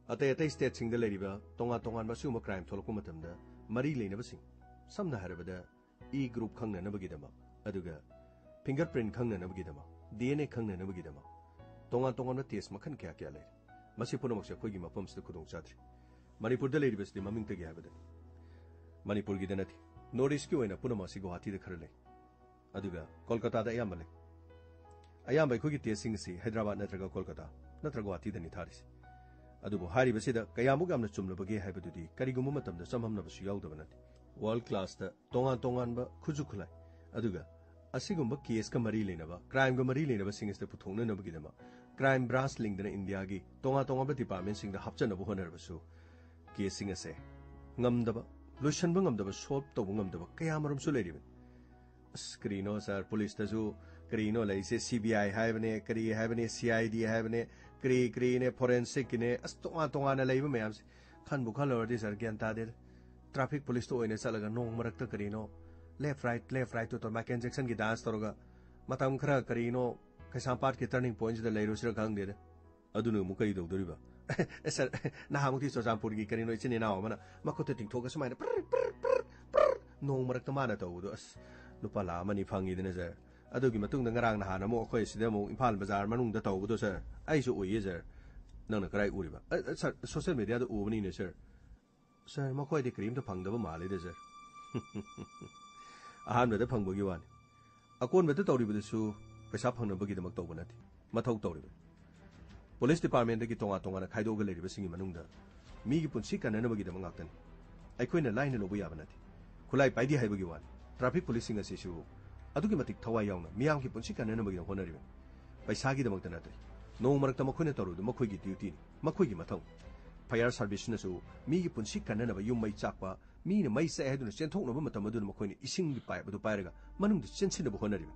ꯑꯇꯩ ꯑꯇꯩ stateꯁꯤꯡꯗ ꯂꯩꯔꯤꯕ ꯇꯣꯉꯥꯟ ꯇꯣꯉꯥꯟꯕ ꯑꯁꯤꯒꯨꯝꯕ crime ꯊꯣꯛꯂꯛꯄ ꯃꯇꯝꯗ ꯃꯔꯤ ꯂꯩꯅꯕꯁꯤꯡ, ꯁꯝꯅ ꯍꯥꯏꯔꯕꯗ E group ꯈꯪꯅꯅꯕꯒꯤꯗꯃꯛ, ꯑꯗꯨꯒ fingerprint ꯈꯪꯅꯅꯕꯒꯤꯗꯃꯛ, DNA ꯈꯪꯅꯅꯕꯒꯤꯗꯃꯛ ꯇꯣꯉꯥꯟ ꯇꯣꯉꯥꯟꯕ test ꯃꯈꯜ ꯀꯌꯥ ꯀꯌꯥ ꯂꯩꯔꯤ꯫ ꯃꯁꯤ ꯄꯨꯝꯅꯃꯛꯁꯦ ꯑꯩꯈꯣꯏꯒꯤ ꯃꯐꯝꯁꯤꯗ ꯈꯨꯗꯣꯡ ꯆꯥꯗ꯭ꯔꯤ꯫ ꯃꯅꯤꯄꯨꯔꯗ ꯂꯩꯔꯤꯕꯁꯤꯗꯤ ꯃꯃꯤꯡꯇꯒꯤ ꯍꯥꯏꯕꯗꯨꯅꯤ꯫ ꯃꯅꯤꯄꯨꯔꯒꯤꯗ ꯅꯠꯇꯦ, ꯅꯣꯔꯠ ꯏꯁꯀꯤ ꯑꯣꯏꯅ ꯄꯨꯝꯅꯃꯛ ꯑꯁꯤ ꯒꯨꯋꯥꯍꯥꯇꯤꯗ ꯈꯔ ꯂꯩ, ꯑꯗꯨꯒ ꯀꯣꯜꯀꯇꯥꯗ ꯑꯌꯥꯝꯕ ꯂꯩ꯫ ꯑꯌꯥꯝꯕ ꯑꯩꯈꯣꯏꯒꯤ ꯇꯦꯁꯁꯤꯡ ꯑꯁꯤ ꯍꯥꯏꯗ꯭ꯔꯕꯥꯗ ꯅꯠꯇ꯭ꯔꯒ ꯀꯣꯜꯀꯇꯥ ꯅꯠꯇ꯭ꯔꯒ ꯒꯨꯋꯥꯍꯥꯇꯤꯗꯅꯤ ꯊꯥꯔꯤꯁꯤ꯫ ꯑꯗꯨꯕꯨ ꯍꯥꯏꯔꯤꯕꯁꯤꯗ ꯀꯌꯥꯃꯨꯛ ꯌꯥꯝꯅ ꯆꯨꯝꯂꯕꯒꯦ ꯍꯥꯏꯕꯗꯨꯗꯤ ꯀꯔꯤꯒꯨꯝꯕ ꯃꯇꯝꯗ ꯆꯃꯝꯅꯕꯁꯨ ꯌꯥꯎꯗꯕ ꯅꯠꯇꯦ꯫ ꯋꯥꯔꯜ ꯀ꯭ꯂꯥꯁꯇ ꯇꯣꯉꯥꯟ ꯇꯣꯉꯥꯟꯕ ꯈꯨꯠꯁꯨ ꯈꯨꯠꯂꯥꯏ, ꯑꯗꯨꯒ ꯑꯁꯤꯒꯨꯝꯕ ꯀꯦꯁꯀ ꯃꯔꯤ ꯂꯩꯅꯕ, ꯀ꯭ꯔꯥꯏꯝꯒ ꯃꯔꯤ ꯂꯩꯅꯕꯁꯤꯡ ꯑꯁꯤꯗ ꯄꯨꯊꯣꯛꯅꯅꯕꯒꯤꯗꯃꯛ ꯀ꯭ꯔꯥꯏꯝ ꯕ꯭ꯔꯥꯟꯁ ꯂꯤꯡꯗꯅ ꯏꯟꯗꯤꯌꯥꯒꯤ ꯇꯣꯉꯥꯟ ꯇꯣꯉꯥꯟꯕ ꯗꯤꯄꯥꯔꯠꯃꯦꯟꯁꯤꯡꯗ ꯍꯥꯞꯆꯅꯕ ꯍꯣꯠꯅꯔꯕꯁꯨ, ꯀꯦꯁꯁꯤꯡ ꯑꯁꯦ ꯉꯝꯗꯕ, ꯂꯣꯏꯁꯤꯟꯕ ꯉꯝꯗꯕ, ꯁꯣꯜꯕ ꯇꯧꯕ ꯉꯝꯗꯕ ꯀꯌꯥ ꯃꯔꯨꯝꯁꯨ ꯂꯩꯔꯤꯕꯅꯤ꯫ ꯑꯁ, ꯀꯔꯤꯅꯣ ꯁꯥꯔ, ꯄꯨꯂꯤꯁꯇꯁꯨ ꯀꯔꯤꯅꯣ ꯂꯩꯔꯤꯁꯦ, ꯁꯤ ꯕꯤ ꯑꯥꯏ ꯍꯥꯏꯕꯅꯦ, ꯀꯔꯤ ꯍꯥꯏꯕꯅꯦ, ꯁꯤ ꯑꯥꯏ ꯗꯤ ꯍꯥꯏꯕꯅꯦ, ꯀꯔꯤ ꯀꯔꯤꯅꯦ, ꯐꯣꯔꯦꯟꯁꯤꯛꯀꯤꯅꯦ, ꯑꯁ, ꯇꯣꯉꯥꯟ ꯇꯣꯉꯥꯟꯅ ꯂꯩꯕ ꯃꯌꯥꯝꯁꯦ꯫ ꯈꯟꯕꯨ ꯈꯜꯂꯨꯔꯗꯤ ꯁꯥꯔ, ꯒ꯭ꯌꯥꯟ ꯇꯥꯗꯦꯗ꯫ ꯇ꯭ꯔꯥꯐꯤꯛ ꯄꯨꯂꯤꯁꯇ ꯑꯣꯏꯅ ꯆꯠꯂꯒ ꯅꯣꯡ ꯃꯔꯛꯇ ꯀꯔꯤꯅꯣ, ꯂꯦꯐ ꯔꯥꯏꯠ, ꯂꯦꯐ ꯔꯥꯏꯠꯇꯨ ꯇꯧꯔ ꯃꯥꯏꯀꯦꯜ ꯖꯦꯛꯁꯟꯒꯤ ꯗꯥꯟꯁ ꯇꯧꯔꯒ ꯃꯇꯝ ꯈꯔ ꯀꯔꯤꯅꯣ ꯀꯩꯁꯥꯝꯄꯥꯠꯀꯤ ꯇꯔꯅꯤꯡ ꯄꯣꯏꯟꯁꯤꯗ ꯂꯩꯔꯨꯁꯤꯔ ꯈꯪꯗꯦꯗ꯫ ꯑꯗꯨꯅ ꯑꯃꯨꯛ ꯀꯔꯤ ꯇꯧꯗꯣꯔꯤꯕ? ꯑꯦ, ꯁꯥꯔ, ꯅꯍꯥꯟꯃꯨꯛꯇꯤ ꯆꯨꯔꯆꯥꯟꯄꯨꯔꯒꯤ ꯀꯔꯤꯅꯣ ꯏꯆꯤꯟ ꯏꯅꯥꯎ ꯑꯃꯅ ꯃꯈꯨꯠꯇ ꯇꯤꯡꯊꯣꯛꯑꯒ ꯁꯨꯃꯥꯏꯅ ꯄ꯭ꯔꯔ, ꯄ꯭ꯔꯔ, ꯄ꯭ꯔꯔ, ꯄ꯭ꯔꯔ, ꯅꯣꯡ ꯃꯔꯛꯇ ꯃꯥꯅ ꯇꯧꯕꯗꯣ, ꯑꯁ, ꯂꯨꯄꯥ ꯂꯥꯈ ꯑꯃ ꯑꯅꯤ ꯐꯪꯉꯤꯗꯅ, ꯁꯥꯔ꯫ ꯑꯗꯨꯒꯤ ꯃꯇꯨꯡꯗ ꯉꯔꯥꯡ ꯅꯍꯥꯟ ꯑꯃꯨꯛ ꯑꯩꯈꯣꯏ ꯁꯤꯗ ꯑꯃꯨꯛ ꯏꯝꯐꯥꯜ ꯕꯖꯥꯔ ꯃꯅꯨꯡꯗ ꯇꯧꯕꯗꯣ, ꯁꯥꯔ, ꯑꯩꯁꯨ ꯎꯏꯌꯦ, ꯁꯥꯔ꯫ ꯅꯪꯅ ꯀꯗꯥꯏ ꯎꯔꯤꯕ? ꯑ, ꯑ, ꯁꯥꯔ, ꯁꯣꯁꯤꯌꯦꯜ ꯃꯦꯗꯤꯌꯥꯗ ꯎꯕꯅꯤꯅꯦ, ꯁꯥꯔ꯫ ꯁꯥꯔ, ꯃꯈꯣꯏꯗꯤ ꯀꯔꯤꯝꯇ ꯐꯪꯗꯕ ꯃꯥꯜꯂꯤꯗ, ꯁꯥꯔ꯫ ꯑꯍꯥꯟꯕꯗ ꯐꯪꯕꯒꯤ ꯋꯥꯅꯤ꯫ ꯑꯀꯣꯟꯕꯗ ꯇꯧꯔꯤꯕꯗꯨꯁꯨ ꯄꯩꯁꯥ ꯐꯪꯅꯕꯒꯤꯗꯃꯛ ꯇꯧꯕ ꯅꯠꯇꯦ꯫ ꯃꯊꯧ ꯇꯧꯔꯤꯕꯅꯤ꯫ ꯄꯨꯂꯤꯁ ꯗꯤꯄꯥꯔꯠꯃꯦꯟꯗꯒꯤ ꯇꯣꯉꯥꯟ ꯇꯣꯉꯥꯟꯅ ꯈꯥꯏꯗꯣꯛꯑꯒ ꯂꯩꯔꯤꯕꯁꯤꯡꯒꯤ ꯃꯅꯨꯡꯗ ꯃꯤꯒꯤ ꯄꯨꯟꯁꯤ ꯀꯟꯅꯅꯕꯒꯤꯗꯃꯛ ꯉꯥꯛꯇꯅꯤ꯫ ꯑꯩꯈꯣꯏꯅ ꯂꯥꯏꯅ ꯂꯧꯕ ꯌꯥꯕ ꯅꯠꯇꯦ꯫ ꯈꯨꯠꯂꯥꯏ ꯄꯥꯏꯗꯦ ꯍꯥꯏꯕꯒꯤ ꯋꯥꯅꯤ꯫ ꯇ꯭ꯔꯥꯐꯤꯛ ꯄꯨꯂꯤꯁꯁꯤꯡ ꯑꯁꯤꯁꯨ ꯑꯗꯨꯛꯀꯤ ꯃꯇꯤꯛ ꯊꯋꯥꯏ ꯌꯥꯎꯅ ꯃꯤꯌꯥꯝꯒꯤ ꯄꯨꯟꯁꯤ ꯀꯟꯅꯅꯕꯒꯤꯗꯃꯛ ꯍꯣꯠꯅꯔꯤꯕꯅꯤ꯫ ꯄꯩꯁꯥꯒꯤꯗꯃꯛꯇ ꯅꯠꯇꯦ꯫ ꯅꯣꯡ ꯃꯔꯛꯇ ꯃꯈꯣꯏꯅ ꯇꯧꯔꯤꯕꯗꯨ ꯃꯈꯣꯏꯒꯤ ꯗ꯭ꯌꯨꯇꯤꯅꯤ, ꯃꯈꯣꯏꯒꯤ ꯃꯊꯧ꯫ ꯐꯥꯌꯔ ꯁꯥꯔꯚꯤꯁꯅꯁꯨ ꯃꯤꯒꯤ ꯄꯨꯟꯁꯤ ꯀꯟꯅꯅꯕ ꯌꯨꯝ ꯃꯩ ꯆꯥꯛꯄ, ꯃꯤꯅ ꯃꯩ ꯆꯥꯛꯑꯦ ꯍꯥꯏꯗꯨꯅ ꯆꯦꯟꯊꯣꯛꯅꯕ ꯃꯇꯝ ꯑꯗꯨꯗ ꯃꯈꯣꯏꯅ ꯏꯁꯤꯡꯒꯤ ꯄꯥꯏꯞ ꯑꯗꯨ ꯄꯥꯏꯔꯒ ꯃꯅꯨꯡꯗ ꯆꯦꯟꯁꯤꯟꯅꯕ ꯍꯣꯠꯅꯔꯤꯕꯅꯤ꯫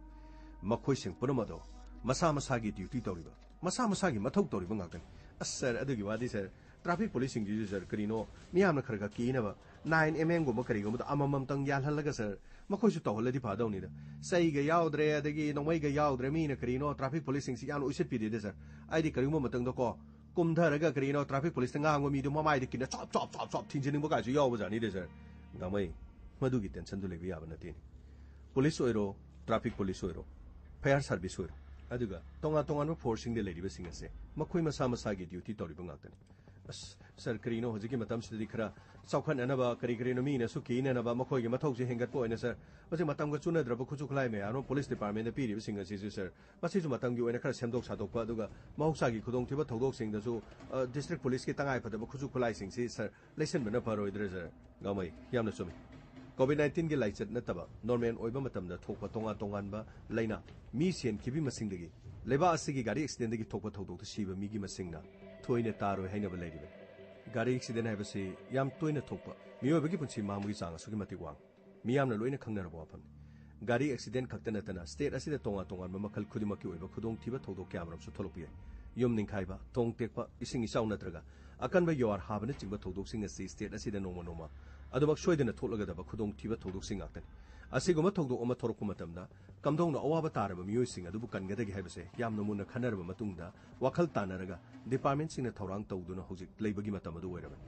ꯃꯈꯣꯏꯁꯤꯡ ꯄꯨꯝꯅꯃꯛ ꯑꯗꯣ ꯃꯁꯥ ꯃꯁꯥꯒꯤ ꯗ꯭ꯌꯨꯇꯤ ꯇꯧꯔꯤꯕ, ꯃꯁꯥ ꯃꯁꯥꯒꯤ ꯃꯊꯧ ꯇꯧꯔꯤꯕ ꯉꯥꯛꯇꯅꯤ꯫ ꯑꯁ ꯁꯥꯔ, ꯑꯗꯨꯒꯤ ꯋꯥꯗꯤ ꯁꯥꯔ, ꯇ꯭ꯔꯥꯐꯤꯛ ꯄꯨꯂꯤꯁꯁꯤꯡꯁꯤꯁꯨ ꯁꯥꯔ, ꯀꯔꯤꯅꯣ, ꯃꯤꯌꯥꯝꯅ ꯈꯔ ꯈꯔ ꯀꯤꯅꯕ ꯅꯥꯏꯟ ꯑꯦꯝ ꯑꯦꯝꯒꯨꯝꯕ ꯀꯔꯤꯒꯨꯝꯕꯗ ꯑꯃꯃꯝꯇꯪ ꯌꯥꯜꯍꯜꯂꯒ ꯁꯥꯔ, ꯃꯈꯣꯏꯁꯨ ꯇꯧꯍꯜꯂꯗꯤ ꯐꯗꯧꯅꯤꯗ꯫ ꯆꯩꯒ ꯌꯥꯎꯗ꯭ꯔꯦ, ꯑꯗꯒꯤ ꯅꯣꯡꯃꯩꯒ ꯌꯥꯎꯗ꯭ꯔꯦ, ꯃꯤꯅ ꯀꯔꯤꯅꯣ, ꯇ꯭ꯔꯥꯐꯤꯛ ꯄꯨꯂꯤꯁꯁꯤꯡꯁꯤ ꯌꯥꯝꯅ ꯎꯁꯤꯠꯄꯤꯗꯦꯗ ꯁꯥꯔ꯫ ꯑꯩꯗꯤ ꯀꯔꯤꯒꯨꯝꯕ ꯃꯇꯝꯗꯀꯣ, ꯀꯨꯝꯊꯔꯒ ꯀꯔꯤꯅꯣ ꯇ꯭ꯔꯥꯐꯤꯛ ꯄꯨꯂꯤꯁꯇ ꯉꯥꯡꯕ ꯃꯤꯗꯨ ꯃꯃꯥꯏꯗ ꯀꯤꯟꯅ ꯆꯣꯞ ꯆꯣꯞ ꯆꯣꯞ ꯆꯣꯞ ꯊꯤꯟꯖꯤꯟꯅꯤꯡꯕ ꯀꯥꯏꯁꯨ ꯌꯥꯎꯕꯖꯥꯠꯅꯤꯗ ꯁꯥꯔ꯫ ꯗꯥꯃꯩ, ꯃꯗꯨꯒꯤ ꯇꯦꯟꯁꯟꯗꯨ ꯂꯩꯕ ꯌꯥꯕ ꯅꯠꯇꯦꯅꯦ꯫ ꯄꯨꯂꯤꯁ ꯑꯣꯏꯔꯣ, ꯇ꯭ꯔꯥꯐꯤꯛ ꯄꯨꯂꯤꯁ ꯑꯣꯏꯔꯣ, ꯐꯥꯌꯔ ꯁꯥꯔꯚꯤꯁ ꯑꯣꯏꯔꯣ, ꯑꯗꯨꯒ ꯇꯣꯉꯥꯟ ꯇꯣꯉꯥꯟꯕ ꯐꯣꯔꯁꯁꯤꯡꯗ ꯂꯩꯔꯤꯕꯁꯤꯡ ꯑꯁꯦ ꯃꯈꯣꯏ ꯃꯁꯥ ꯃꯁꯥꯒꯤ ꯗ꯭ꯌꯨꯇꯤ ꯇꯧꯔꯤꯕ ꯉꯥꯛꯇꯅꯤ꯫ ꯑꯁ, ꯁꯥꯔ, ꯀꯔꯤꯅꯣ ꯍꯧꯖꯤꯛꯀꯤ ꯃꯇꯝꯁꯤꯗꯗꯤ ꯈꯔ ꯆꯥꯎꯈꯠꯅꯅꯕ, ꯀꯔꯤ ꯀꯔꯤꯅꯣ ꯃꯤꯅꯁꯨ ꯀꯤꯅꯅꯕ, ꯃꯈꯣꯏꯒꯤ ꯃꯊꯧꯁꯦ ꯍꯦꯟꯒꯠꯄ ꯑꯣꯏꯅ, ꯁꯥꯔ, ꯍꯧꯖꯤꯛ ꯃꯇꯝꯒ ꯆꯨꯅꯗ꯭ꯔꯕ ꯈꯨꯠꯁꯨ ꯈꯨꯠꯂꯥꯏ ꯃꯌꯥꯝ ꯑꯃ ꯄꯨꯂꯤꯁ ꯗꯤꯄꯥꯔꯠꯃꯦꯟꯗ ꯄꯤꯔꯤꯕꯁꯤꯡ ꯑꯁꯤꯁꯨ, ꯁꯥꯔ, ꯃꯁꯤꯁꯨ ꯃꯇꯝꯒꯤ ꯑꯣꯏꯅ ꯈꯔ ꯁꯦꯝꯗꯣꯛ ꯁꯥꯗꯣꯛꯄ, ꯑꯗꯨꯒ ꯃꯍꯧꯁꯥꯒꯤ ꯈꯨꯗꯣꯡꯊꯤꯕ ꯊꯧꯗꯣꯛꯁꯤꯡꯗꯁꯨ, ꯑ, ꯗꯤꯁꯇ꯭ꯔꯤꯛ ꯄꯨꯂꯤꯁꯀꯤ ꯇꯉꯥꯏ ꯐꯗꯕ ꯈꯨꯠꯁꯨ ꯈꯨꯠꯂꯥꯏꯁꯤꯡꯁꯤ, ꯁꯥꯔ, ꯂꯩꯁꯟꯕꯅ ꯐꯔꯣꯏꯗ꯭ꯔꯥ, ꯁꯥꯔ? ꯒꯥꯎꯃꯩ, ꯌꯥꯝꯅ ꯆꯨꯝꯃꯤ꯫ ꯀꯣꯚꯤꯗ ꯅꯥꯏꯟꯇꯤꯟꯒꯤ ꯂꯥꯏꯆꯠ ꯅꯠꯇꯕ ꯅꯣꯔꯃꯦꯜ ꯑꯣꯏꯕ ꯃꯇꯝꯗ ꯊꯣꯛꯄ ꯇꯣꯉꯥꯟ ꯇꯣꯉꯥꯟꯕ ꯂꯥꯏꯅꯥ, ꯃꯤ ꯁꯦꯟꯈꯤꯕꯒꯤ ꯃꯁꯤꯡꯗꯒꯤ ꯂꯩꯕꯥꯛ ꯑꯁꯤꯒꯤ ꯒꯥꯔꯤ ꯑꯦꯛꯁꯤꯗꯦꯟꯗꯒꯤ ꯊꯣꯛꯄ ꯊꯧꯗꯣꯛꯇ ꯁꯤꯕ ꯃꯤꯒꯤ ꯃꯁꯤꯡꯅ ꯊꯣꯏꯅ ꯇꯥꯔꯣꯏ ꯍꯥꯏꯅꯕ ꯂꯩꯔꯤꯕꯅꯤ꯫ ꯒꯥꯔꯤ ꯑꯦꯛꯁꯤꯗꯦꯟ ꯍꯥꯏꯕꯁꯤ ꯌꯥꯝ ꯇꯣꯏꯅ ꯊꯣꯛꯄ, ꯃꯤꯑꯣꯏꯕꯒꯤ ꯄꯨꯟꯁꯤ ꯃꯥꯡꯕꯒꯤ ꯆꯥꯡ ꯑꯁꯨꯛꯀꯤ ꯃꯇꯤꯛ ꯋꯥꯡ, ꯃꯤꯌꯥꯝꯅ ꯂꯣꯏꯅ ꯈꯪꯅꯔꯕ ꯋꯥꯐꯝꯅꯤ꯫ ꯒꯥꯔꯤ ꯑꯦꯛꯁꯤꯗꯦꯟ ꯈꯛꯇ ꯅꯠꯇꯅ ꯁ꯭ꯇꯦꯠ ꯑꯁꯤꯗ ꯇꯣꯉꯥꯟ ꯇꯣꯉꯥꯟꯕ ꯃꯈꯜ ꯈꯨꯗꯤꯡꯃꯛꯀꯤ ꯑꯣꯏꯕ ꯈꯨꯗꯣꯡꯊꯤꯕ ꯊꯧꯗꯣꯛ ꯀꯌꯥꯃꯔꯨꯝꯁꯨ ꯊꯣꯛꯂꯛꯄ ꯌꯥꯏ꯫ ꯌꯨꯝ ꯅꯤꯡꯈꯥꯏꯕ, ꯊꯣꯡ ꯇꯦꯛꯄ, ꯏꯁꯤꯡ ꯏꯆꯥꯎ ꯅꯠꯇ꯭ꯔꯒ ꯑꯀꯟꯕ ꯌꯨꯍꯥꯔ ꯍꯥꯕꯅꯆꯤꯡꯕ ꯊꯧꯗꯣꯛꯁꯤꯡ ꯑꯁꯤ ꯁ꯭ꯇꯦꯠ ꯑꯁꯤꯗ ꯅꯣꯡꯃ ꯅꯣꯡꯃ ꯑꯗꯨꯃꯛ ꯁꯣꯏꯗꯅ ꯊꯣꯛꯂꯒꯗꯕ ꯈꯨꯗꯣꯡꯊꯤꯕ ꯊꯧꯗꯣꯛꯁꯤꯡ ꯉꯥꯛꯇꯅꯤ꯫ ꯑꯁꯤꯒꯨꯝꯕ ꯊꯧꯗꯣꯛ ꯑꯃ ꯊꯣꯔꯛꯄ ꯃꯇꯝꯗ ꯀꯝꯗꯧꯅ ꯑꯋꯥꯕ ꯇꯥꯔꯕ ꯃꯤꯑꯣꯏꯁꯤꯡ ꯑꯗꯨꯕꯨ ꯀꯟꯒꯗꯒꯦ ꯍꯥꯏꯕꯁꯦ ꯌꯥꯝꯅ ꯃꯨꯟꯅ ꯈꯟꯅꯔꯕ ꯃꯇꯨꯡꯗ ꯋꯥꯈꯜ ꯇꯥꯅꯔꯒ ꯗꯤꯄꯥꯔꯠꯃꯦꯟꯠꯁꯤꯡꯅ ꯊꯧꯔꯥꯡ ꯇꯧꯗꯨꯅ ꯍꯧꯖꯤꯛ ꯂꯩꯕꯒꯤ ꯃꯇꯝ ꯑꯗꯨ ꯑꯣꯏꯔꯕꯅꯤ꯫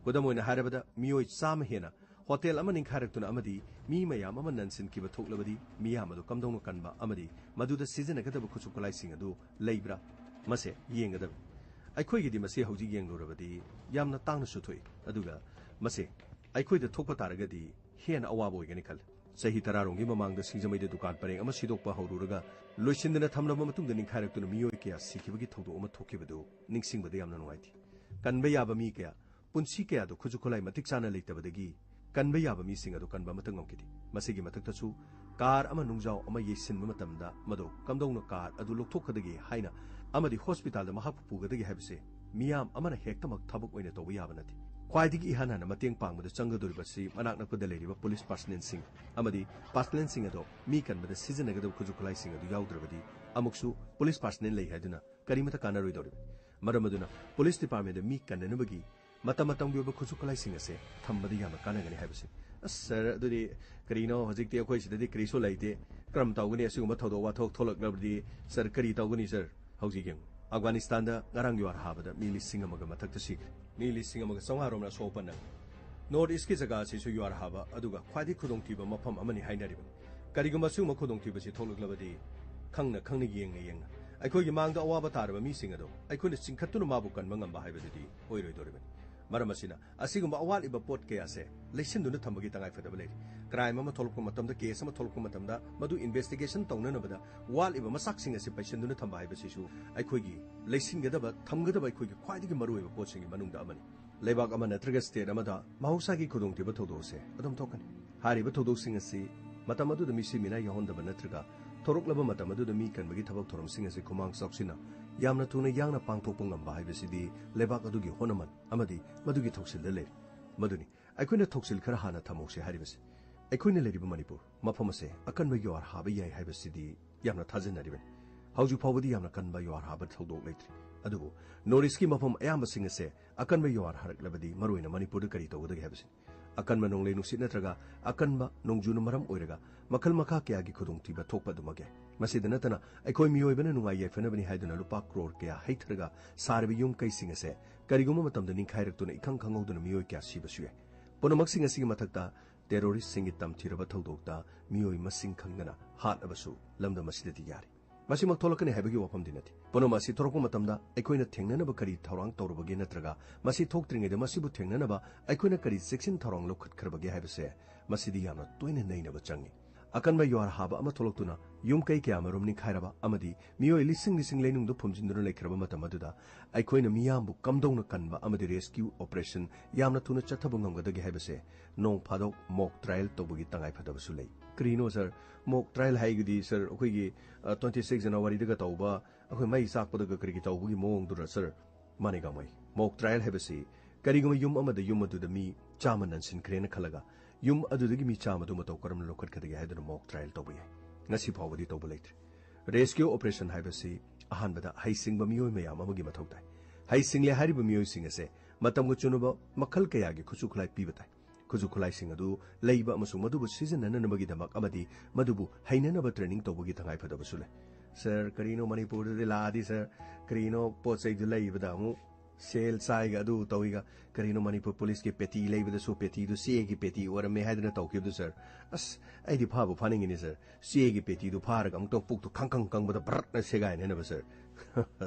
ꯈꯨꯗꯝ ꯑꯣꯏꯅ ꯍꯥꯏꯔꯕꯗ, ꯃꯤꯑꯣꯏ ꯆꯥꯝꯃ ꯍꯦꯟꯅ ꯍꯣꯇꯦꯜ ꯑꯃ ꯅꯤꯡꯈꯥꯏꯔꯛꯇꯨꯅ ꯑꯃꯗꯤ ꯃꯤ ꯃꯌꯥꯝ ꯑꯃ ꯅꯟꯁꯤꯟꯈꯤꯕ ꯊꯣꯛꯂꯕꯗꯤ, ꯃꯤꯌꯥꯝ ꯑꯗꯨ ꯀꯝꯗꯧꯅ ꯀꯟꯕ ꯑꯃꯗꯤ ꯃꯗꯨꯗ ꯁꯤꯖꯤꯟꯅꯒꯗꯕ ꯈꯨꯠꯁꯨ ꯈꯨꯠꯂꯥꯏꯁꯤꯡ ꯑꯗꯨ ꯂꯩꯕ꯭ꯔꯥ? ꯃꯁꯦ ꯌꯦꯡꯒꯗꯕꯅꯤ꯫ ꯑꯩꯈꯣꯏꯒꯤꯗꯤ ꯃꯁꯤ ꯍꯧꯖꯤꯛ ꯌꯦꯡꯂꯨꯔꯕꯗꯤ ꯌꯥꯝꯅ ꯇꯥꯡꯅꯁꯨ ꯊꯣꯛꯏ, ꯑꯗꯨꯒ ꯃꯁꯦ ꯑꯩꯈꯣꯏꯗ ꯊꯣꯛꯄ ꯇꯥꯔꯒꯗꯤ ꯍꯦꯟꯅ ꯑꯋꯥꯕ ꯑꯣꯏꯒꯅꯤ ꯈꯜꯂꯤ꯫ ꯆꯍꯤ ꯇꯔꯥꯔꯣꯝꯒꯤ ꯃꯃꯥꯡꯗ ꯁꯤꯡꯖꯃꯩꯗ ꯗꯨꯀꯥꯟ ꯄꯔꯦꯡ ꯑꯃ ꯁꯤꯗꯣꯛꯄ ꯍꯧꯔꯨꯔꯒ ꯂꯣꯏꯁꯤꯟꯗꯅ ꯊꯝꯂꯕ ꯃꯇꯨꯡꯗ ꯅꯤꯡꯈꯥꯏꯔꯛꯇꯨꯅ ꯃꯤꯑꯣꯏ ꯀꯌꯥ ꯁꯤꯈꯤꯕꯒꯤ ꯊꯧꯗꯣꯛ ꯑꯃ ꯊꯣꯛꯈꯤꯕꯗꯨ ꯅꯤꯡꯁꯤꯡꯕꯗ ꯌꯥꯝꯅ ꯅꯨꯡꯉꯥꯏꯇꯦ꯫ ꯀꯟꯕ ꯌꯥꯕ ꯃꯤ ꯀꯌꯥ, ꯄꯨꯟꯁꯤ ꯀꯌꯥꯗꯨ ꯈꯨꯠꯁꯨ ꯈꯨꯠꯂꯥꯏ ꯃꯇꯤꯛ ꯆꯥꯅ ꯂꯩꯇꯕꯗꯒꯤ ꯀꯟꯕ ꯌꯥꯕ ꯃꯤꯁꯤꯡ ꯑꯗꯨ ꯀꯟꯕ ꯑꯃꯠꯇ ꯉꯝꯈꯤꯗꯦ꯫ ꯃꯁꯤꯒꯤ ꯃꯊꯛꯇꯁꯨ ꯀꯥꯔ ꯑꯃ ꯅꯨꯡꯖꯥꯎ ꯑꯃ ꯌꯩꯁꯤꯟꯕ ꯃꯇꯝꯗ ꯃꯗꯨ ꯀꯝꯗꯧꯅ ꯀꯥꯔ ꯑꯗꯨ ꯂꯧꯊꯣꯛꯀꯗꯒꯦ ꯍꯥꯏꯅ ꯑꯃꯗꯤ ꯍꯣꯁꯄꯤꯇꯥꯜꯗ ꯃꯍꯥꯛꯄꯨ ꯄꯨꯒꯗꯒꯦ ꯍꯥꯏꯕꯁꯦ ꯃꯤꯌꯥꯝ ꯑꯃꯅ ꯍꯦꯛꯇꯃꯛ ꯊꯕꯛ ꯑꯣꯏꯅ ꯇꯧꯕ ꯌꯥꯕ ꯅꯠꯇꯦ꯫ ꯈ꯭ꯋꯥꯏꯗꯒꯤ ꯏꯍꯥꯟ ꯍꯥꯟꯅ ꯃꯇꯦꯡ ꯄꯥꯡꯕꯗ ꯆꯪꯒꯗꯧꯔꯤꯕ ꯑꯁꯤ ꯃꯅꯥꯛ ꯅꯛꯄꯗ ꯂꯩꯔꯤꯕ ꯄꯨꯂꯤꯁ ꯄꯥꯔꯁꯅꯦꯜꯁꯤꯡ ꯑꯃꯗꯤ ꯄꯥꯔꯁꯅꯦꯜꯁꯤꯡ ꯑꯗꯣ ꯃꯤ ꯀꯟꯕꯗ ꯁꯤꯖꯤꯟꯅꯒꯗꯕ ꯈꯨꯠꯁꯨ ꯈꯨꯠꯂꯥꯏꯁꯤꯡ ꯑꯗꯨ ꯌꯥꯎꯗ꯭ꯔꯕꯗꯤ ꯑꯃꯨꯛꯁꯨ ꯄꯨꯂꯤꯁ ꯄꯥꯔꯁꯅꯦꯜ ꯂꯩ ꯍꯥꯏꯗꯨꯅ ꯀꯔꯤꯃꯠꯇ ꯀꯥꯟꯅꯔꯣꯏꯗꯧꯔꯤꯕꯅꯤ꯫ ꯃꯔꯝ ꯑꯗꯨꯅ ꯄꯨꯂꯤꯁ ꯗꯤꯄꯥꯔꯠꯃꯦꯟꯗ ꯃꯤ ꯀꯟꯅꯅꯕꯒꯤ ꯃꯇꯝ ꯃꯇꯝꯒꯤ ꯑꯣꯏꯕ ꯈꯨꯠꯁꯨ ꯈꯨꯠꯂꯥꯏꯁꯤꯡ ꯑꯁꯦ ꯊꯝꯕꯗ ꯌꯥꯝꯅ ꯀꯥꯟꯅꯒꯅꯤ ꯍꯥꯏꯕꯁꯤ꯫ ꯑꯁ ꯁꯥꯔ, ꯑꯗꯨꯗꯤ ꯀꯔꯤꯅꯣ, ꯍꯧꯖꯤꯛꯇꯤ ꯑꯩꯈꯣꯏ ꯁꯤꯗꯗꯤ ꯀꯔꯤꯁꯨ ꯂꯩꯇꯦ, ꯀꯔꯝ ꯇꯧꯒꯅꯤ? ꯑꯁꯤꯒꯨꯝꯕ ꯊꯧꯗꯣꯛ ꯋꯥꯊꯣꯛ ꯊꯣꯛꯂꯛꯂꯕꯗꯤ ꯁꯥꯔ ꯀꯔꯤ ꯇꯧꯒꯅꯤ ꯁꯥꯔ? ꯍꯧꯖꯤꯛ ꯌꯦꯡꯉꯨ, ꯑꯐꯒꯥꯅꯤꯁꯇꯥꯟꯗ ꯉꯔꯥꯡ ꯌꯨꯍꯥꯔ ꯍꯥꯕꯗ ꯃꯤ ꯂꯤꯁꯤꯡ ꯑꯃꯒ ꯃꯊꯛꯇ ꯁꯤꯈ꯭ꯔꯦ, ꯃꯤ ꯂꯤꯁꯤꯡ ꯑꯃꯒ ꯆꯥꯝꯃꯉꯥ ꯔꯣꯝꯅ ꯑꯁꯣꯛ ꯑꯄꯟ ꯅꯪꯉꯤ꯫ ꯅꯣꯔꯠ ꯏꯁꯀꯤ ꯖꯒꯥ ꯑꯁꯤꯁꯨ ꯌꯨꯍꯥꯔ ꯍꯥꯕ, ꯑꯗꯨꯒ ꯈ꯭ꯋꯥꯏꯗꯒꯤ ꯈꯨꯗꯣꯡꯊꯤꯕ ꯃꯐꯝ ꯑꯃꯅꯤ ꯍꯥꯏꯅꯔꯤꯕꯅꯤ꯫ ꯀꯔꯤꯒꯨꯝꯕ ꯑꯁꯤꯒꯨꯝꯕ ꯈꯨꯗꯣꯡꯊꯤꯕꯁꯤ ꯊꯣꯛꯂꯛꯂꯕꯗꯤ ꯈꯪꯅ ꯈꯪꯅ, ꯌꯦꯡꯅ ꯌꯦꯡꯅ ꯑꯩꯈꯣꯏꯒꯤ ꯃꯥꯡꯗ ꯑꯋꯥꯕ ꯇꯥꯔꯕ ꯃꯤꯁꯤꯡ ꯑꯗꯣ ꯑꯩꯈꯣꯏꯅ ꯆꯤꯡꯈꯠꯇꯨꯅ ꯃꯥꯕꯨ ꯀꯟꯕ ꯉꯝꯕ ꯍꯥꯏꯕꯗꯨꯗꯤ ꯑꯣꯏꯔꯣꯏꯗꯧꯔꯤꯕꯅꯤ꯫ ꯃꯔꯝ ꯑꯁꯤꯅ, ꯑꯁꯤꯒꯨꯝꯕ ꯑꯋꯥꯠꯂꯤꯕ ꯄꯣꯠ ꯀꯌꯥꯁꯦ ꯂꯩꯁꯤꯟꯗꯨꯅ ꯊꯝꯕꯒꯤ ꯇꯉꯥꯏꯐꯗꯕ ꯂꯩꯔꯤ꯫ ꯀ꯭ꯔꯥꯏꯝ ꯑꯃ ꯊꯣꯛꯂꯛꯄ ꯃꯇꯝꯗ, ꯀꯦꯁ ꯑꯃ ꯊꯣꯛꯂꯛꯄ ꯃꯇꯝꯗ, ꯃꯗꯨ ꯏꯟꯚꯦꯁꯇꯤꯒꯦꯁꯟ ꯇꯧꯅꯅꯕꯗ ꯋꯥꯠꯂꯤꯕ ꯃꯆꯥꯛꯁꯤꯡ ꯑꯁꯤ ꯄꯩꯁꯤꯟꯗꯨꯅ ꯊꯝꯕ ꯍꯥꯏꯕꯁꯤꯁꯨ ꯑꯩꯈꯣꯏꯒꯤ ꯂꯩꯁꯤꯟꯒꯗꯕ, ꯊꯝꯒꯗꯕ ꯑꯩꯈꯣꯏꯒꯤ ꯈ꯭ꯋꯥꯏꯗꯒꯤ ꯃꯔꯨꯑꯣꯏꯕ ꯄꯣꯠꯁꯤꯡꯒꯤ ꯃꯅꯨꯡꯗ ꯑꯃꯅꯤ꯫ ꯂꯩꯕꯥꯛ ꯑꯃ ꯅꯠꯇ꯭ꯔꯒ ꯁ꯭ꯇꯦꯠ ꯑꯃꯗ ꯃꯍꯧꯁꯥꯒꯤ ꯈꯨꯗꯣꯡꯊꯤꯕ ꯊꯧꯗꯣꯛ ꯑꯁꯦ ꯑꯗꯨꯝ ꯊꯣꯛꯀꯅꯤ꯫ ꯍꯥꯏꯔꯤꯕ ꯊꯧꯗꯣꯛꯁꯤꯡ ꯑꯁꯤ ꯃꯇꯝ ꯑꯗꯨꯗ ꯃꯤꯁꯤ ꯃꯤꯅꯥ ꯌꯥꯎꯍꯟꯗꯕ ꯅꯠꯇ꯭ꯔꯒ ꯊꯣꯔꯛꯂꯕ ꯃꯇꯝ ꯑꯗꯨꯗ ꯃꯤ ꯀꯟꯕꯒꯤ ꯊꯕꯛ ꯊꯧꯔꯝꯁꯤꯡ ꯑꯁꯤ ꯈꯨꯃꯥꯡ ꯆꯥꯎꯁꯤꯟꯅ ꯌꯥꯝꯅ ꯊꯨꯅ ꯌꯥꯡꯅ ꯄꯥꯡꯊꯣꯛꯄ ꯉꯝꯕ ꯍꯥꯏꯕꯁꯤꯗꯤ ꯂꯩꯕꯥꯛ ꯑꯗꯨꯒꯤ ꯍꯣꯠꯅꯃꯟ ꯑꯃꯗꯤ ꯃꯗꯨꯒꯤ ꯊꯧꯁꯤꯜꯗ ꯂꯩꯔꯤ꯫ ꯃꯗꯨꯅꯤ ꯑꯩꯈꯣꯏꯅ ꯊꯧꯁꯤꯜ ꯈꯔ ꯍꯥꯟꯅ ꯊꯝꯍꯧꯁꯤ ꯍꯥꯏꯔꯤꯕꯁꯤ꯫ ꯑꯩꯈꯣꯏꯅ ꯂꯩꯔꯤꯕ ꯃꯅꯤꯄꯨꯔ ꯃꯐꯝ ꯑꯁꯦ ꯑꯀꯟꯕ ꯌꯨꯍꯥꯔ ꯍꯥꯕ ꯌꯥꯏ ꯍꯥꯏꯕꯁꯤꯗꯤ ꯌꯥꯝꯅ ꯊꯥꯖꯅꯔꯤꯕꯅꯤ꯫ ꯍꯧꯖꯤꯛ ꯐꯥꯎꯕꯗꯤ ꯌꯥꯝꯅ ꯀꯟꯕ ꯌꯨꯍꯥꯔ ꯍꯥꯕ ꯊꯧꯗꯣꯛ ꯂꯩꯇ꯭ꯔꯤ꯫ ꯑꯗꯨꯕꯨ ꯅꯣꯔꯠ ꯏꯁꯀꯤ ꯃꯐꯝ ꯑꯌꯥꯝꯕꯁꯤꯡ ꯑꯁꯦ ꯑꯀꯟꯕ ꯌꯨꯍꯥꯔ ꯍꯥꯔꯛꯂꯕꯗꯤ ꯃꯔꯨꯑꯣꯏꯅ ꯃꯅꯤꯄꯨꯔꯗ ꯀꯔꯤ ꯇꯧꯒꯗꯒꯦ ꯍꯥꯏꯕꯁꯤꯅꯤ꯫ ꯑꯀꯟꯕ ꯅꯣꯡꯂꯩ ꯅꯨꯡꯁꯤꯠ ꯅꯠꯇ꯭ꯔꯒ ꯑꯀꯟꯕ ꯅꯣꯡꯖꯨꯅ ꯃꯔꯝ ꯑꯣꯏꯔꯒ ꯃꯈꯜ ꯃꯈꯥ ꯀꯌꯥꯒꯤ ꯈꯨꯗꯣꯡꯊꯤꯕ ꯊꯣꯛꯄ ꯑꯗꯨꯃꯛ ꯌꯥꯏ꯫ ꯃꯁꯤꯗ ꯅꯠꯇꯅ ꯑꯩꯈꯣꯏ ꯃꯤꯑꯣꯏꯕꯅ ꯅꯨꯡꯉꯥꯏ ꯌꯥꯏꯐꯅꯕꯅꯤ ꯍꯥꯏꯗꯨꯅ ꯂꯨꯄꯥ ꯀ꯭ꯔꯣꯔ ꯀꯌꯥ ꯍꯩꯊꯔꯒ ꯁꯥꯔꯤꯕ ꯌꯨꯝ ꯀꯩꯁꯤꯡ ꯑꯁꯦ ꯀꯔꯤꯒꯨꯝꯕ ꯃꯇꯝꯗ ꯅꯤꯡꯈꯥꯏꯔꯛꯇꯨꯅ ꯏꯈꯪ ꯈꯪꯍꯧꯗꯅ ꯃꯤꯑꯣꯏ ꯀꯌꯥ ꯁꯤꯕꯁꯨ ꯌꯥꯏ꯫ ꯄꯨꯝꯅꯃꯛꯁꯤꯡ ꯑꯁꯤꯒꯤ ꯃꯊꯛꯇ ꯇꯦꯔꯣꯔꯤꯁꯁꯤꯡꯒꯤ ꯇꯝꯊꯤꯔꯕ ꯊꯧꯗꯣꯛꯇ ꯃꯤꯑꯣꯏ ꯃꯁꯤꯡ ꯈꯪꯗꯅ ꯍꯥꯠꯂꯕꯁꯨ ꯂꯝꯗꯝ ꯑꯁꯤꯗꯗꯤ ꯌꯥꯔꯤ꯫ ꯃꯁꯤꯃꯛ ꯊꯣꯛꯂꯛꯀꯅꯤ ꯍꯥꯏꯕꯒꯤ ꯋꯥꯐꯝꯗꯤ ꯅꯠꯇꯦ꯫ ꯄꯨꯝꯅꯃꯛ ꯑꯁꯤ ꯊꯣꯔꯛꯄ ꯃꯇꯝꯗ ꯑꯩꯈꯣꯏꯅ ꯊꯦꯡꯅꯅꯕ ꯀꯔꯤ ꯊꯧꯔꯥꯡ ꯇꯧꯔꯕꯒꯦ ꯅꯠꯇ꯭ꯔꯒ ꯃꯁꯤ ꯊꯣꯛꯇ꯭ꯔꯤꯉꯩꯗ ꯃꯁꯤꯕꯨ ꯊꯦꯡꯅꯅꯕ ꯑꯩꯈꯣꯏꯅ ꯀꯔꯤ ꯆꯦꯛꯁꯤꯟ ꯊꯧꯔꯥꯡ ꯂꯧꯈꯠꯈ꯭ꯔꯕꯒꯦ ꯍꯥꯏꯕꯁꯦ ꯃꯁꯤꯗꯤ ꯌꯥꯝꯅ ꯇꯣꯏꯅ ꯅꯩꯅꯕ ꯆꯪꯏ꯫ ꯑꯀꯟꯕ ꯌꯨꯍꯥꯔ ꯍꯥꯕ ꯑꯃ ꯊꯣꯛꯂꯛꯇꯨꯅ ꯌꯨꯝ ꯀꯩ ꯀꯌꯥ ꯑꯃꯔꯣꯝ ꯅꯤꯡꯈꯥꯏꯔꯕ ꯑꯃꯗꯤ ꯃꯤꯑꯣꯏ ꯂꯤꯁꯤꯡ ꯂꯤꯁꯤꯡ ꯂꯩꯅꯨꯡꯗ ꯐꯨꯝꯖꯤꯟꯗꯨꯅ ꯂꯩꯈ꯭ꯔꯕ ꯃꯇꯝ ꯑꯗꯨꯗ ꯑꯩꯈꯣꯏꯅ ꯃꯤꯌꯥꯝꯕꯨ ꯀꯝꯗꯧꯅ ꯀꯟꯕ ꯑꯃꯗꯤ ꯔꯦꯁꯀ꯭ꯌꯨ ꯑꯣꯄꯔꯦꯁꯟ ꯌꯥꯝꯅ ꯊꯨꯅ ꯆꯠꯊꯕ ꯉꯝꯒꯗꯒꯦ ꯍꯥꯏꯕꯁꯦ ꯅꯣꯡ ꯐꯥꯗꯣꯛ ꯃꯣꯛ ꯇ꯭ꯔꯥꯏꯌꯦꯜ ꯇꯧꯕꯒꯤ ꯇꯉꯥꯏꯐꯗꯕꯁꯨ ꯂꯩ꯫ ꯀꯔꯤꯅꯣ ꯁꯥꯔ, ꯃꯣꯛ ꯇ꯭ꯔꯥꯏꯌꯦꯜ ꯍꯥꯏꯒꯗꯤ ꯁꯥꯔ, ꯑꯩꯈꯣꯏꯒꯤ, ꯑ, ꯇ꯭ꯋꯦꯟꯇꯤ ꯁꯤꯛꯁ ꯖꯅꯋꯥꯔꯤꯗꯒ ꯇꯧꯕ ꯑꯩꯈꯣꯏ ꯃꯩ ꯆꯥꯛꯄꯗꯒ ꯀꯔꯤꯒꯤ ꯇꯧꯕꯒꯤ ꯃꯑꯣꯡꯗꯨꯔ ꯁꯥꯔ? ꯃꯥꯅꯤ ꯒꯥꯡꯃꯩ, ꯃꯣꯛ ꯇ꯭ꯔꯥꯏꯌꯦꯜ ꯍꯥꯏꯕꯁꯤ ꯀꯔꯤꯒꯨꯝꯕ ꯌꯨꯝ ꯑꯃꯗ ꯌꯨꯝ ꯑꯗꯨꯗ ꯃꯤ ꯆꯥꯝꯃ ꯅꯟꯁꯤꯟꯈ꯭ꯔꯦꯅ ꯈꯜꯂꯒ ꯌꯨꯝ ꯑꯗꯨꯗꯒꯤ ꯃꯤ ꯆꯥꯝꯃꯗꯨ ꯃꯇꯧ ꯀꯔꯝꯅ ꯂꯧꯈꯠꯀꯗꯒꯦ ꯍꯥꯏꯗꯨꯅ ꯃꯣꯛ ꯇ꯭ꯔꯥꯏꯌꯦꯜ ꯇꯧꯕ ꯌꯥꯏ꯫ ꯉꯁꯤ ꯐꯥꯎꯕꯗꯤ ꯇꯧꯕ ꯂꯩꯇ꯭ꯔꯤ꯫ ꯔꯦꯁꯀ꯭ꯌꯨ ꯑꯣꯄꯔꯦꯁꯟ ꯍꯥꯏꯕꯁꯤ ꯑꯍꯥꯟꯕꯗ ꯍꯩꯁꯤꯡꯕ ꯃꯤꯑꯣꯏ ꯃꯌꯥꯝ ꯑꯃꯒꯤ ꯃꯊꯧ ꯇꯥꯏ꯫ ꯍꯩꯁꯤꯡꯂꯦ ꯍꯥꯏꯔꯤꯕ ꯃꯤꯑꯣꯏꯁꯤꯡ ꯑꯁꯦ ꯃꯇꯝꯒ ꯆꯨꯅꯕ ꯃꯈꯜ ꯀꯌꯥꯒꯤ ꯈꯨꯠꯁꯨ ꯈꯨꯠꯂꯥꯏ ꯄꯤꯕ ꯇꯥꯏ꯫ ꯈꯨꯠꯁꯨ ꯈꯨꯠꯂꯥꯏꯁꯤꯡ ꯑꯗꯨ ꯂꯩꯕ ꯑꯃꯁꯨꯡ ꯃꯗꯨꯕꯨ ꯁꯤꯖꯤꯟꯅꯅꯅꯕꯒꯤꯗꯃꯛ ꯑꯃꯗꯤ ꯃꯗꯨꯕꯨ ꯍꯩꯅꯅꯕ ꯇ꯭ꯔꯦꯅꯤꯡ ꯇꯧꯕꯒꯤ ꯇꯉꯥꯏꯐꯗꯕꯁꯨ ꯂꯩ꯫ ꯁꯥꯔ, ꯀꯔꯤꯅꯣ ꯃꯅꯤꯄꯨꯔꯗꯗꯤ ꯂꯥꯛꯑꯗꯤ ꯁꯥꯔ, ꯀꯔꯤꯅꯣ ꯄꯣꯠ ꯆꯩꯗꯨ ꯂꯩꯕꯗ ꯑꯃꯨꯛ ꯁꯦꯜ ꯆꯥꯏꯒ ꯑꯗꯨ ꯇꯧꯏꯒ, ꯀꯔꯤꯅꯣ ꯃꯅꯤꯄꯨꯔ ꯄꯨꯂꯤꯁꯀꯤ ꯄꯦꯇꯤ ꯂꯩꯕꯗꯁꯨ ꯄꯦꯇꯤꯗꯨ ꯆꯦꯒꯤ ꯄꯦꯇꯤ ꯑꯣꯏꯔꯝꯃꯦ ꯍꯥꯏꯗꯅ ꯇꯧꯈꯤꯕꯗꯨ, ꯁꯥꯔ? ꯑꯁ, ꯑꯩꯗꯤ ꯐꯥꯕꯨ ꯐꯥꯅꯤꯡꯉꯤꯅꯦ, ꯁꯥꯔ꯫ ꯆꯦꯒꯤ ꯄꯦꯇꯤꯗꯨ ꯐꯥꯔꯒ ꯑꯃꯨꯛꯇꯪ ꯄꯨꯛꯇꯨ ꯈꯪ ꯈꯪ ꯀꯪꯕꯗ ꯕ꯭ꯔꯠꯅ ꯁꯦꯒꯥꯏꯅꯅꯕ, ꯁꯥꯔ꯫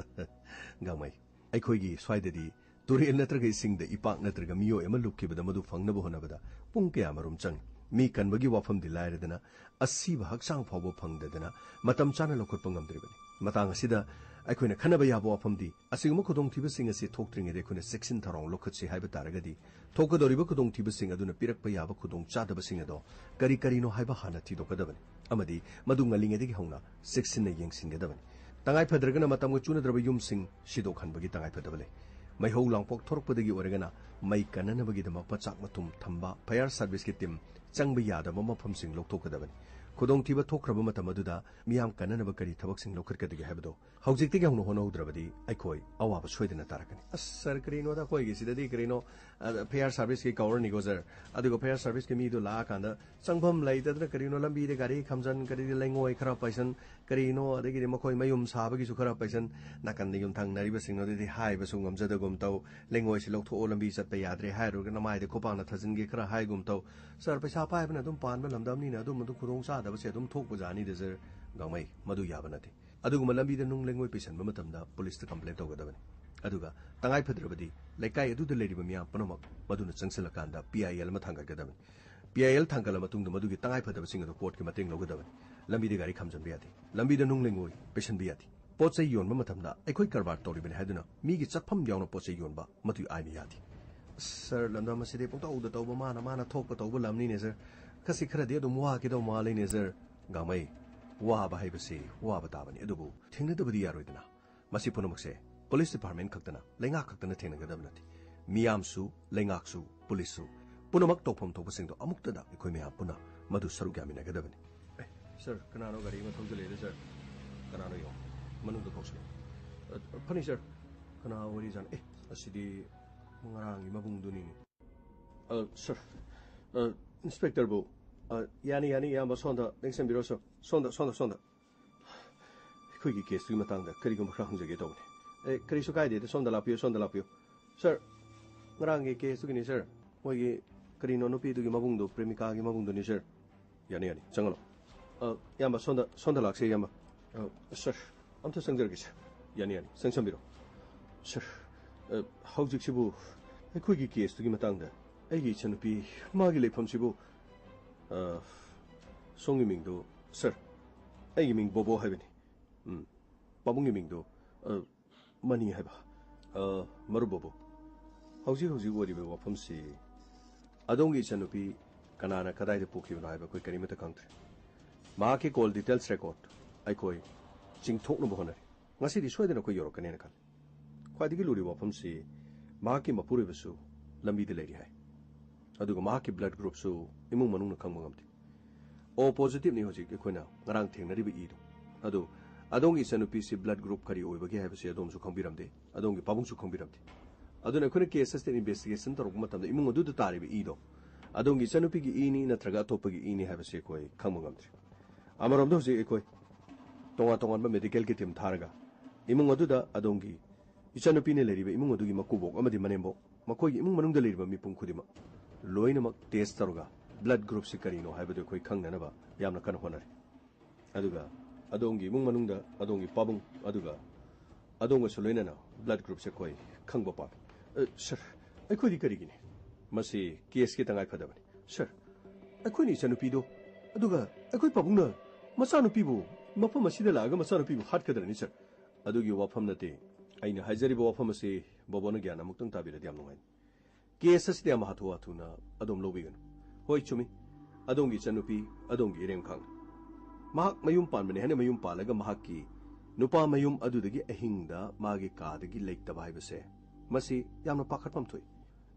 ꯒꯥꯡꯃꯩ, ꯑꯩꯈꯣꯏꯒꯤ ꯁ꯭ꯋꯥꯏꯗꯗꯤ ꯇꯨꯔꯦꯜ ꯅꯠꯇ꯭ꯔꯒ ꯏꯁꯤꯡꯗ ꯏꯄꯥꯛ ꯅꯠꯇ꯭ꯔꯒ ꯃꯤꯑꯣꯏ ꯑꯃ ꯂꯨꯞꯈꯤꯕꯗ ꯃꯗꯨ ꯐꯪꯅꯕ ꯍꯣꯠꯅꯕꯗ ꯄꯨꯡ ꯀꯌꯥ ꯃꯔꯨꯝ ꯆꯪꯏ꯫ ꯃꯤ ꯀꯟꯕꯒꯤ ꯋꯥꯐꯝꯗꯤ ꯂꯥꯏꯔꯗꯅ, ꯑꯁꯤꯕ ꯍꯛꯆꯥꯡ ꯐꯥꯎꯕ ꯐꯪꯗꯗꯅ ꯃꯇꯝ ꯆꯥꯅ ꯂꯧꯈꯠꯄ ꯉꯝꯗ꯭ꯔꯤꯕꯅꯤ꯫ ꯃꯇꯥꯡ ꯑꯁꯤꯗ ꯑꯩꯈꯣꯏꯅ ꯈꯟꯅꯕ ꯌꯥꯕ ꯋꯥꯐꯝꯗꯤ, ꯑꯁꯤꯒꯨꯝꯕ ꯈꯨꯗꯣꯡꯊꯤꯕꯁꯤꯡ ꯑꯁꯤ ꯊꯣꯛꯇ꯭ꯔꯤꯉꯩꯗ ꯑꯩꯈꯣꯏꯅ ꯆꯦꯛꯁꯤꯟ ꯊꯧꯔꯥꯡ ꯂꯧꯈꯠꯁꯤ ꯍꯥꯏꯕ ꯇꯥꯔꯒꯗꯤ, ꯊꯣꯛꯀꯗꯧꯔꯤꯕ ꯈꯨꯗꯣꯡꯊꯤꯕꯁꯤꯡ ꯑꯗꯨꯅ ꯄꯤꯔꯛꯄ ꯌꯥꯕ ꯈꯨꯗꯣꯡꯆꯥꯗꯕꯁꯤꯡ ꯑꯗꯣ ꯀꯔꯤ ꯀꯔꯤꯅꯣ ꯍꯥꯏꯕ ꯍꯥꯟꯅ ꯊꯤꯗꯣꯛꯀꯗꯕꯅꯤ, ꯑꯃꯗꯤ ꯃꯗꯨ ꯉꯜꯂꯤꯉꯩꯗꯒꯤ ꯍꯧꯅ ꯆꯦꯛꯁꯤꯟꯅ ꯌꯦꯡꯁꯤꯟꯒꯗꯕꯅꯤ꯫ ꯇꯉꯥꯏ ꯐꯗ꯭ꯔꯒꯅ ꯃꯇꯝꯒ ꯆꯨꯅꯗ꯭ꯔꯕ ꯌꯨꯝꯁꯤꯡ ꯁꯤꯗꯣꯛꯍꯟꯕꯒꯤ ꯇꯉꯥꯏ ꯐꯗꯕ ꯂꯩ꯫ ꯃꯩꯍꯧ ꯂꯥꯡꯄꯣꯛ ꯊꯣꯔꯛꯄꯗꯒꯤ ꯑꯣꯏꯔꯒꯅ ꯃꯩ ꯀꯟꯅꯅꯕꯒꯤꯗꯃꯛ ꯃꯆꯥꯛ ꯃꯊꯨꯝ ꯊꯝꯕ, ꯐꯥꯌꯔ ꯁꯥꯔꯚꯤꯁꯀꯤ ꯇꯤꯝ ꯆꯪꯕ ꯌꯥꯗꯕ ꯃꯐꯝꯁꯤꯡ ꯂꯧꯊꯣꯛꯀꯗꯕꯅꯤ꯫ ꯈꯨꯗꯣꯡꯊꯤꯕ ꯊꯣꯛꯈ꯭ꯔꯕ ꯃꯇꯝ ꯑꯗꯨꯗ ꯃꯤꯌꯥꯝ ꯀꯟꯅꯅꯕ ꯀꯔꯤ ꯊꯕꯛꯁꯤꯡ ꯂꯧꯈꯠꯀꯗꯒꯦ ꯍꯥꯏꯕꯗꯣ ꯍꯧꯖꯤꯛꯇꯒꯤ ꯍꯧꯅ ꯍꯣꯠꯅꯍꯧꯗ꯭ꯔꯕꯗꯤ ꯑꯩꯈꯣꯏ ꯑꯋꯥꯕ ꯁꯣꯏꯗꯅ ꯇꯥꯔꯛꯀꯅꯤ꯫ ꯑꯁ, ꯁꯥꯔ, ꯀꯔꯤꯅꯣꯗ, ꯑꯩꯈꯣꯏꯒꯤ ꯁꯤꯗꯗꯤ ꯀꯔꯤꯅꯣ, ꯑ, ꯐꯥꯌꯔ ꯁꯥꯔꯚꯤꯁꯀꯤ ꯀꯧꯔꯅꯤꯀꯣ, ꯁꯥꯔ꯫ ꯑꯗꯨꯒ ꯐꯥꯌꯔ ꯁꯥꯔꯚꯤꯁꯀꯤ ꯃꯤꯗꯨ ꯂꯥꯛꯑꯀꯥꯟꯗ ꯆꯪꯐꯝ ꯂꯩꯇꯗꯅ ꯀꯔꯤꯅꯣ, ꯂꯝꯕꯤꯗ ꯒꯥꯔꯤ ꯈꯥꯝꯖꯟ, ꯀꯔꯤꯗ ꯂꯩꯉꯣꯏ ꯈꯔ ꯄꯩꯁꯟ, ꯀꯔꯤꯅꯣ, ꯑꯗꯒꯤꯗꯤ ꯃꯈꯣꯏ ꯃꯌꯨꯝ ꯁꯥꯕꯒꯤꯁꯨ ꯈꯔ ꯄꯩꯁꯟ, ꯅꯥꯀꯟꯗ ꯌꯨꯝꯊꯪꯅꯔꯤꯕꯁꯤꯡ ꯑꯗꯨꯗꯤ ꯍꯥꯏꯕꯁꯨ ꯉꯝꯖꯗꯒꯨꯝ ꯇꯧ, ꯂꯩꯉꯣꯏꯁꯤ ꯂꯧꯊꯣꯛꯑꯣ, ꯂꯝꯕꯤ ꯆꯠꯄ ꯌꯥꯗ꯭ꯔꯦ ꯍꯥꯏꯔꯨꯔꯒ ꯅꯃꯥꯏꯗ ꯈꯨꯄꯥꯛꯅ ꯊꯥꯖꯤꯟꯒꯦ ꯈꯔ ꯍꯥꯏꯒꯨꯝ ꯇꯧ꯫ ꯁꯥꯔ, ꯄꯩꯁꯥ ꯄꯥꯏꯕꯅ ꯑꯗꯨꯝ ꯄꯥꯟꯕ ꯂꯝꯗꯝꯅꯤꯅ ꯑꯗꯨꯝ ꯑꯗꯨ ꯈꯨꯗꯣꯡ ꯆꯥꯗꯕꯁꯦ ꯑꯗꯨꯝ ꯊꯣꯛꯄꯖꯥꯠꯅꯤꯗ, ꯁꯥꯔ꯫ ꯒꯥꯡꯃꯩ, ꯃꯗꯨ ꯌꯥꯕ ꯅꯠꯇꯦ꯫ ꯑꯗꯨꯒꯨꯝꯕ ꯂꯝꯕꯤꯗ ꯅꯨꯡ ꯂꯩꯉꯣꯏ ꯄꯩꯁꯟꯕ ꯃꯇꯝꯗ ꯄꯨꯂꯤꯁꯇ ꯀꯝꯄ꯭ꯂꯦꯟ ꯇꯧꯒꯗꯕꯅꯤ꯫ ꯑꯗꯨꯒ ꯇꯉꯥꯏ ꯐꯗ꯭ꯔꯕꯗꯤ ꯂꯩꯀꯥꯏ ꯑꯗꯨꯗ ꯂꯩꯔꯤꯕ ꯃꯤꯌꯥꯝ ꯄꯨꯝꯅꯃꯛ ꯃꯗꯨꯅ ꯆꯪꯁꯤꯜꯂꯀꯥꯟꯗ ꯄꯤ ꯑꯥꯏ ꯑꯦꯜ ꯑꯃ ꯊꯥꯡꯒꯠꯀꯗꯕꯅꯤ꯫ ꯄꯤ ꯑꯥꯏ ꯑꯦꯜ ꯊꯥꯡꯒꯠꯂ ꯃꯇꯨꯡꯗ ꯃꯗꯨꯒꯤ ꯇꯉꯥꯏ ꯐꯗꯕꯁꯤꯡ ꯑꯗꯨ ꯀꯣꯔꯠꯀꯤ ꯃꯇꯦꯡ ꯂꯧꯒꯗꯕꯅꯤ꯫ ꯂꯝꯕꯤꯗ ꯒꯥꯔꯤ ꯈꯥꯝꯖꯟꯕ ꯌꯥꯗꯦ꯫ ꯂꯝꯕꯤꯗ ꯅꯨꯡ ꯂꯩꯉꯣꯏ ꯄꯩꯁꯟꯕ ꯌꯥꯗꯦ꯫ ꯄꯣꯠ ꯆꯩ ꯌꯣꯟꯕ ꯃꯇꯝꯗ ꯑꯩꯈꯣꯏ ꯀꯔꯕꯥꯔ ꯇꯧꯔꯤꯕꯅꯤ ꯍꯥꯏꯗꯨꯅ ꯃꯤꯒꯤ ꯆꯠꯐꯝ ꯌꯥꯎꯅ ꯄꯣꯠ ꯆꯩ ꯌꯣꯟꯕ ꯃꯗꯨ ꯑꯥꯏꯟꯅ ꯌꯥꯗꯦ꯫ ꯁꯥꯔ, ꯂꯝꯗꯝ ꯑꯁꯤꯗꯤ ꯄꯨꯡꯇꯧꯗ ꯇꯧꯕ, ꯃꯥꯅ ꯃꯥꯅ ꯊꯣꯛꯄ ꯇꯧꯕ ꯂꯝꯅꯤꯅꯦ, ꯁꯥꯔ꯫ ꯈꯁꯤ ꯈꯔꯗꯤ ꯑꯗꯨꯝ ꯋꯥꯈꯤꯗꯧ ꯃꯥꯜꯂꯤꯅꯦ, ꯁꯥꯔ꯫ ꯒꯥꯡꯃꯩ, ꯋꯥꯕ ꯍꯥꯏꯕꯁꯤ ꯋꯥꯕ ꯇꯥꯕꯅꯤ, ꯑꯗꯨꯕꯨ ꯊꯦꯡꯅꯗꯕꯗꯤ ꯌꯥꯔꯣꯏꯗꯅ꯫ ꯃꯁꯤ ꯄꯨꯝꯅꯃꯛꯁꯦ ꯄꯨꯂꯤꯁ ꯗꯤꯄꯥꯔꯠꯃꯦꯟ ꯈꯛꯇꯅ, ꯂꯩꯉꯥꯛ ꯈꯛꯇꯅ ꯊꯦꯡꯅꯒꯗꯕ ꯅꯠꯇꯦ꯫ ꯃꯤꯌꯥꯝꯁꯨ, ꯂꯩꯉꯥꯛꯁꯨ, ꯄꯨꯂꯤꯁꯁꯨ, ꯄꯨꯝꯅꯃꯛ ꯇꯧꯐꯝ ꯊꯣꯛꯄꯁꯤꯡꯗꯣ ꯑꯃꯨꯛꯇꯗ ꯑꯩꯈꯣꯏ ꯃꯌꯥꯝ ꯄꯨꯟꯅ ꯃꯗꯨ ꯁꯔꯨꯛ ꯌꯥꯃꯤꯟꯅꯒꯗꯕꯅꯤ꯫ ꯑꯦ, ꯁꯥꯔ, ꯀꯅꯥꯅꯣ ꯒꯥꯔꯤ ꯑꯃ ꯊꯧꯖꯤꯜꯂꯛꯏꯗ, ꯁꯥꯔ? ꯀꯅꯥꯅꯣ ꯌꯦꯡꯉꯣ, ꯃꯅꯨꯡꯗ ꯀꯧꯁꯤꯜꯂꯣ꯫ ꯑ, ꯐꯅꯤ, ꯁꯥꯔ꯫ ꯀꯅꯥ ꯑꯣꯏꯔꯤꯖꯥꯠꯅꯣ? ꯑꯦ, ꯑꯁꯤꯗꯤ ꯉꯔꯥꯡꯒꯤ ꯃꯕꯨꯡꯗꯨꯅꯤꯅꯦ꯫ ꯑ, ꯁꯥꯔ, ꯑ, ꯏꯟꯁꯄꯦꯛꯇꯔꯕꯨ, ꯑ, ꯌꯥꯅꯤ, ꯌꯥꯅꯤ, ꯏꯌꯥꯝꯕ, ꯁꯣꯝꯗ ꯂꯦꯡꯁꯤꯟꯕꯤꯔꯣ, ꯁꯥꯔ꯫ ꯁꯣꯝꯗ, ꯁꯣꯝꯗ, ꯁꯣꯝꯗ꯫ ꯑꯩꯈꯣꯏꯒꯤ ꯀꯦꯁꯇꯨꯒꯤ ꯃꯇꯥꯡꯗ ꯀꯔꯤꯒꯨꯝꯕ ꯈꯔ ꯍꯪꯖꯒꯦ ꯇꯧꯕꯅꯤ꯫ ꯑꯦ, ꯀꯔꯤꯁꯨ ꯀꯥꯏꯗꯦꯗ, ꯁꯣꯝꯗ ꯂꯥꯛꯄꯤꯌꯨ, ꯁꯣꯝꯗ ꯂꯥꯛꯄꯤꯌꯨ꯫ ꯁꯥꯔ, ꯉꯔꯥꯡꯒꯤ ꯀꯦꯁꯇꯨꯒꯤꯅꯤ, ꯁꯥꯔ꯫ ꯃꯣꯏꯒꯤ ꯀꯔꯤꯅꯣ, ꯅꯨꯄꯤꯗꯨꯒꯤ ꯃꯕꯨꯡꯗꯣ, ꯄ꯭ꯔꯦꯃꯤꯀꯥꯒꯤ ꯃꯕꯨꯡꯗꯨꯅꯤ, ꯁꯥꯔ꯫ ꯌꯥꯅꯤ, ꯌꯥꯅꯤ, ꯆꯪꯍꯜꯂꯣ꯫ ꯑ, ꯏꯌꯥꯝꯕ, ꯁꯣꯝꯗ, ꯁꯣꯝꯗ ꯂꯥꯛꯁꯦ, ꯏꯌꯥꯝꯕ꯫ ꯑ, ꯁꯥꯔ, ꯑꯝꯇ ꯆꯪꯖꯔꯒꯦ, ꯁꯥꯔ꯫ ꯌꯥꯅꯤ, ꯌꯥꯅꯤ, ꯆꯪꯁꯟꯕꯤꯔꯣ꯫ ꯁꯥꯔ, ꯑ, ꯍꯧꯖꯤꯛꯁꯤꯕꯨ ꯑꯩꯈꯣꯏꯒꯤ ꯀꯦꯁꯇꯨꯒꯤ ꯃꯇꯥꯡꯗ ꯑꯩꯒꯤ ꯏꯆꯟꯅꯨꯄꯤ, ꯃꯥꯒꯤ ꯂꯩꯐꯝꯁꯤꯕꯨ, ꯑ, ꯁꯣꯝꯒꯤ ꯃꯤꯡꯗꯨ, ꯁꯥꯔ, ꯑꯩꯒꯤ ꯃꯤꯡ ꯕꯣꯕꯣ ꯍꯥꯏꯕꯅꯤ꯫ ꯎꯝ, ꯄꯥꯕꯨꯡꯒꯤ ꯃꯤꯡꯗꯨ, ꯑ, ꯃꯅꯤ ꯍꯥꯏꯕ꯫ ꯑ, ꯃꯔꯨꯞ ꯕꯣꯕꯣ, ꯍꯧꯖꯤꯛ ꯍꯧꯖꯤꯛ ꯑꯣꯏꯔꯤꯕ ꯋꯥꯐꯝꯁꯤ, ꯑꯗꯣꯝꯒꯤ ꯏꯆꯟꯅꯨꯄꯤ ꯀꯅꯥꯅ ꯀꯗꯥꯏꯗ ꯄꯣꯛꯈꯤꯕꯅꯣ ꯍꯥꯏꯕ ꯑꯩꯈꯣꯏ ꯀꯔꯤꯃꯠꯇ ꯈꯪꯗ꯭ꯔꯦ꯫ ꯃꯍꯥꯛꯀꯤ ꯀꯣꯜ ꯗꯤꯇꯦꯜꯁ ꯔꯦꯀꯣꯔꯠ ꯑꯩꯈꯣꯏ ꯆꯤꯡꯊꯣꯛꯅꯕ ꯍꯣꯠꯅꯔꯤ꯫ ꯉꯁꯤꯗꯤ ꯁꯣꯏꯗꯅ ꯑꯩꯈꯣꯏ ꯌꯧꯔꯛꯀꯅꯦꯅ ꯈꯜꯂꯤ꯫ ꯈ꯭ꯋꯥꯏꯗꯒꯤ ꯂꯨꯔꯤꯕ ꯋꯥꯐꯝꯁꯤ, ꯃꯍꯥꯛꯀꯤ ꯃꯄꯨꯔꯣꯏꯕꯁꯨ ꯂꯝꯕꯤꯗ ꯂꯩꯔꯤ ꯍꯥꯏ꯫ ꯑꯗꯨꯒ ꯃꯍꯥꯛꯀꯤ ꯕ꯭ꯂꯗ ꯒ꯭ꯔꯨꯞꯁꯨ ꯏꯃꯨꯡ ꯃꯅꯨꯡꯅ ꯈꯪꯕ ꯉꯝꯗꯦ꯫ ꯑꯣ ꯄꯣꯖꯤꯇꯤꯚꯅꯤ ꯍꯧꯖꯤꯛ ꯑꯩꯈꯣꯏꯅ ꯉꯔꯥꯡ ꯊꯦꯡꯅꯔꯤꯕ ꯏꯗꯨ꯫ ꯑꯗꯨ ꯑꯗꯣꯝꯒꯤ ꯏꯆꯟꯅꯨꯄꯤꯁꯤ ꯕ꯭ꯂꯗ ꯒ꯭ꯔꯨꯞ ꯀꯔꯤ ꯑꯣꯏꯕꯒꯦ ꯍꯥꯏꯕꯁꯤ ꯑꯗꯣꯝꯁꯨ ꯈꯪꯕꯤꯔꯝꯗꯦ, ꯑꯗꯣꯝꯒꯤ ꯄꯥꯕꯨꯡꯁꯨ ꯈꯪꯕꯤꯔꯝꯗꯦ꯫ ꯑꯗꯨꯅ ꯑꯩꯈꯣꯏꯅ ꯀꯦꯁ ꯑꯁꯤꯗ ꯏꯟꯚꯦꯁꯇꯤꯒꯦꯁꯟ ꯇꯧꯔꯛꯄ ꯃꯇꯝꯗ ꯏꯃꯨꯡ ꯑꯗꯨꯗ ꯇꯥꯔꯤꯕ ꯏꯗꯣ ꯑꯗꯣꯝꯒꯤ ꯏꯆꯟꯅꯨꯄꯤꯒꯤ ꯏꯅꯤ ꯅꯠꯇ꯭ꯔꯒ ꯑꯇꯣꯞꯄꯒꯤ ꯏꯅꯤ ꯍꯥꯏꯕꯁꯤ ꯑꯩꯈꯣꯏ ꯈꯪꯕ ꯉꯝꯗ꯭ꯔꯤ꯫ ꯑꯃꯔꯣꯝꯗ ꯍꯧꯖꯤꯛ ꯑꯩꯈꯣꯏ ꯇꯣꯉꯥꯟ ꯇꯣꯉꯥꯟꯕ ꯃꯦꯗꯤꯀꯦꯜꯒꯤ ꯇꯤꯝ ꯊꯥꯔꯒ ꯏꯃꯨꯡ ꯑꯗꯨꯗ ꯑꯗꯣꯝꯒꯤ ꯏꯆꯟꯅꯨꯄꯤꯅ ꯂꯩꯔꯤꯕ ꯏꯃꯨꯡ ꯑꯗꯨꯒꯤ ꯃꯀꯨꯕꯣꯛ ꯑꯃꯗꯤ ꯃꯅꯦꯝꯕꯣꯛ, ꯃꯈꯣꯏꯒꯤ ꯏꯃꯨꯡ ꯃꯅꯨꯡꯗ ꯂꯩꯔꯤꯕ ꯃꯤꯄꯨꯝ ꯈꯨꯗꯤꯡꯃꯛ ꯂꯣꯏꯅꯃꯛ ꯇꯦꯁ ꯇꯧꯔꯒ ꯕ꯭ꯂꯗ ꯒ꯭ꯔꯨꯞꯁꯤ ꯀꯔꯤꯅꯣ ꯍꯥꯏꯕꯗꯨ ꯑꯩꯈꯣꯏ ꯈꯪꯅꯅꯕ ꯌꯥꯝꯅ ꯀꯟꯅ ꯍꯣꯠꯅꯔꯤ꯫ ꯑꯗꯨꯒ ꯑꯗꯣꯝꯒꯤ ꯏꯃꯨꯡ ꯃꯅꯨꯡꯗ ꯑꯗꯣꯝꯒꯤ ꯄꯥꯕꯨꯡ, ꯑꯗꯨꯒ ꯑꯗꯣꯝꯒꯁꯨ ꯂꯣꯏꯅꯅ ꯕ꯭ꯂꯗ ꯒ꯭ꯔꯨꯞꯁꯦ ꯑꯩꯈꯣꯏ ꯈꯪꯕ ꯄꯥꯝꯃꯤ꯫ ꯑ, ꯁꯥꯔ, ꯑꯩꯈꯣꯏꯗꯤ ꯀꯔꯤꯒꯤꯅꯤ? ꯃꯁꯤ ꯀꯦꯁꯀꯤ ꯇꯉꯥꯏ ꯐꯗꯕꯅꯤ꯫ ꯁꯥꯔ, ꯑꯩꯈꯣꯏꯅ ꯏꯆꯟꯅꯨꯄꯤꯗꯣ, ꯑꯗꯨꯒ ꯑꯩꯈꯣꯏ ꯄꯥꯕꯨꯡꯅ ꯃꯆꯥꯅꯨꯄꯤꯕꯨ ꯃꯐꯝ ꯑꯁꯤꯗ ꯂꯥꯛꯑꯒ ꯃꯆꯥꯅꯨꯄꯤꯕꯨ ꯍꯥꯠꯀꯗ꯭ꯔꯅꯤ, ꯁꯥꯔ? ꯑꯗꯨꯒꯤ ꯋꯥꯐꯝ ꯅꯠꯇꯦ꯫ ꯑꯩꯅ ꯍꯥꯏꯖꯔꯤꯕ ꯋꯥꯐꯝ ꯑꯁꯤ ꯕꯣꯕꯣꯅ ꯒ꯭ꯌꯥꯟ ꯑꯃꯨꯛꯇꯪ ꯇꯥꯕꯤꯔꯗꯤ ꯌꯥꯝ ꯅꯨꯡꯉꯥꯏꯅꯤ꯫ ꯀꯦꯁ ꯑꯁꯤꯗ ꯌꯥꯝ ꯍꯥꯊꯨ ꯍꯥꯊꯨꯅ ꯑꯗꯣꯝ ꯂꯧꯕꯤꯒꯅꯨ꯫ ꯍꯣꯏ, ꯆꯨꯝꯃꯤ, ꯑꯗꯣꯝꯒꯤ ꯏꯆꯟꯅꯨꯄꯤ ꯑꯗꯣꯝꯒꯤ ꯏꯔꯦꯝꯈꯥꯡꯅꯤ꯫ ꯃꯍꯥꯛ ꯃꯌꯨꯝ ꯄꯥꯟꯕꯅꯤ ꯍꯥꯏꯅ ꯃꯌꯨꯝ ꯄꯥꯜꯂꯒ ꯃꯍꯥꯛꯀꯤ ꯅꯨꯄꯥ ꯃꯌꯨꯝ ꯑꯗꯨꯗꯒꯤ ꯑꯍꯤꯡꯗ ꯃꯥꯒꯤ ꯀꯥꯗꯒꯤ ꯂꯩꯇꯕ ꯍꯥꯏꯕꯁꯦ, ꯃꯁꯤ ꯌꯥꯝꯅ ꯄꯥꯈꯠꯐꯝ ꯊꯣꯛꯏ꯫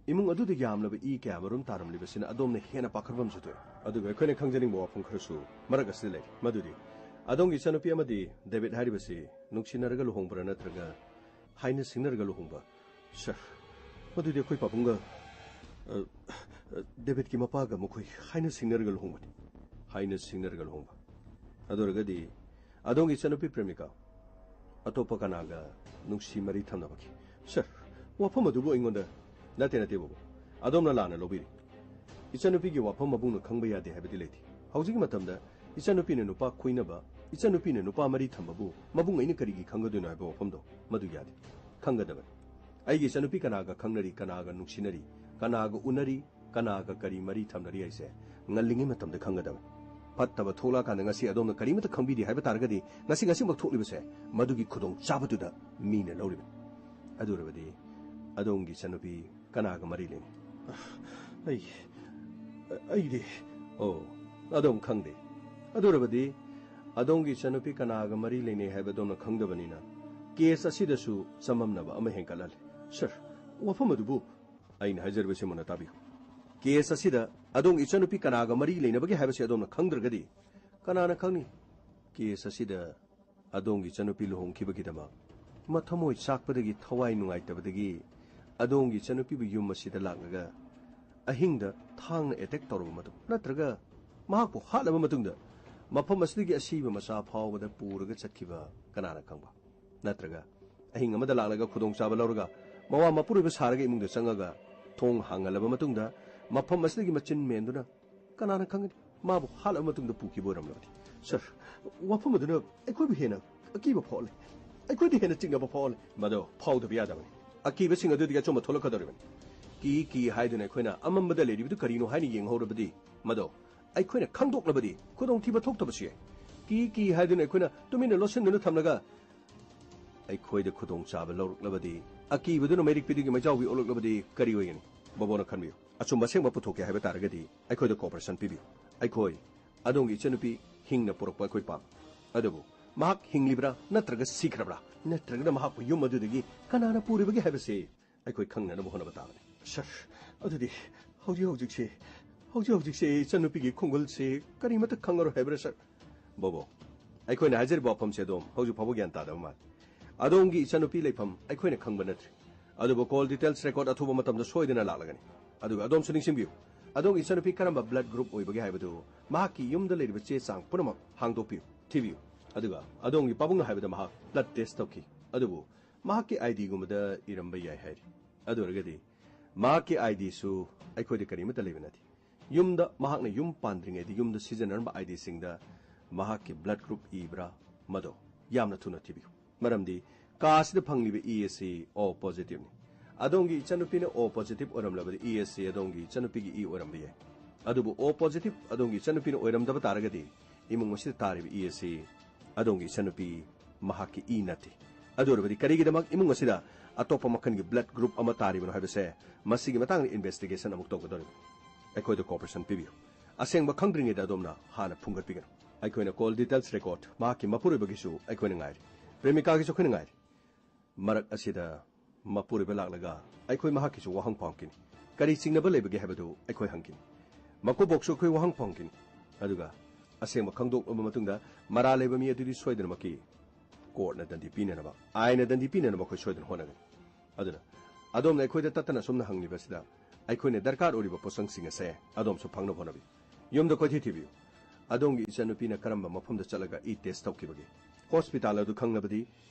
ꯏꯃꯨꯡ ꯑꯗꯨꯗ ꯌꯥꯝꯂꯕ ꯏ ꯀꯌꯥꯃꯔꯨꯝ ꯇꯥꯔꯝꯂꯤꯕꯁꯤꯅ ꯑꯗꯣꯝꯅ ꯍꯦꯟꯅ ꯄꯥꯈꯠꯐꯝꯁꯨ ꯊꯣꯛꯏ꯫ ꯑꯗꯨꯒ ꯑꯩꯈꯣꯏꯅ ꯈꯪꯖꯅꯤꯡꯕ ꯋꯥꯐꯝ ꯈꯔꯁꯨ ꯃꯔꯛ ꯑꯁꯤꯗ ꯂꯩꯔꯤ, ꯃꯗꯨꯗꯤ ꯑꯗꯣꯝꯒꯤ ꯏꯆꯟꯅꯨꯄꯤ ꯑꯃꯗꯤ ꯗꯦꯕꯤꯠ ꯍꯥꯏꯔꯤꯕꯁꯤ ꯅꯨꯡꯁꯤꯅꯔꯒ ꯂꯨꯍꯣꯡꯕ꯭ꯔꯥ ꯅꯠꯇ꯭ꯔꯒ ꯍꯥꯏꯅ ꯁꯤꯡꯅꯔꯒ ꯂꯨꯍꯣꯡꯕ? ꯁꯥꯔ, ꯃꯗꯨꯗꯤ ꯑꯩꯈꯣꯏ ꯄꯥꯕꯨꯡꯒ, ꯑ, ꯑ, ꯗꯦꯕꯤꯠꯀꯤ ꯃꯄꯥꯒ ꯃꯈꯣꯏ ꯍꯥꯏꯅ ꯁꯤꯡꯅꯔꯒ ꯂꯨꯍꯣꯡꯕꯅꯤ꯫ ꯍꯥꯏꯅ ꯁꯤꯡꯅꯔꯒ ꯂꯨꯍꯣꯡꯕ꯫ ꯑꯗꯨ ꯑꯣꯏꯔꯒꯗꯤ ꯑꯗꯣꯝꯒꯤ ꯏꯆꯟꯅꯨꯄꯤ ꯄ꯭ꯔꯦꯃꯤꯀꯥ, ꯑꯇꯣꯞꯄ ꯀꯅꯥꯒ ꯅꯨꯡꯁꯤ ꯃꯔꯤ ꯊꯝꯅꯕꯒꯤ? ꯁꯔ, ꯋꯥꯐꯝ ꯑꯗꯨꯕꯨ ꯑꯩꯉꯣꯟꯗ... ꯅꯠꯇꯦ, ꯅꯠꯇꯦ ꯕꯣꯕꯣ, ꯑꯗꯣꯝꯅ ꯂꯥꯟꯅ ꯂꯧꯕꯤꯔꯤ꯫ ꯏꯆꯟꯅꯨꯄꯤꯒꯤ ꯋꯥꯐꯝ ꯃꯕꯨꯡꯅ ꯈꯪꯕ ꯌꯥꯗꯦ ꯍꯥꯏꯕꯗꯤ ꯂꯩꯇꯦ꯫ ꯍꯧꯖꯤꯛꯀꯤ ꯃꯇꯝꯗ ꯏꯆꯟꯅꯨꯄꯤꯅ ꯅꯨꯄꯥ ꯀꯣꯏꯅꯕ, ꯏꯆꯟꯅꯨꯄꯤꯅ ꯅꯨꯄꯥ ꯃꯔꯤ ꯊꯝꯕꯕꯨ ꯃꯕꯨꯡ ꯑꯩꯅ ꯀꯔꯤꯒꯤ ꯈꯪꯒꯗꯣꯏꯅꯣ ꯍꯥꯏꯕ ꯋꯥꯐꯝꯗꯣ ꯃꯗꯨ ꯌꯥꯗꯦ, ꯈꯪꯒꯗꯕꯅꯤ꯫ ꯑꯩꯒꯤ ꯏꯆꯟꯅꯨꯄꯤ ꯀꯅꯥꯒ ꯈꯪꯅꯔꯤ, ꯀꯅꯥꯒ ꯅꯨꯡꯁꯤꯅꯔꯤ, ꯀꯅꯥꯒ ꯎꯅꯔꯤ, ꯀꯅꯥꯒ ꯀꯔꯤ ꯃꯔꯤ ꯊꯝꯅꯔꯤ ꯍꯥꯏꯁꯦ ꯉꯜꯂꯤꯉꯩ ꯃꯇꯝꯗ ꯈꯪꯒꯗꯕꯅꯤ꯫ ꯐꯠꯇꯕ ꯊꯣꯛꯂꯛꯑꯀꯥꯟꯗ ꯉꯁꯤ ꯑꯗꯣꯝꯅ ꯀꯔꯤꯃꯠꯇ ꯈꯪꯕꯤꯗꯦ ꯍꯥꯏꯕ ꯇꯥꯔꯒꯗꯤ, ꯉꯁꯤ, ꯉꯁꯤꯃꯛ ꯊꯣꯛꯂꯤꯕꯁꯦ ꯃꯗꯨꯒꯤ ꯈꯨꯗꯣꯡꯆꯥꯕꯗꯨꯗ ꯃꯤꯅ ꯂꯧꯔꯤꯕꯅꯤ꯫ ꯑꯗꯨ ꯑꯣꯏꯔꯕꯗꯤ ꯑꯗꯣꯝꯒꯤ ꯏꯆꯟꯅꯨꯄꯤ ꯀꯅꯥꯒ ꯃꯔꯤ ꯂꯩꯅꯩ? ꯑꯩ, ꯑꯩꯗꯤ... ꯑꯣ, ꯑꯗꯣꯝ ꯈꯪꯗꯦ꯫ ꯑꯗꯨ ꯑꯣꯏꯔꯕꯗꯤ ꯑꯗꯣꯝꯒꯤ ꯏꯆꯟꯅꯨꯄꯤ ꯀꯅꯥꯒ ꯃꯔꯤ ꯂꯩꯅꯩ ꯍꯥꯏꯕ ꯑꯗꯣꯝꯅ ꯈꯪꯗꯕꯅꯤꯅ, ꯀꯦꯁ ꯑꯁꯤꯗꯁꯨ ꯆꯃꯝꯅꯕ ꯑꯃ ꯍꯦꯟꯒꯠꯍꯜꯂꯦ꯫ ꯁꯔ, ꯋꯥꯐꯝ ꯑꯗꯨꯕꯨ... ꯑꯩꯅ ꯍꯥꯏꯖꯔꯤꯕꯁꯤ ꯃꯨꯟꯅ ꯇꯥꯕꯤꯌꯨ꯫ ꯀꯦꯁ ꯑꯁꯤꯗ ꯑꯗꯣꯝꯒꯤ ꯏꯆꯟꯅꯨꯄꯤ ꯀꯅꯥꯒ ꯃꯔꯤ ꯂꯩꯅꯕꯒꯦ ꯍꯥꯏꯕꯁꯤ ꯑꯗꯣꯝꯅ ꯈꯪꯗ꯭ꯔꯒꯗꯤ, ꯀꯅꯥꯅ ꯈꯪꯅꯤ? ꯀꯦꯁ ꯑꯁꯤꯗ ꯑꯗꯣꯝꯒꯤ ꯏꯆꯟꯅꯨꯄꯤ ꯂꯨꯍꯣꯡꯈꯤꯕꯒꯤꯗꯃꯛ ꯃꯊꯃꯣꯏ ꯆꯥꯛꯄꯗꯒꯤ, ꯊꯋꯥꯏ ꯅꯨꯡꯉꯥꯏꯇꯕꯗꯒꯤ ꯑꯗꯣꯝꯒꯤ ꯏꯆꯟꯅꯨꯄꯤꯕꯨ ꯌꯨꯝ ꯑꯁꯤꯗ ꯂꯥꯛꯂꯒ ꯑꯍꯤꯡꯗ ꯊꯥꯡꯅ ꯑꯦꯇꯦꯛ ꯇꯧꯔꯕ ꯃꯇꯨꯡ, ꯅꯠꯇ꯭ꯔꯒ ꯃꯍꯥꯛꯄꯨ ꯍꯥꯠꯂꯕ ꯃꯇꯨꯡꯗ ꯃꯐꯝ ꯑꯁꯤꯗꯒꯤ ꯑꯁꯤꯕ ꯃꯆꯥ ꯐꯥꯎꯕꯗ ꯄꯨꯔꯒ ꯆꯠꯈꯤꯕ ꯀꯅꯥꯅ ꯈꯪꯕ? ꯅꯠꯇ꯭ꯔꯒ ꯑꯍꯤꯡ ꯑꯃꯗ ꯂꯥꯛꯂꯒ ꯈꯨꯗꯣꯡꯆꯥꯕ ꯂꯧꯔꯒ ꯃꯋꯥ ꯃꯄꯨꯔꯣꯏꯕ ꯁꯥꯔꯒ ꯏꯃꯨꯡꯗ ꯆꯪꯉꯒ ꯊꯣꯡ ꯍꯥꯡꯍꯜꯂꯕ ꯃꯇꯨꯡꯗ ꯃꯐꯝ ꯑꯁꯤꯗꯒꯤ ꯃꯆꯤꯟ ꯃꯦꯟꯗꯨꯅ, ꯀꯅꯥꯅ ꯈꯪꯒꯅꯤ, ꯃꯥꯕꯨ ꯍꯥꯠꯂꯕ ꯃꯇꯨꯡꯗ ꯄꯨꯈꯤꯕ ꯑꯣꯏꯔꯝꯂꯕꯗꯤ? ꯁꯔ, ꯋꯥꯐꯝ ꯑꯗꯨꯅ ꯑꯩꯈꯣꯏꯕꯨ ꯍꯦꯟꯅ ꯑꯀꯤꯕ ꯐꯥꯎꯍꯜꯂꯦ꯫ ꯑꯩꯈꯣꯏꯗ ꯍꯦꯟꯅ ꯆꯤꯡꯅꯕ ꯐꯥꯎꯍꯜꯂꯦ꯫ ꯃꯗꯣ ꯐꯥꯎꯗꯕ ꯌꯥꯗꯕꯅꯤ꯫ ꯑꯀꯤꯕꯁꯤꯡ ꯑꯗꯨꯗꯒꯤ ꯑꯆꯨꯝꯕ ꯊꯣꯛꯂꯛꯀꯗꯧꯔꯤꯕꯅꯤ꯫ ꯀꯤ ꯀꯤ ꯍꯥꯏꯗꯨꯅ ꯑꯩꯈꯣꯏꯅ ꯑꯃꯝꯕꯗ ꯂꯩꯔꯤꯕꯗꯨ ꯀꯔꯤꯅꯣ ꯍꯥꯏꯅ ꯌꯦꯡꯍꯧꯔꯕꯗꯤ, ꯃꯗꯣ ꯑꯩꯈꯣꯏꯅ ꯈꯪꯗꯣꯛꯂꯕꯗꯤ ꯈꯨꯗꯣꯡꯊꯤꯕ ꯊꯣꯛꯇꯕꯁꯨ ꯌꯥꯏ꯫ ꯀꯤ ꯀꯤ ꯍꯥꯏꯗꯨꯅ ꯑꯩꯈꯣꯏꯅ ꯇꯨꯃꯤꯟꯅ ꯂꯣꯠꯁꯤꯟꯗꯨꯅ ꯊꯝꯂꯒ ꯑꯩꯈꯣꯏꯗ ꯈꯨꯗꯣꯡꯆꯥꯕ ꯂꯧꯔꯛꯂꯕꯗꯤ, ꯑꯀꯤꯕꯗꯨꯅ ꯃꯩꯔꯤꯛ ꯄꯤꯗꯨꯒꯤ ꯃꯩꯖꯥꯎꯒꯤ ꯑꯣꯜꯂꯛꯂꯕꯗꯤ ꯀꯔꯤ ꯑꯣꯏꯒꯅꯤ? ꯕꯣꯕꯣꯅ ꯈꯟꯕꯤꯌꯨ꯫ ꯑꯆꯨꯝꯕ ꯑꯁꯦꯡꯕ ꯄꯨꯊꯣꯛꯀꯦ ꯍꯥꯏꯕ ꯇꯥꯔꯒꯗꯤ ꯑꯩꯈꯣꯏꯗ ꯀꯣꯑꯣꯄꯔꯦꯁꯟ ꯄꯤꯕꯤꯌꯨ꯫ ꯑꯩꯈꯣꯏ ꯑꯗꯣꯝꯒꯤ ꯏꯆꯟꯅꯨꯄꯤ ꯍꯤꯡꯅ ꯄꯨꯔꯛꯄ ꯑꯩꯈꯣꯏ ꯄꯥꯝꯃꯤ꯫ ꯑꯗꯨꯕꯨ ꯃꯍꯥꯛ ꯍꯤꯡꯂꯤꯕ꯭ꯔꯥ ꯅꯠꯇ꯭ꯔꯒ ꯁꯤꯈ꯭ꯔꯕ꯭ꯔꯥ, ꯅꯠꯇ꯭ꯔꯒꯅ ꯃꯍꯥꯛꯄꯨ ꯌꯨꯝ ꯑꯗꯨꯗꯒꯤ ꯀꯅꯥꯅ ꯄꯨꯔꯤꯕꯒꯦ ꯍꯥꯏꯕꯁꯤ ꯑꯩꯈꯣꯏ ꯈꯪꯅꯅꯕ ꯍꯣꯠꯅꯕ ꯇꯥꯕꯅꯤ꯫ ꯁꯔ, ꯑꯗꯨꯗꯤ ꯍꯧꯖꯤꯛ ꯍꯧꯖꯤꯛꯁꯦ, ꯍꯧꯖꯤꯛ ꯍꯧꯖꯤꯛꯁꯦ ꯏꯆꯟꯅꯨꯄꯤꯒꯤ ꯈꯣꯡꯒꯨꯜꯁꯦ ꯀꯔꯤꯃꯠꯇ ꯈꯪꯉꯔꯣꯏ ꯍꯥꯏꯕ꯭ꯔꯥ, ꯁꯔ? ꯕꯣꯕꯣ, ꯑꯩꯈꯣꯏꯅ ꯍꯥꯏꯖꯔꯤꯕ ꯋꯥꯐꯝꯁꯦ ꯑꯗꯣꯝ ꯍꯧꯖꯤꯛ ꯐꯥꯎꯕ ꯒ꯭ꯌꯥꯟ ꯇꯥꯗꯕ ꯃꯥꯜꯂꯤ꯫ ꯑꯗꯣꯝꯒꯤ ꯏꯆꯟꯅꯨꯄꯤ ꯂꯩꯐꯝ ꯑꯩꯈꯣꯏꯅ ꯈꯪꯕ ꯅꯠꯇ꯭ꯔꯤ, ꯑꯗꯨꯕꯨ ꯀꯣꯜ ꯗꯤꯇꯦꯜꯁ ꯔꯦꯀꯣꯔꯗ ꯑꯊꯨꯕ ꯃꯇꯝꯗ ꯁꯣꯏꯗꯅ ꯂꯥꯛꯂꯒꯅꯤ꯫ ꯑꯗꯨꯒ ꯑꯗꯣꯝꯁꯨ ꯅꯤꯡꯁꯤꯡꯕꯤꯌꯨ, ꯑꯗꯣꯝꯒꯤ ꯏꯆꯟꯅꯨꯄꯤ ꯀꯔꯝꯕ ꯕ꯭ꯂꯗ ꯒ꯭ꯔꯨꯞ ꯑꯣꯏꯕꯒꯦ ꯍꯥꯏꯕꯗꯨ ꯃꯍꯥꯛꯀꯤ ꯌꯨꯝꯗ ꯂꯩꯔꯤꯕ ꯆꯦ ꯆꯥꯡ ꯄꯨꯝꯅꯃꯛ ꯍꯥꯡꯗꯣꯛꯄꯤꯌꯨ, ꯊꯤꯕꯤꯌꯨ꯫ ꯑꯗꯨꯒ ꯑꯗꯣꯝꯒꯤ ꯄꯥꯕꯨꯡꯅ ꯍꯥꯏꯕꯗ ꯃꯍꯥꯛ blood test ꯇꯧꯈꯤ, ꯑꯗꯨꯕꯨ ꯃꯍꯥꯛꯀꯤ ID ꯒꯨꯝꯕꯗ ꯏꯔꯝꯕ ꯌꯥꯏ ꯍꯥꯏꯔꯤ꯫ ꯑꯗꯨ ꯑꯣꯏꯔꯒꯗꯤ ꯃꯍꯥꯛꯀꯤ ID ꯁꯨ ꯑꯩꯈꯣꯏꯗ ꯀꯔꯤꯃꯠꯇ ꯂꯩꯕ ꯅꯠꯇꯦ꯫ ꯌꯨꯝꯗ ꯃꯍꯥꯛꯅ ꯌꯨꯝ ꯄꯥꯟꯗ꯭ꯔꯤꯉꯩꯗ ꯌꯨꯝꯗ ꯁꯤꯖꯤꯟꯅꯔꯝꯕ ID ꯁꯤꯡꯗ ꯃꯍꯥꯛꯀꯤ blood group ꯏꯕ꯭ꯔꯥ, ꯃꯗꯣ ꯌꯥꯝꯅ ꯊꯨꯅ ꯊꯤꯕꯤꯌꯨ꯫ ꯃꯔꯝꯗꯤ ꯀꯥ ꯑꯁꯤꯗ ꯐꯪꯂꯤꯕ E ꯑꯁꯤ O positive ꯅꯤ꯫ ꯑꯗꯣꯝꯒꯤ ꯏꯆꯟꯅꯨꯄꯤꯅ O positive ꯑꯣꯏꯔꯝꯂꯕꯗꯤ E ꯑꯁꯤ ꯑꯗꯣꯝꯒꯤ ꯏꯆꯟꯅꯨꯄꯤꯒꯤ E ꯑꯣꯏꯔꯝꯕ ꯌꯥꯏ꯫ ꯑꯗꯨꯕꯨ O positive ꯑꯗꯣꯝꯒꯤ ꯏꯆꯟꯅꯨꯄꯤꯅ ꯑꯣꯏꯔꯝꯗꯕ ꯇꯥꯔꯒꯗꯤ ꯏꯃꯨꯡ ꯑꯁꯤꯗ ꯇꯥꯔꯤꯕ E ꯑꯁꯤ ꯑꯗꯣꯝꯒꯤ ꯏꯆꯟꯅꯨꯄꯤ ꯃꯍꯥꯛꯀꯤ E ꯅꯠꯇꯦ꯫ ꯑꯗꯨ ꯑꯣꯏꯔꯕꯗꯤ ꯀꯔꯤꯒꯤꯗꯃꯛ ꯏꯃꯨꯡ ꯑꯁꯤꯗ ꯑꯇꯣꯞꯄ ꯃꯈꯜꯒꯤ blood group ꯑꯃ ꯇꯥꯔꯤꯕꯅꯣ ꯍꯥꯏꯕꯁꯦ ꯃꯁꯤꯒꯤ ꯃꯇꯥꯡꯗ investigation ꯑꯃꯨꯛ ꯇꯧꯒꯗꯧꯔꯤꯕꯅꯤ꯫ ꯑꯩꯈꯣꯏꯗ cooperation ꯄꯤꯕꯤꯌꯨ꯫ ꯑꯁꯦꯡꯕ ꯈꯪꯗ꯭ꯔꯤꯉꯩꯗ ꯑꯗꯣꯝꯅ ꯍꯥꯟꯅ ꯐꯨꯝꯒꯠꯄꯤꯒꯅꯨ꯫ ꯑꯩꯈꯣꯏꯅ call details record, ꯃꯍꯥꯛꯀꯤ ꯃꯄꯨꯔꯣꯏꯕꯒꯤꯁꯨ ꯑꯩꯈꯣꯏꯅ ꯉꯥꯏꯔꯤ, ꯄ꯭ꯔꯦꯃꯤꯀꯥꯒꯤꯁꯨ ꯑꯩꯈꯣꯏꯅ ꯉꯥꯏꯔꯤ꯫ ꯃꯔꯛ ꯑꯁꯤꯗ ꯃꯄꯨꯔꯣꯏꯕ ꯂꯥꯛꯂꯒ ꯑꯩꯈꯣꯏ ꯃꯍꯥꯛꯀꯤꯁꯨ ꯋꯥꯍꯪ ꯄꯥꯎꯈꯤꯅꯤ꯫ ꯀꯔꯤ ꯆꯤꯡꯅꯕ ꯂꯩꯕꯒꯦ ꯍꯥꯏꯕꯗꯨ ꯑꯩꯈꯣꯏ ꯍꯪꯈꯤꯅꯤ꯫ ꯃꯀꯨꯕꯣꯛꯁꯨ ꯑꯩꯈꯣꯏ ꯋꯥꯍꯪ ꯄꯥꯎꯈꯤꯅꯤ꯫ ꯑꯗꯨꯒ ꯑꯁꯦꯡꯕ ꯈꯪꯗꯣꯛꯂꯕ ꯃꯇꯨꯡꯗ ꯃꯔꯥꯜ ꯂꯩꯕ ꯃꯤ ꯑꯗꯨꯗꯤ ꯁꯣꯏꯗꯅꯃꯛꯀꯤ court ꯅ ꯗꯟꯗꯤ ꯄꯤꯅꯅꯕ, ꯑꯥꯏꯟꯅ ꯗꯟꯗꯤ ꯄꯤꯅꯅꯕ ꯑꯩꯈꯣꯏ ꯁꯣꯏꯗꯅ ꯍꯣꯠꯅꯒꯅꯤ꯫ ꯑꯗꯨꯅ ꯑꯗꯣꯝꯅ ꯑꯩꯈꯣꯏꯗ ꯇꯠꯇꯅ ꯑꯁꯨꯝꯅ ꯍꯪꯂꯤꯕꯁꯤꯗ ꯑꯩꯈꯣꯏꯅ ꯗꯔꯀꯥꯔ ꯑꯣꯏꯔꯤꯕ ꯄꯣꯠꯁꯪꯁꯤꯡ ꯑꯁꯦ ꯑꯗꯣꯝꯁꯨ ꯐꯪꯅꯕ ꯍꯣꯠꯅꯕꯤꯌꯨ꯫ ꯌꯨꯝꯗ ꯀꯣꯏꯊꯤ ꯊꯤꯕꯤꯌꯨ꯫ ꯑꯗꯣꯝꯒꯤ ꯏꯆꯟꯅꯨꯄꯤꯅ ꯀꯔꯝꯕ ꯃꯐꯝꯗ ꯆꯠꯂꯒ E test ꯇꯧꯈꯤꯕꯒꯦ? Hospital ꯑꯗꯨ ꯈꯪꯂꯕꯗꯤ,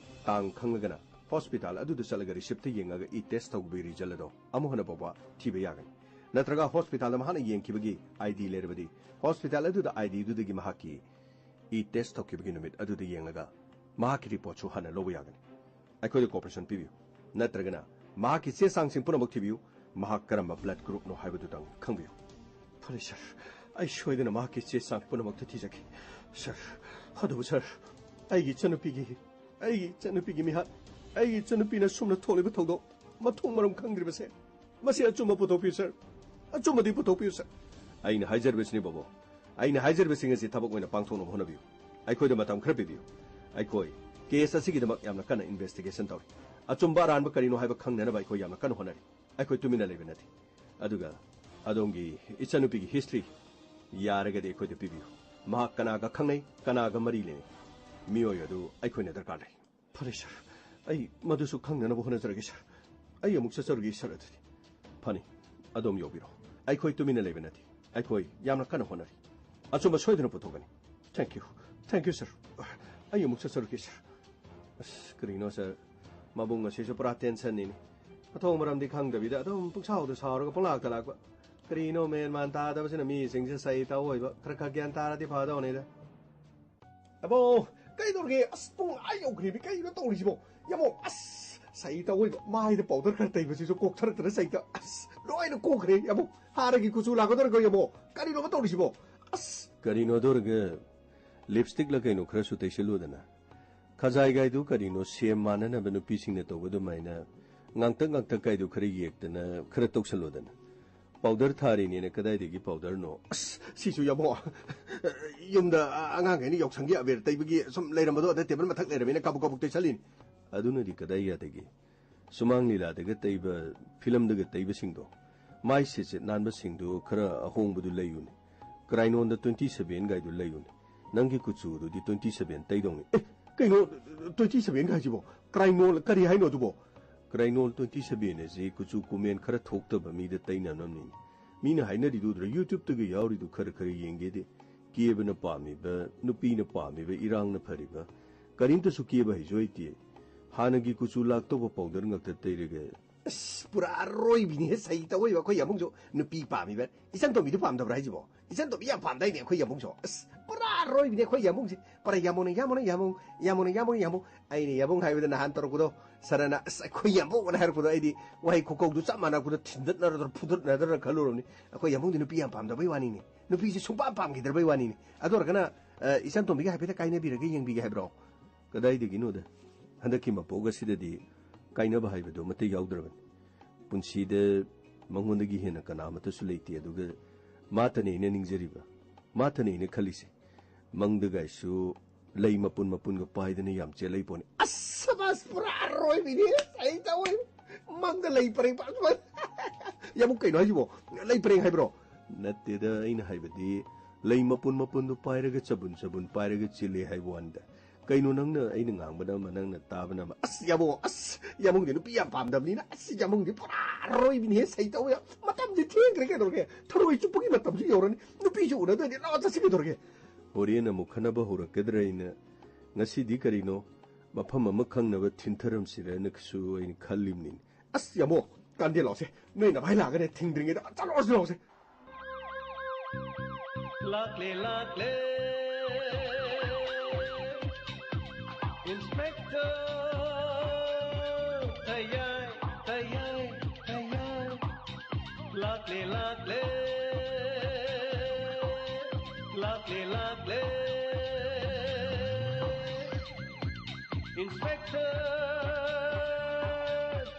ꯇꯥꯡ ꯈꯪꯂꯒꯅ hospital ꯑꯗꯨꯗ ꯆꯠꯂꯒ receipt ꯇ ꯌꯦꯡꯉꯒ E test ꯇꯧꯕꯒꯤ result ꯑꯗꯣ ꯑꯃꯨꯛ ꯍꯟꯅ ꯐꯥꯎꯕ ꯊꯤꯕ ꯌꯥꯒꯅꯤ꯫ ꯅꯠꯇ꯭ꯔꯒ hospital ꯗ ꯃꯍꯥꯛꯅ ꯌꯦꯡꯈꯤꯕꯒꯤ ID ꯂꯩꯔꯕꯗꯤ, hospital ꯑꯗꯨꯗ ID ꯗꯨꯗꯒꯤ ꯃꯍꯥꯛꯀꯤ E test ꯇꯧꯈꯤꯕꯒꯤ ꯅꯨꯃꯤꯠ ꯑꯗꯨꯗ ꯌꯦꯡꯂꯒ ꯃꯍꯥꯛꯀꯤ report ꯁꯨ ꯍꯟꯅ ꯂꯧꯕ ꯌꯥꯒꯅꯤ꯫ ꯑꯩꯈꯣꯏꯗ cooperation ꯄꯤꯕꯤꯌꯨ꯫ ꯅꯠꯇ꯭ꯔꯒꯅ ꯃꯍꯥꯛꯀꯤ ꯆꯦ ꯆꯥꯡꯁꯤꯡ ꯄꯨꯝꯅꯃꯛ ꯊꯤꯕꯤꯌꯨ꯫ ꯃꯍꯥꯛ ꯀꯔꯝꯕ blood group ꯅꯣ ꯍꯥꯏꯕꯗꯨꯇꯪ ꯈꯪꯕꯤꯌꯨ꯫ ꯐꯔꯦ sir, ꯑꯩ ꯁꯣꯏꯗꯅ ꯃꯍꯥꯛꯀꯤ ꯆꯦ ꯆꯥꯡ ꯄꯨꯝꯅꯃꯛꯇ ꯊꯤꯖꯒꯦ꯫ Sir, ꯑꯗꯨꯕꯨ sir, ꯑꯩꯒꯤ ꯏꯆꯟꯅꯨꯄꯤꯒꯤ, ꯑꯩꯒꯤ ꯏꯆꯟꯅꯨꯄꯤꯒꯤ ꯃꯤꯍꯥꯠ, ꯑꯩꯒꯤ ꯏꯆꯟꯅꯨꯄꯤꯅ ꯁꯨꯝꯅ ꯊꯣꯛꯂꯤꯕ ꯊꯧꯗꯣꯛ ꯃꯊꯣꯡ ꯃꯔꯝ ꯈꯪꯗ꯭ꯔꯤꯕꯁꯦ, ꯃꯁꯤ ꯑꯆꯨꯝꯕ ꯄꯨꯊꯣꯛꯄꯤꯌꯨ sir, ꯑꯆꯨꯝꯕꯗꯤ ꯄꯨꯊꯣꯛꯄꯤꯌꯨ sir꯫ ꯑꯩꯅ ꯍꯥꯏꯖꯔꯤꯕꯁꯤꯅꯤ ꯕꯣꯕꯣ, ꯑꯩꯅ ꯍꯥꯏꯖꯔꯤꯕꯁꯤꯡ ꯑꯁꯤ ꯊꯕꯛ ꯑꯣꯏꯅ ꯄꯥꯡꯊꯣꯛꯅꯕ ꯍꯣꯠꯅꯕꯤꯌꯨ꯫ ꯑꯩꯈꯣꯏꯗ ꯃꯇꯝ ꯈꯔ ꯄꯤꯕꯤꯌꯨ꯫ ꯑꯩꯈꯣꯏ case ꯑꯁꯤꯒꯤꯗꯃꯛ ꯌꯥꯝꯅ ꯀꯟꯅ investigation ꯇꯧꯔꯤ꯫ ꯑꯆꯨꯝꯕ ꯑꯔꯥꯟꯕ ꯀꯔꯤꯅꯣ ꯍꯥꯏꯕ ꯈꯪꯅꯅꯕ ꯑꯩꯈꯣꯏ ꯌꯥꯝꯅ ꯀꯟꯅ ꯍꯣꯠꯅꯔꯤ꯫ ꯑꯩꯈꯣꯏ ꯇꯨꯃꯤꯟꯅ ꯂꯩꯕ ꯅꯠꯇꯦ꯫ ꯑꯗꯨꯒ ꯑꯗꯣꯝꯒꯤ ꯏꯆꯟꯅꯨꯄꯤꯒꯤ history ꯌꯥꯔꯒꯗꯤ ꯑꯩꯈꯣꯏꯗ ꯄꯤꯕꯤꯌꯨ꯫ ꯃꯍꯥꯛ ꯀꯅꯥꯒ ꯈꯪꯅꯩ, ꯀꯅꯥꯒ ꯃꯔꯤ ꯂꯩꯅꯩ? ꯃꯤꯑꯣꯏ ꯑꯗꯨ ꯑꯩꯈꯣꯏꯅ ꯗꯔꯀꯥꯔ ꯂꯩ꯫ ꯐꯔꯦ sir, ꯑꯩ ꯃꯗꯨꯁꯨ ꯈꯪꯅꯅꯕ ꯍꯣꯠꯅꯖꯔꯒꯦ sir꯫ ꯑꯩ ꯑꯃꯨꯛ ꯆꯠꯆꯔꯨꯒꯦ sir ꯑꯗꯨꯗꯤ꯫ ꯐꯅꯤ, ꯑꯗꯣꯝ ꯌꯧꯕꯤꯔꯣ꯫ ꯑꯩꯈꯣꯏ ꯇꯨꯃꯤꯟꯅ ꯂꯩꯕ ꯅꯠꯇꯦ꯫ ꯑꯩꯈꯣꯏ ꯌꯥꯝꯅ ꯀꯟꯅ ꯍꯣꯠꯅꯔꯤ꯫ ꯑꯆꯨꯝꯕ ꯁꯣꯏꯗꯅ ꯄꯨꯊꯣꯛꯀꯅꯤ꯫ Thank you, thank you sir꯫ ꯑꯩ ꯑꯃꯨꯛ ꯆꯠꯆꯔꯨꯒꯦ, ꯁꯥꯔ꯫ ꯑꯁ, ꯀꯔꯤꯅꯣ, ꯁꯥꯔ? ꯃꯕꯨꯡ ꯑꯁꯤꯁꯨ ꯄꯨꯔꯥ ꯇꯦꯟꯁꯟꯅꯤꯅꯦ꯫ ꯃꯊꯣꯡ ꯃꯔꯝꯗꯤ ꯈꯪꯗꯕꯤꯗ ꯑꯗꯨꯝ ꯄꯨꯡꯁꯥꯎꯗ ꯁꯥꯎꯔꯒ ꯄꯪꯂꯥꯛꯇ ꯂꯥꯛꯄ꯫ ꯀꯔꯤꯅꯣ, ꯃꯦꯟ ꯃꯥꯟ ꯇꯥꯗꯕꯁꯤꯅ ꯃꯤꯁꯤꯡꯁꯦ ꯆꯩ ꯇꯧ ꯑꯣꯏꯕ꯫ ꯈꯔ ꯈꯔ ꯒ꯭ꯌꯥꯟ ꯇꯥꯔꯗꯤ ꯐꯗꯧꯅꯤꯗ꯫ ꯑꯕꯣ, ꯀꯩꯗꯧꯔꯒꯦ? ꯑꯁ, ꯄꯨꯡ ꯑꯥ ꯌꯧꯈ꯭ꯔꯦꯃꯤ꯫ ꯀꯩꯅꯣ ꯇꯧꯔꯤꯁꯤꯕꯣ? ꯌꯥꯃꯣ, ꯑꯁ, ꯆꯩ ꯇꯧ ꯑꯣꯏꯕ꯫ ꯃꯥꯏꯗ ꯄꯥꯎꯗꯔ ꯈꯔ ꯇꯩꯕꯁꯤꯁꯨ ꯀꯣꯛꯊꯔꯛꯇꯅ ꯆꯩꯇ꯫ ꯑꯁ, ꯂꯣꯏꯅ ꯀꯣꯛꯈ꯭ꯔꯦ, ꯌꯥꯃꯣ꯫ ꯍꯥꯟꯅꯒꯤ ꯀꯨꯆꯨ ꯂꯥꯛꯀꯗꯧꯔꯦꯀꯣ, ꯌꯥꯃꯣ꯫ ꯀꯔꯤꯅꯣꯕ ꯇꯧꯔꯤꯁꯤꯕꯣ? ꯑꯁ꯫ ꯀꯔꯤꯅꯣ ꯑꯗꯨ ꯑꯣꯏꯔꯒ ꯂꯤꯞꯁꯇꯤꯛꯂ ꯀꯩꯅꯣ ꯈꯔꯁꯨ ꯇꯩꯁꯜꯂꯨꯗꯅ꯫ ꯈꯖꯥꯏꯒꯥꯏꯗꯨ ꯀꯔꯤꯅꯣ ꯁꯦꯝ ꯃꯥꯟꯅꯅꯕ ꯅꯨꯄꯤꯁꯤꯡꯅ ꯇꯧꯕ ꯑꯗꯨꯃꯥꯏꯅ ꯉꯥꯡꯇꯛ ꯉꯥꯡꯇꯛ ꯀꯥꯏꯗꯨ ꯈꯔ ꯌꯦꯛꯇꯅ ꯈꯔ ꯇꯧꯁꯜꯂꯨꯗꯅ꯫ ꯄꯥꯎꯗꯔ ꯊꯥꯔꯤꯅꯦꯅ ꯀꯗꯥꯏꯗꯒꯤ ꯄꯥꯎꯗꯔꯅꯣ? ꯑꯁ, ꯁꯤꯁꯨ ꯌꯥꯃꯣ꯫ ꯌꯨꯝꯗ ꯑꯉꯥꯡꯈꯩꯅ ꯌꯥꯎꯁꯪꯒꯤ ꯑꯕꯦꯔ ꯇꯩꯕꯒꯤ ꯁꯨꯝ ꯂꯩꯔꯝꯕꯗꯣ ꯑꯗ ꯇꯦꯕꯜ ꯃꯊꯛ ꯂꯩꯔꯝꯃꯦꯅ ꯀꯥꯕꯨꯛ ꯀꯥꯕꯨꯛ ꯇꯩꯁꯜꯂꯤꯅꯤ꯫ ꯑꯗꯨꯅꯗꯤ ꯀꯗꯥꯏ ꯌꯥꯗꯒꯦ? ꯁꯨꯃꯥꯡ ꯂꯤꯂꯥꯗꯒ ꯇꯩꯕ, ꯐꯤꯂꯝꯗꯒ ꯇꯩꯕꯁꯤꯡꯗꯣ, ꯃꯥꯏ ꯁꯤꯠ ꯁꯤꯠ ꯅꯥꯟꯕꯁꯤꯡꯗꯣ ꯈꯔ ꯑꯍꯣꯡꯕꯗꯨ ꯂꯩꯌꯨꯅꯦ꯫ ꯀ꯭ꯔꯥꯏꯅꯣꯟꯗ twenty seven ꯒꯥꯏꯗꯨ ꯂꯩꯌꯨꯅꯦ꯫ ꯅꯪꯒꯤ ꯀꯨꯆꯨꯗꯨꯗꯤ twenty seven ꯇꯩꯗꯧꯅꯤ꯫ ꯑꯦ, ꯀꯩꯅꯣ, twenty seven ꯍꯥꯏꯁꯤꯕꯣ? ꯀ꯭ꯔꯥꯏꯅꯣꯜ ꯀꯔꯤ ꯍꯥꯏꯅꯣ ꯑꯗꯨꯕꯣ? ꯀ꯭ꯔꯥꯏꯅꯣꯜ twenty seven ꯑꯁꯤ ꯀꯨꯆꯨ ꯀꯨꯃꯦꯟ ꯈꯔ ꯊꯣꯛꯇꯕ ꯃꯤꯗ ꯇꯩꯅꯅꯕꯅꯤꯅꯦ꯫ ꯃꯤꯅ ꯍꯥꯏꯅꯔꯤꯗꯨ ꯎꯗ꯭ꯔꯣ? YouTube-ꯇꯒ ꯌꯥꯎꯔꯤꯗꯨ ꯈꯔ ꯈꯔ ꯌꯦꯡꯒꯦꯗꯤ꯫ ꯀꯦꯕꯅ ꯄꯥꯝꯃꯤꯕ, ꯅꯨꯄꯤꯅ ꯄꯥꯝꯃꯤꯕ, ꯏꯔꯥꯡꯅ ꯐꯔꯤꯕ꯫ ꯀꯔꯤꯝꯇꯁꯨ ꯀꯦꯕ ꯍꯩꯁꯨ ꯍꯩꯇꯦ꯫ ꯍꯥꯟꯅꯒꯤ ꯀꯨꯆꯨ ꯂꯥꯛꯇꯧꯕ ꯄꯥꯎꯗꯔ ꯉꯥꯛꯇ ꯇꯩꯔꯒ꯫ ꯑꯁ, ꯄꯨꯔꯥ ꯑꯔꯣꯏꯕꯤꯅꯤꯍꯦ, ꯁꯩ ꯇꯧꯋꯦꯕ ꯑꯩꯈꯣꯏ ꯌꯥꯃꯨꯡꯁꯨ꯫ ꯅꯨꯄꯤ ꯄꯥꯝꯃꯤꯕ꯫ ꯏꯆꯟ ꯇꯣꯝꯕꯤꯗꯨ ꯄꯥꯝꯗꯕ꯭ꯔꯥ ꯍꯥꯏꯁꯤꯕꯣ? ꯏꯆꯟ ꯇꯣꯝꯕꯤ ꯌꯥꯝ ꯄꯥꯝꯗꯥꯏꯅꯦ ꯑꯩꯈꯣꯏ ꯌꯥꯃꯨꯡꯁꯨ꯫ ꯑꯁ, ꯄꯨꯔꯥ ꯑꯔꯣꯏꯕꯤꯅꯦ ꯑꯩꯈꯣꯏ ꯌꯥꯃꯨꯡꯁꯦ꯫ ꯄꯨꯔꯥ ꯌꯥꯃꯨꯡꯅ, ꯌꯥꯃꯨꯡꯅ, ꯌꯥꯃꯨꯡ, ꯌꯥꯃꯨꯡꯅ, ꯌꯥꯃꯨꯡꯅ, ꯌꯥꯃꯨꯡ꯫ ꯑꯩꯅ ꯌꯥꯃꯨꯡ ꯍꯥꯏꯕꯗ ꯅꯍꯥꯟ ꯇꯧꯔꯛꯄꯗꯣ, ꯁꯔꯅ "ꯑꯁ, ꯑꯩꯈꯣꯏ ꯌꯥꯃꯨꯡ" ꯑꯅ ꯍꯥꯏꯔꯛꯄꯗꯣ ꯑꯩꯗꯤ ꯋꯥꯍꯩ ꯈꯨꯀꯧꯗꯨ ꯆꯞ ꯃꯥꯟꯅꯔꯛꯄꯗꯣ ꯊꯤꯟꯗꯠꯅꯔꯗ꯭ꯔꯥ ꯐꯨꯗꯠꯅꯗ꯭ꯔꯥ ꯈꯜꯂꯨꯔꯕꯅꯤ꯫ ꯑꯩꯈꯣꯏ ꯌꯥꯃꯨꯡꯗꯤ ꯅꯨꯄꯤ ꯌꯥꯝ ꯄꯥꯝꯗꯕꯩ ꯋꯥꯅꯤꯅꯦ꯫ ꯅꯨꯄꯤꯁꯦ ꯁꯨꯡꯄꯥꯝ ꯄꯥꯝꯈꯤꯗ꯭ꯔꯕꯩ ꯋꯥꯅꯤꯅꯦ꯫ ꯑꯗꯨ ꯑꯣꯏꯔꯒꯅ, ꯑ, ꯏꯆꯟ ꯇꯣꯝꯕꯤꯒ ꯍꯥꯏꯐꯦꯠꯇ ꯀꯥꯏꯅꯕꯤꯔꯒ ꯌꯦꯡꯕꯤꯒꯦ ꯍꯥꯏꯕ꯭ꯔꯣ? ꯀꯗꯥꯏꯗꯒꯤꯅꯣꯗ꯫ ꯍꯟꯗꯛꯀꯤ ꯃꯄꯣꯛ ꯑꯁꯤꯗꯗꯤ ꯀꯥꯏꯅꯕ ꯍꯥꯏꯕꯗꯨ ꯑꯃꯠꯇ ꯌꯥꯎꯗ꯭ꯔꯕꯅꯤ꯫ ꯄꯨꯟꯁꯤꯗ ꯃꯉꯣꯟꯗꯒꯤ ꯍꯦꯟꯅ ꯀꯅꯥ ꯑꯃꯠꯇꯁꯨ ꯂꯩꯇꯦ꯫ ꯑꯗꯨꯒ ꯃꯥꯇꯅꯤ ꯑꯩꯅ ꯅꯤꯡꯖꯔꯤꯕ, ꯃꯥꯇꯅꯤ ꯑꯩꯅ ꯈꯜꯂꯤꯁꯦ꯫ ꯃꯪꯗꯒꯥꯏꯁꯨ ꯂꯩ ꯃꯄꯨꯟ ꯃꯄꯨꯟꯒ ꯄꯥꯏꯗꯅ ꯌꯥꯝ ꯆꯦꯜꯂꯛꯏ ꯄꯣꯠꯅꯤ꯫ ꯑꯁ, ꯁꯕꯥꯁ, ꯄꯨꯔꯥ ꯑꯔꯣꯏꯕꯤꯅꯤ꯫ ꯑꯩ ꯇꯧꯋꯦ꯫ ꯃꯪꯗ ꯂꯩ ꯄꯔꯦꯡ ꯄꯥ-, ꯌꯥꯃꯨꯡ, ꯀꯩꯅꯣ ꯍꯥꯏꯁꯤꯕꯣ? ꯂꯩ ꯄꯔꯦꯡ ꯍꯥꯏꯕ꯭ꯔꯣ? ꯅꯠꯇꯦꯗ, ꯑꯩꯅ ꯍꯥꯏꯕꯗꯤ ꯂꯩ ꯃꯄꯨꯟ ꯃꯄꯨꯟꯗꯨ ꯄꯥꯏꯔꯒ ꯆꯕꯨꯟ ꯆꯕꯨꯟ ꯄꯥꯏꯔꯒ ꯆꯦꯜꯂꯤ ꯍꯥꯏꯕ ꯋꯥꯅꯤꯗ꯫ ꯀꯩꯅꯣ ꯅꯪꯅ ꯑꯩꯅ ꯉꯥꯡꯕꯅ ꯑꯃ, ꯅꯪꯅ ꯇꯥꯕꯅ ꯑꯃ? ꯑꯁ, ꯌꯥꯃꯨꯡ, ꯑꯁ, ꯌꯥꯃꯨꯡꯗꯤ ꯅꯨꯄꯤ ꯌꯥꯝ ꯄꯥꯝꯗꯕꯅꯤꯅ꯫ ꯑꯁ, ꯌꯥꯃꯨꯡꯗꯤ ꯄꯨꯔꯥ ꯑꯔꯣꯏꯕꯤꯅꯤꯍꯦ, ꯁꯩ ꯇꯧ ꯌꯥ-, ꯃꯇꯝꯁꯤ ꯊꯦꯡꯈ꯭ꯔꯦ ꯀꯩꯗꯧꯔꯒꯦ? ꯊꯔꯣꯏ ꯆꯨꯞꯄꯒꯤ ꯃꯇꯝꯁꯨ ꯌꯧꯔꯅꯤ꯫ ꯅꯨꯄꯤꯁꯨ ꯎꯅꯗꯣꯏꯅꯤ꯫ ꯂꯥꯛꯑꯣ, ꯆꯠꯁꯤ ꯀꯩꯗꯧꯔꯒꯦ? ꯍꯣꯔꯦꯟ ꯑꯃꯨꯛ ꯈꯠꯅꯕ ꯍꯧꯔꯛꯀꯗ꯭ꯔꯥ ꯍꯥꯏꯅ ꯉꯁꯤꯗꯤ ꯀꯔꯤꯅꯣ ꯃꯐꯝ ꯑꯃ ꯈꯪꯅꯕ ꯊꯤꯟꯊꯔꯝꯁꯤꯔꯅꯁꯨ ꯑꯩꯅ ꯈꯜꯂꯤꯕꯅꯤꯅꯦ꯫ ꯑꯁ ꯌꯥꯃꯣ, ꯀꯥꯟꯗꯦ ꯂꯥꯛꯁꯦ꯫ ꯅꯣꯏ ꯅꯚꯥꯏ ꯂꯥꯛꯑꯒꯅꯦ ꯊꯤꯡꯗ꯭ꯔꯤꯉꯩꯗ ꯆꯠꯂꯨꯔꯁꯤ ꯂꯥꯛꯁꯦ꯫ ꯂꯥꯛꯂꯦ ꯂꯥꯛꯂꯦ ꯏꯟꯁꯄꯦꯛꯇꯔ ꯇꯌꯥꯏ, ꯇꯌꯥꯏ, ꯇꯌꯥꯏ꯫ ꯂꯥꯛꯂꯦ ꯂꯥꯛꯂꯦ ꯂꯥꯛꯂꯦ ꯂꯥꯛꯂꯦ ꯏꯟꯁꯄꯦꯛꯇꯔ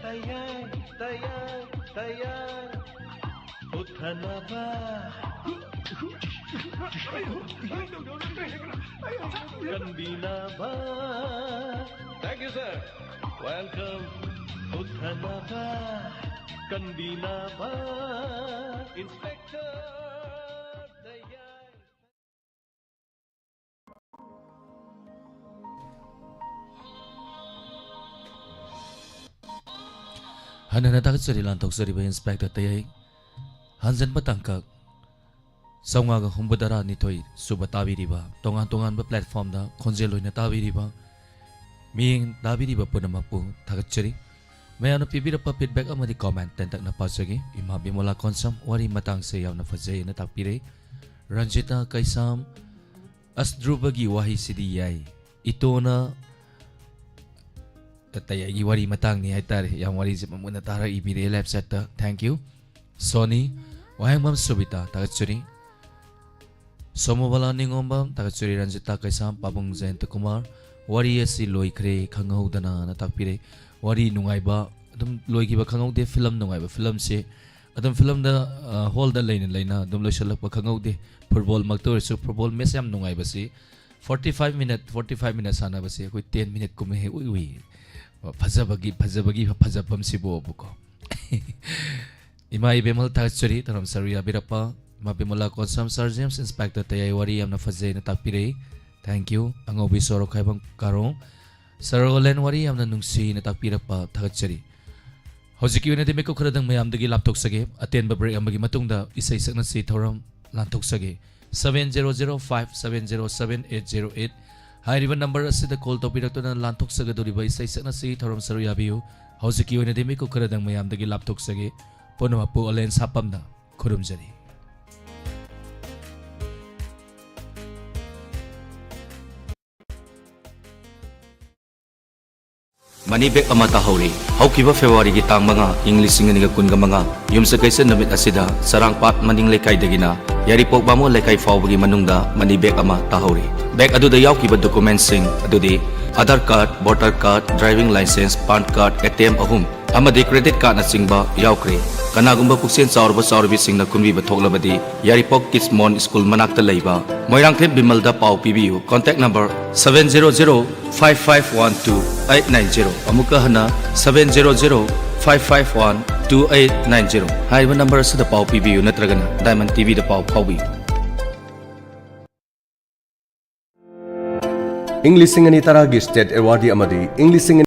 ꯇꯌꯥꯏ, ꯇꯌꯥꯏ, ꯇꯌꯥꯏ꯫ ꯎꯠꯊꯅꯕ ꯀꯟꯕꯤꯅꯕ꯫ Thank you, sir. Welcome. ꯎꯠꯊꯅꯕ ꯀꯟꯕꯤꯅꯕ ꯏꯟꯁꯄꯦꯛꯇꯔ ꯇꯌꯥꯏ꯫ ꯍꯟꯅ ꯍꯟꯅ ꯊꯥꯒꯠꯆꯔꯤ ꯂꯥꯟꯊꯣꯛꯆꯔꯤꯕ ꯏꯟꯁꯄꯦꯛꯇꯔ ꯇꯌꯥꯏ꯫ ꯍꯟꯖꯟꯕ ꯇꯥꯡꯀꯛ ꯆꯥꯝꯃꯉꯥꯒ ꯍꯨꯝꯐꯨꯇꯔꯥ ꯅꯤꯊꯣꯏ ꯁꯨꯕ ꯇꯥꯕꯤꯔꯤꯕ, ꯇꯣꯉꯥꯟ ꯇꯣꯉꯥꯟꯕ platformꯗ ꯈꯣꯟꯖꯦꯜ ꯑꯣꯏꯅ ꯇꯥꯕꯤꯔꯤꯕ, ꯃꯤꯠꯌꯦꯡ ꯇꯥꯕꯤꯔꯤꯕ ꯄꯨꯝꯅꯃꯛꯄꯨ ꯊꯥꯒꯠꯆꯔꯤ꯫ ꯃꯌꯥꯝꯅ ꯄꯤꯕꯤꯔꯛꯄ feedback ꯑꯃꯗꯤ comment ꯇꯦꯟꯇꯛꯅ ꯄꯥꯖꯒꯦ꯫ ꯏꯃꯥ ꯕꯤꯃꯣꯂꯥ ꯀꯣꯟꯁꯝ, "ꯋꯥꯔꯤ ꯃꯇꯥꯡꯁꯦ ꯌꯥꯝꯅ ꯐꯖꯩ" ꯍꯥꯏꯅ ꯇꯥꯛꯄꯤꯔꯦ꯫ ꯔꯟꯖꯤꯇꯥ ꯀꯩꯁꯥꯝ, "ꯑꯁ ꯙ꯭ꯔꯨꯕꯒꯤ ꯋꯥꯍꯩꯁꯤꯗꯤ ꯌꯥꯏ꯫ ꯏꯇꯣꯅ ꯑꯇꯩ ꯑꯩꯒꯤ ꯋꯥꯔꯤ ꯃꯇꯥꯡꯅꯤ ꯍꯥꯏꯇꯥꯔꯦ꯫ ꯌꯥꯝ ꯋꯥꯔꯤꯁꯦ ꯃꯃꯨꯟꯅ ꯇꯥꯔ ꯏꯕꯤꯔꯛꯑꯦ live chatꯇ꯫ Thank you꯫ ꯁꯣꯅꯤ, ꯋꯥꯍꯦꯡꯕꯝ ꯁꯨꯕꯤꯇꯥ, ꯊꯥꯒꯠꯆꯔꯤ꯫ ꯁꯣꯃꯣꯕꯂꯥ ꯅꯤꯉꯣꯝꯕꯝ, ꯊꯥꯒꯠꯆꯔꯤ꯫ ꯔꯟꯖꯤꯇꯥ ꯀꯩꯁꯥꯝ, ꯄꯥꯕꯨꯡ ꯖꯌꯟꯇ ꯀꯨꯃꯥꯔ, "ꯋꯥꯔꯤ ꯑꯁꯤ ꯂꯣꯏꯈ꯭ꯔꯦ ꯈꯪꯍꯧꯗꯅ" ꯍꯥꯏꯅ ꯇꯥꯛꯄꯤꯔꯦ꯫ ꯋꯥꯔꯤ ꯅꯨꯡꯉꯥꯏꯕ, ꯑꯗꯨꯝ ꯂꯣꯏꯈꯤꯕ ꯈꯪꯍꯧꯗꯦ꯫ Film ꯅꯨꯡꯉꯥꯏꯕ filmꯁꯦ ꯑꯗꯨꯝ filmꯗ, ꯑ, hallꯗ ꯂꯩꯅ ꯂꯩꯅ ꯑꯗꯨꯝ ꯂꯣꯏꯁꯤꯜꯂꯛꯄ ꯈꯪꯍꯧꯗꯦ꯫ Footballꯃꯛꯇ ꯑꯣꯏꯔꯁꯨ, football match ꯌꯥꯝ ꯅꯨꯡꯉꯥꯏꯕꯁꯤ forty five minute, forty five minute ꯁꯥꯟꯅꯕꯁꯦ ꯑꯩꯈꯣꯏ ten minute ꯀꯨꯝꯕ ꯍꯦꯛ ꯎꯏ ꯎꯏ꯫ ꯐꯖꯕꯒꯤ, ꯐꯖꯕꯒꯤ ꯐꯖꯐꯝꯁꯤꯕꯣꯕꯀꯣ꯫ ꯏꯃꯥ ꯏꯕꯦꯝꯃ ꯊꯥꯒꯠꯆꯔꯤ, ꯊꯧꯔꯝ ꯁꯔꯨ ꯌꯥꯕꯤꯔꯛꯄ꯫ ꯏꯃꯥ ꯕꯤꯃꯂꯥ ꯀꯣꯟꯁꯝ, "Sir James, Inspector ꯇꯌꯥꯏ ꯋꯥꯔꯤ ꯌꯥꯝꯅ ꯐꯖꯩ" ꯍꯥꯏꯅ ꯇꯥꯛꯄꯤꯔꯛꯏ꯫ Thank you꯫ ꯑꯉꯧꯕꯤ Sorokhaibam Karong, "Sir Roland ꯋꯥꯔꯤ ꯌꯥꯝꯅ ꯅꯨꯡꯁꯤ" ꯍꯥꯏꯅ ꯇꯥꯛꯄꯤꯔꯛꯄ ꯊꯥꯒꯠꯆꯔꯤ꯫ ꯍꯧꯖꯤꯛꯀꯤ ꯑꯣꯏꯅꯗꯤ ꯃꯤꯀꯨꯞ ꯈꯔꯗꯪ ꯃꯌꯥꯝꯗꯒꯤ ꯂꯥꯞꯊꯣꯛꯆꯒꯦ꯫ ꯑꯇꯦꯟꯕ break ꯑꯃꯒꯤ ꯃꯇꯨꯡꯗ ꯏꯁꯩ ꯁꯛꯅꯁꯤ ꯊꯧꯔꯝ ꯂꯥꯟꯊꯣꯛꯆꯒꯦ꯫ Seven zero zero five seven zero seven eight zero eight꯫ ꯍꯥꯏꯔꯤꯕ ꯅꯝꯕꯔ ꯑꯁꯤꯗ ꯀꯣꯜ ꯇꯧꯕꯤꯔꯛꯇꯨꯅ ꯂꯥꯟꯊꯣꯛꯆꯒꯗꯧꯔꯤꯕ ꯏꯁꯩ ꯁꯛꯅꯁꯤ ꯊꯧꯔꯝ ꯁꯔꯨꯛ ꯌꯥꯕꯤꯌꯨ꯫ ꯍꯧꯖꯤꯛꯀꯤ ꯑꯣꯏꯅꯗꯤ ꯃꯤꯀꯨꯞ ꯈꯔꯗꯪ ꯃꯌꯥꯝꯗꯒꯤ ꯂꯥꯞꯊꯣꯛꯆꯒꯦ꯫ ꯄꯨꯝꯅꯃꯛꯄꯨ ꯑꯣꯂꯦꯟ ꯁꯥꯄꯝꯅ ꯈꯨꯔꯨꯝꯖꯔꯤ꯫ ꯃꯅꯤ ꯕꯦꯛ ꯑꯃ ꯇꯥꯍꯧꯔꯦ꯫ ꯍꯧꯈꯤꯕ ꯐꯦꯕ꯭ꯔꯨꯋꯥꯔꯤꯒꯤ ꯇꯥꯡ ꯃꯉꯥ, ꯏꯪ ꯂꯤꯁꯤꯡ ꯑꯅꯤꯒ ꯀꯨꯟꯒ ꯃꯉꯥ, ꯌꯨꯝꯁꯀꯩꯁ ꯅꯨꯃꯤꯠ ꯑꯁꯤꯗ ꯆꯔꯥꯡꯄꯥꯠ ꯃꯅꯤꯡ ꯂꯩꯀꯥꯏꯗꯒꯤꯅ ꯌꯥꯏꯔꯤꯄꯣꯛ ꯕꯥꯃꯣꯟ ꯂꯩꯀꯥꯏ ꯐꯥꯎꯕꯒꯤ ꯃꯅꯨꯡꯗ ꯃꯅꯤ ꯕꯦꯛ ꯑꯃ ꯇꯥꯍꯧꯔꯦ꯫ ꯕꯦꯛ ꯑꯗꯨꯗ ꯌꯥꯎꯈꯤꯕ ꯗꯣꯀꯨꯃꯦꯟꯁꯤꯡ ꯑꯗꯨꯗꯤ Aadhaar card, voter card, driving licence, PAN card, A T M ꯑꯍꯨꯝ ꯑꯃꯗꯤ ꯀ꯭ꯔꯦꯗꯤꯠ ꯀꯥꯔꯗꯅꯆꯤꯡꯕ ꯌꯥꯎꯈ꯭ꯔꯦ꯫ ꯀꯅꯥꯒꯨꯝꯕ ꯄꯨꯛꯆꯦꯜ ꯆꯥꯎꯔꯕ ꯆꯥꯎꯔꯕꯤꯁꯤꯡꯅ ꯈꯨꯟꯕꯤꯕ ꯊꯣꯛꯂꯕꯗꯤ ꯌꯥꯏꯔꯤꯄꯣꯛ ꯀꯤꯗꯁ ꯃꯣꯟ ꯁ꯭ꯀꯨꯜ ꯃꯅꯥꯛꯇ ꯂꯩꯕ ꯃꯣꯏꯔꯥꯡꯊꯦꯝ ꯕꯤꯃꯜꯗ ꯄꯥꯎ ꯄꯤꯕꯤꯌꯨ꯫ Contact number seven zero zero five five one two eight nine zero꯫ ꯑꯃꯨꯛꯀ ꯍꯟꯅ seven zero zero five five one two eight nine zero꯫ ꯍꯥꯏꯔꯤꯕ ꯅꯝꯕꯔ ꯑꯁꯤꯗ ꯄꯥꯎ ꯄꯤꯕꯤꯌꯨ ꯅꯠꯇ꯭ꯔꯒꯅ ꯗꯥꯏꯃꯟ ꯇꯤ ꯚꯤꯗ ꯄꯥꯎ ꯐꯥꯎꯕꯤꯌꯨ꯫ ꯏꯪ ꯂꯤꯁꯤꯡ ꯑꯅꯤ ꯇꯔꯥꯒꯤ ꯁ꯭ꯇꯦꯠ ꯑꯦꯋꯥꯔꯗꯤ ꯑꯃꯗꯤ ꯏꯪ ꯂꯤꯁꯤꯡ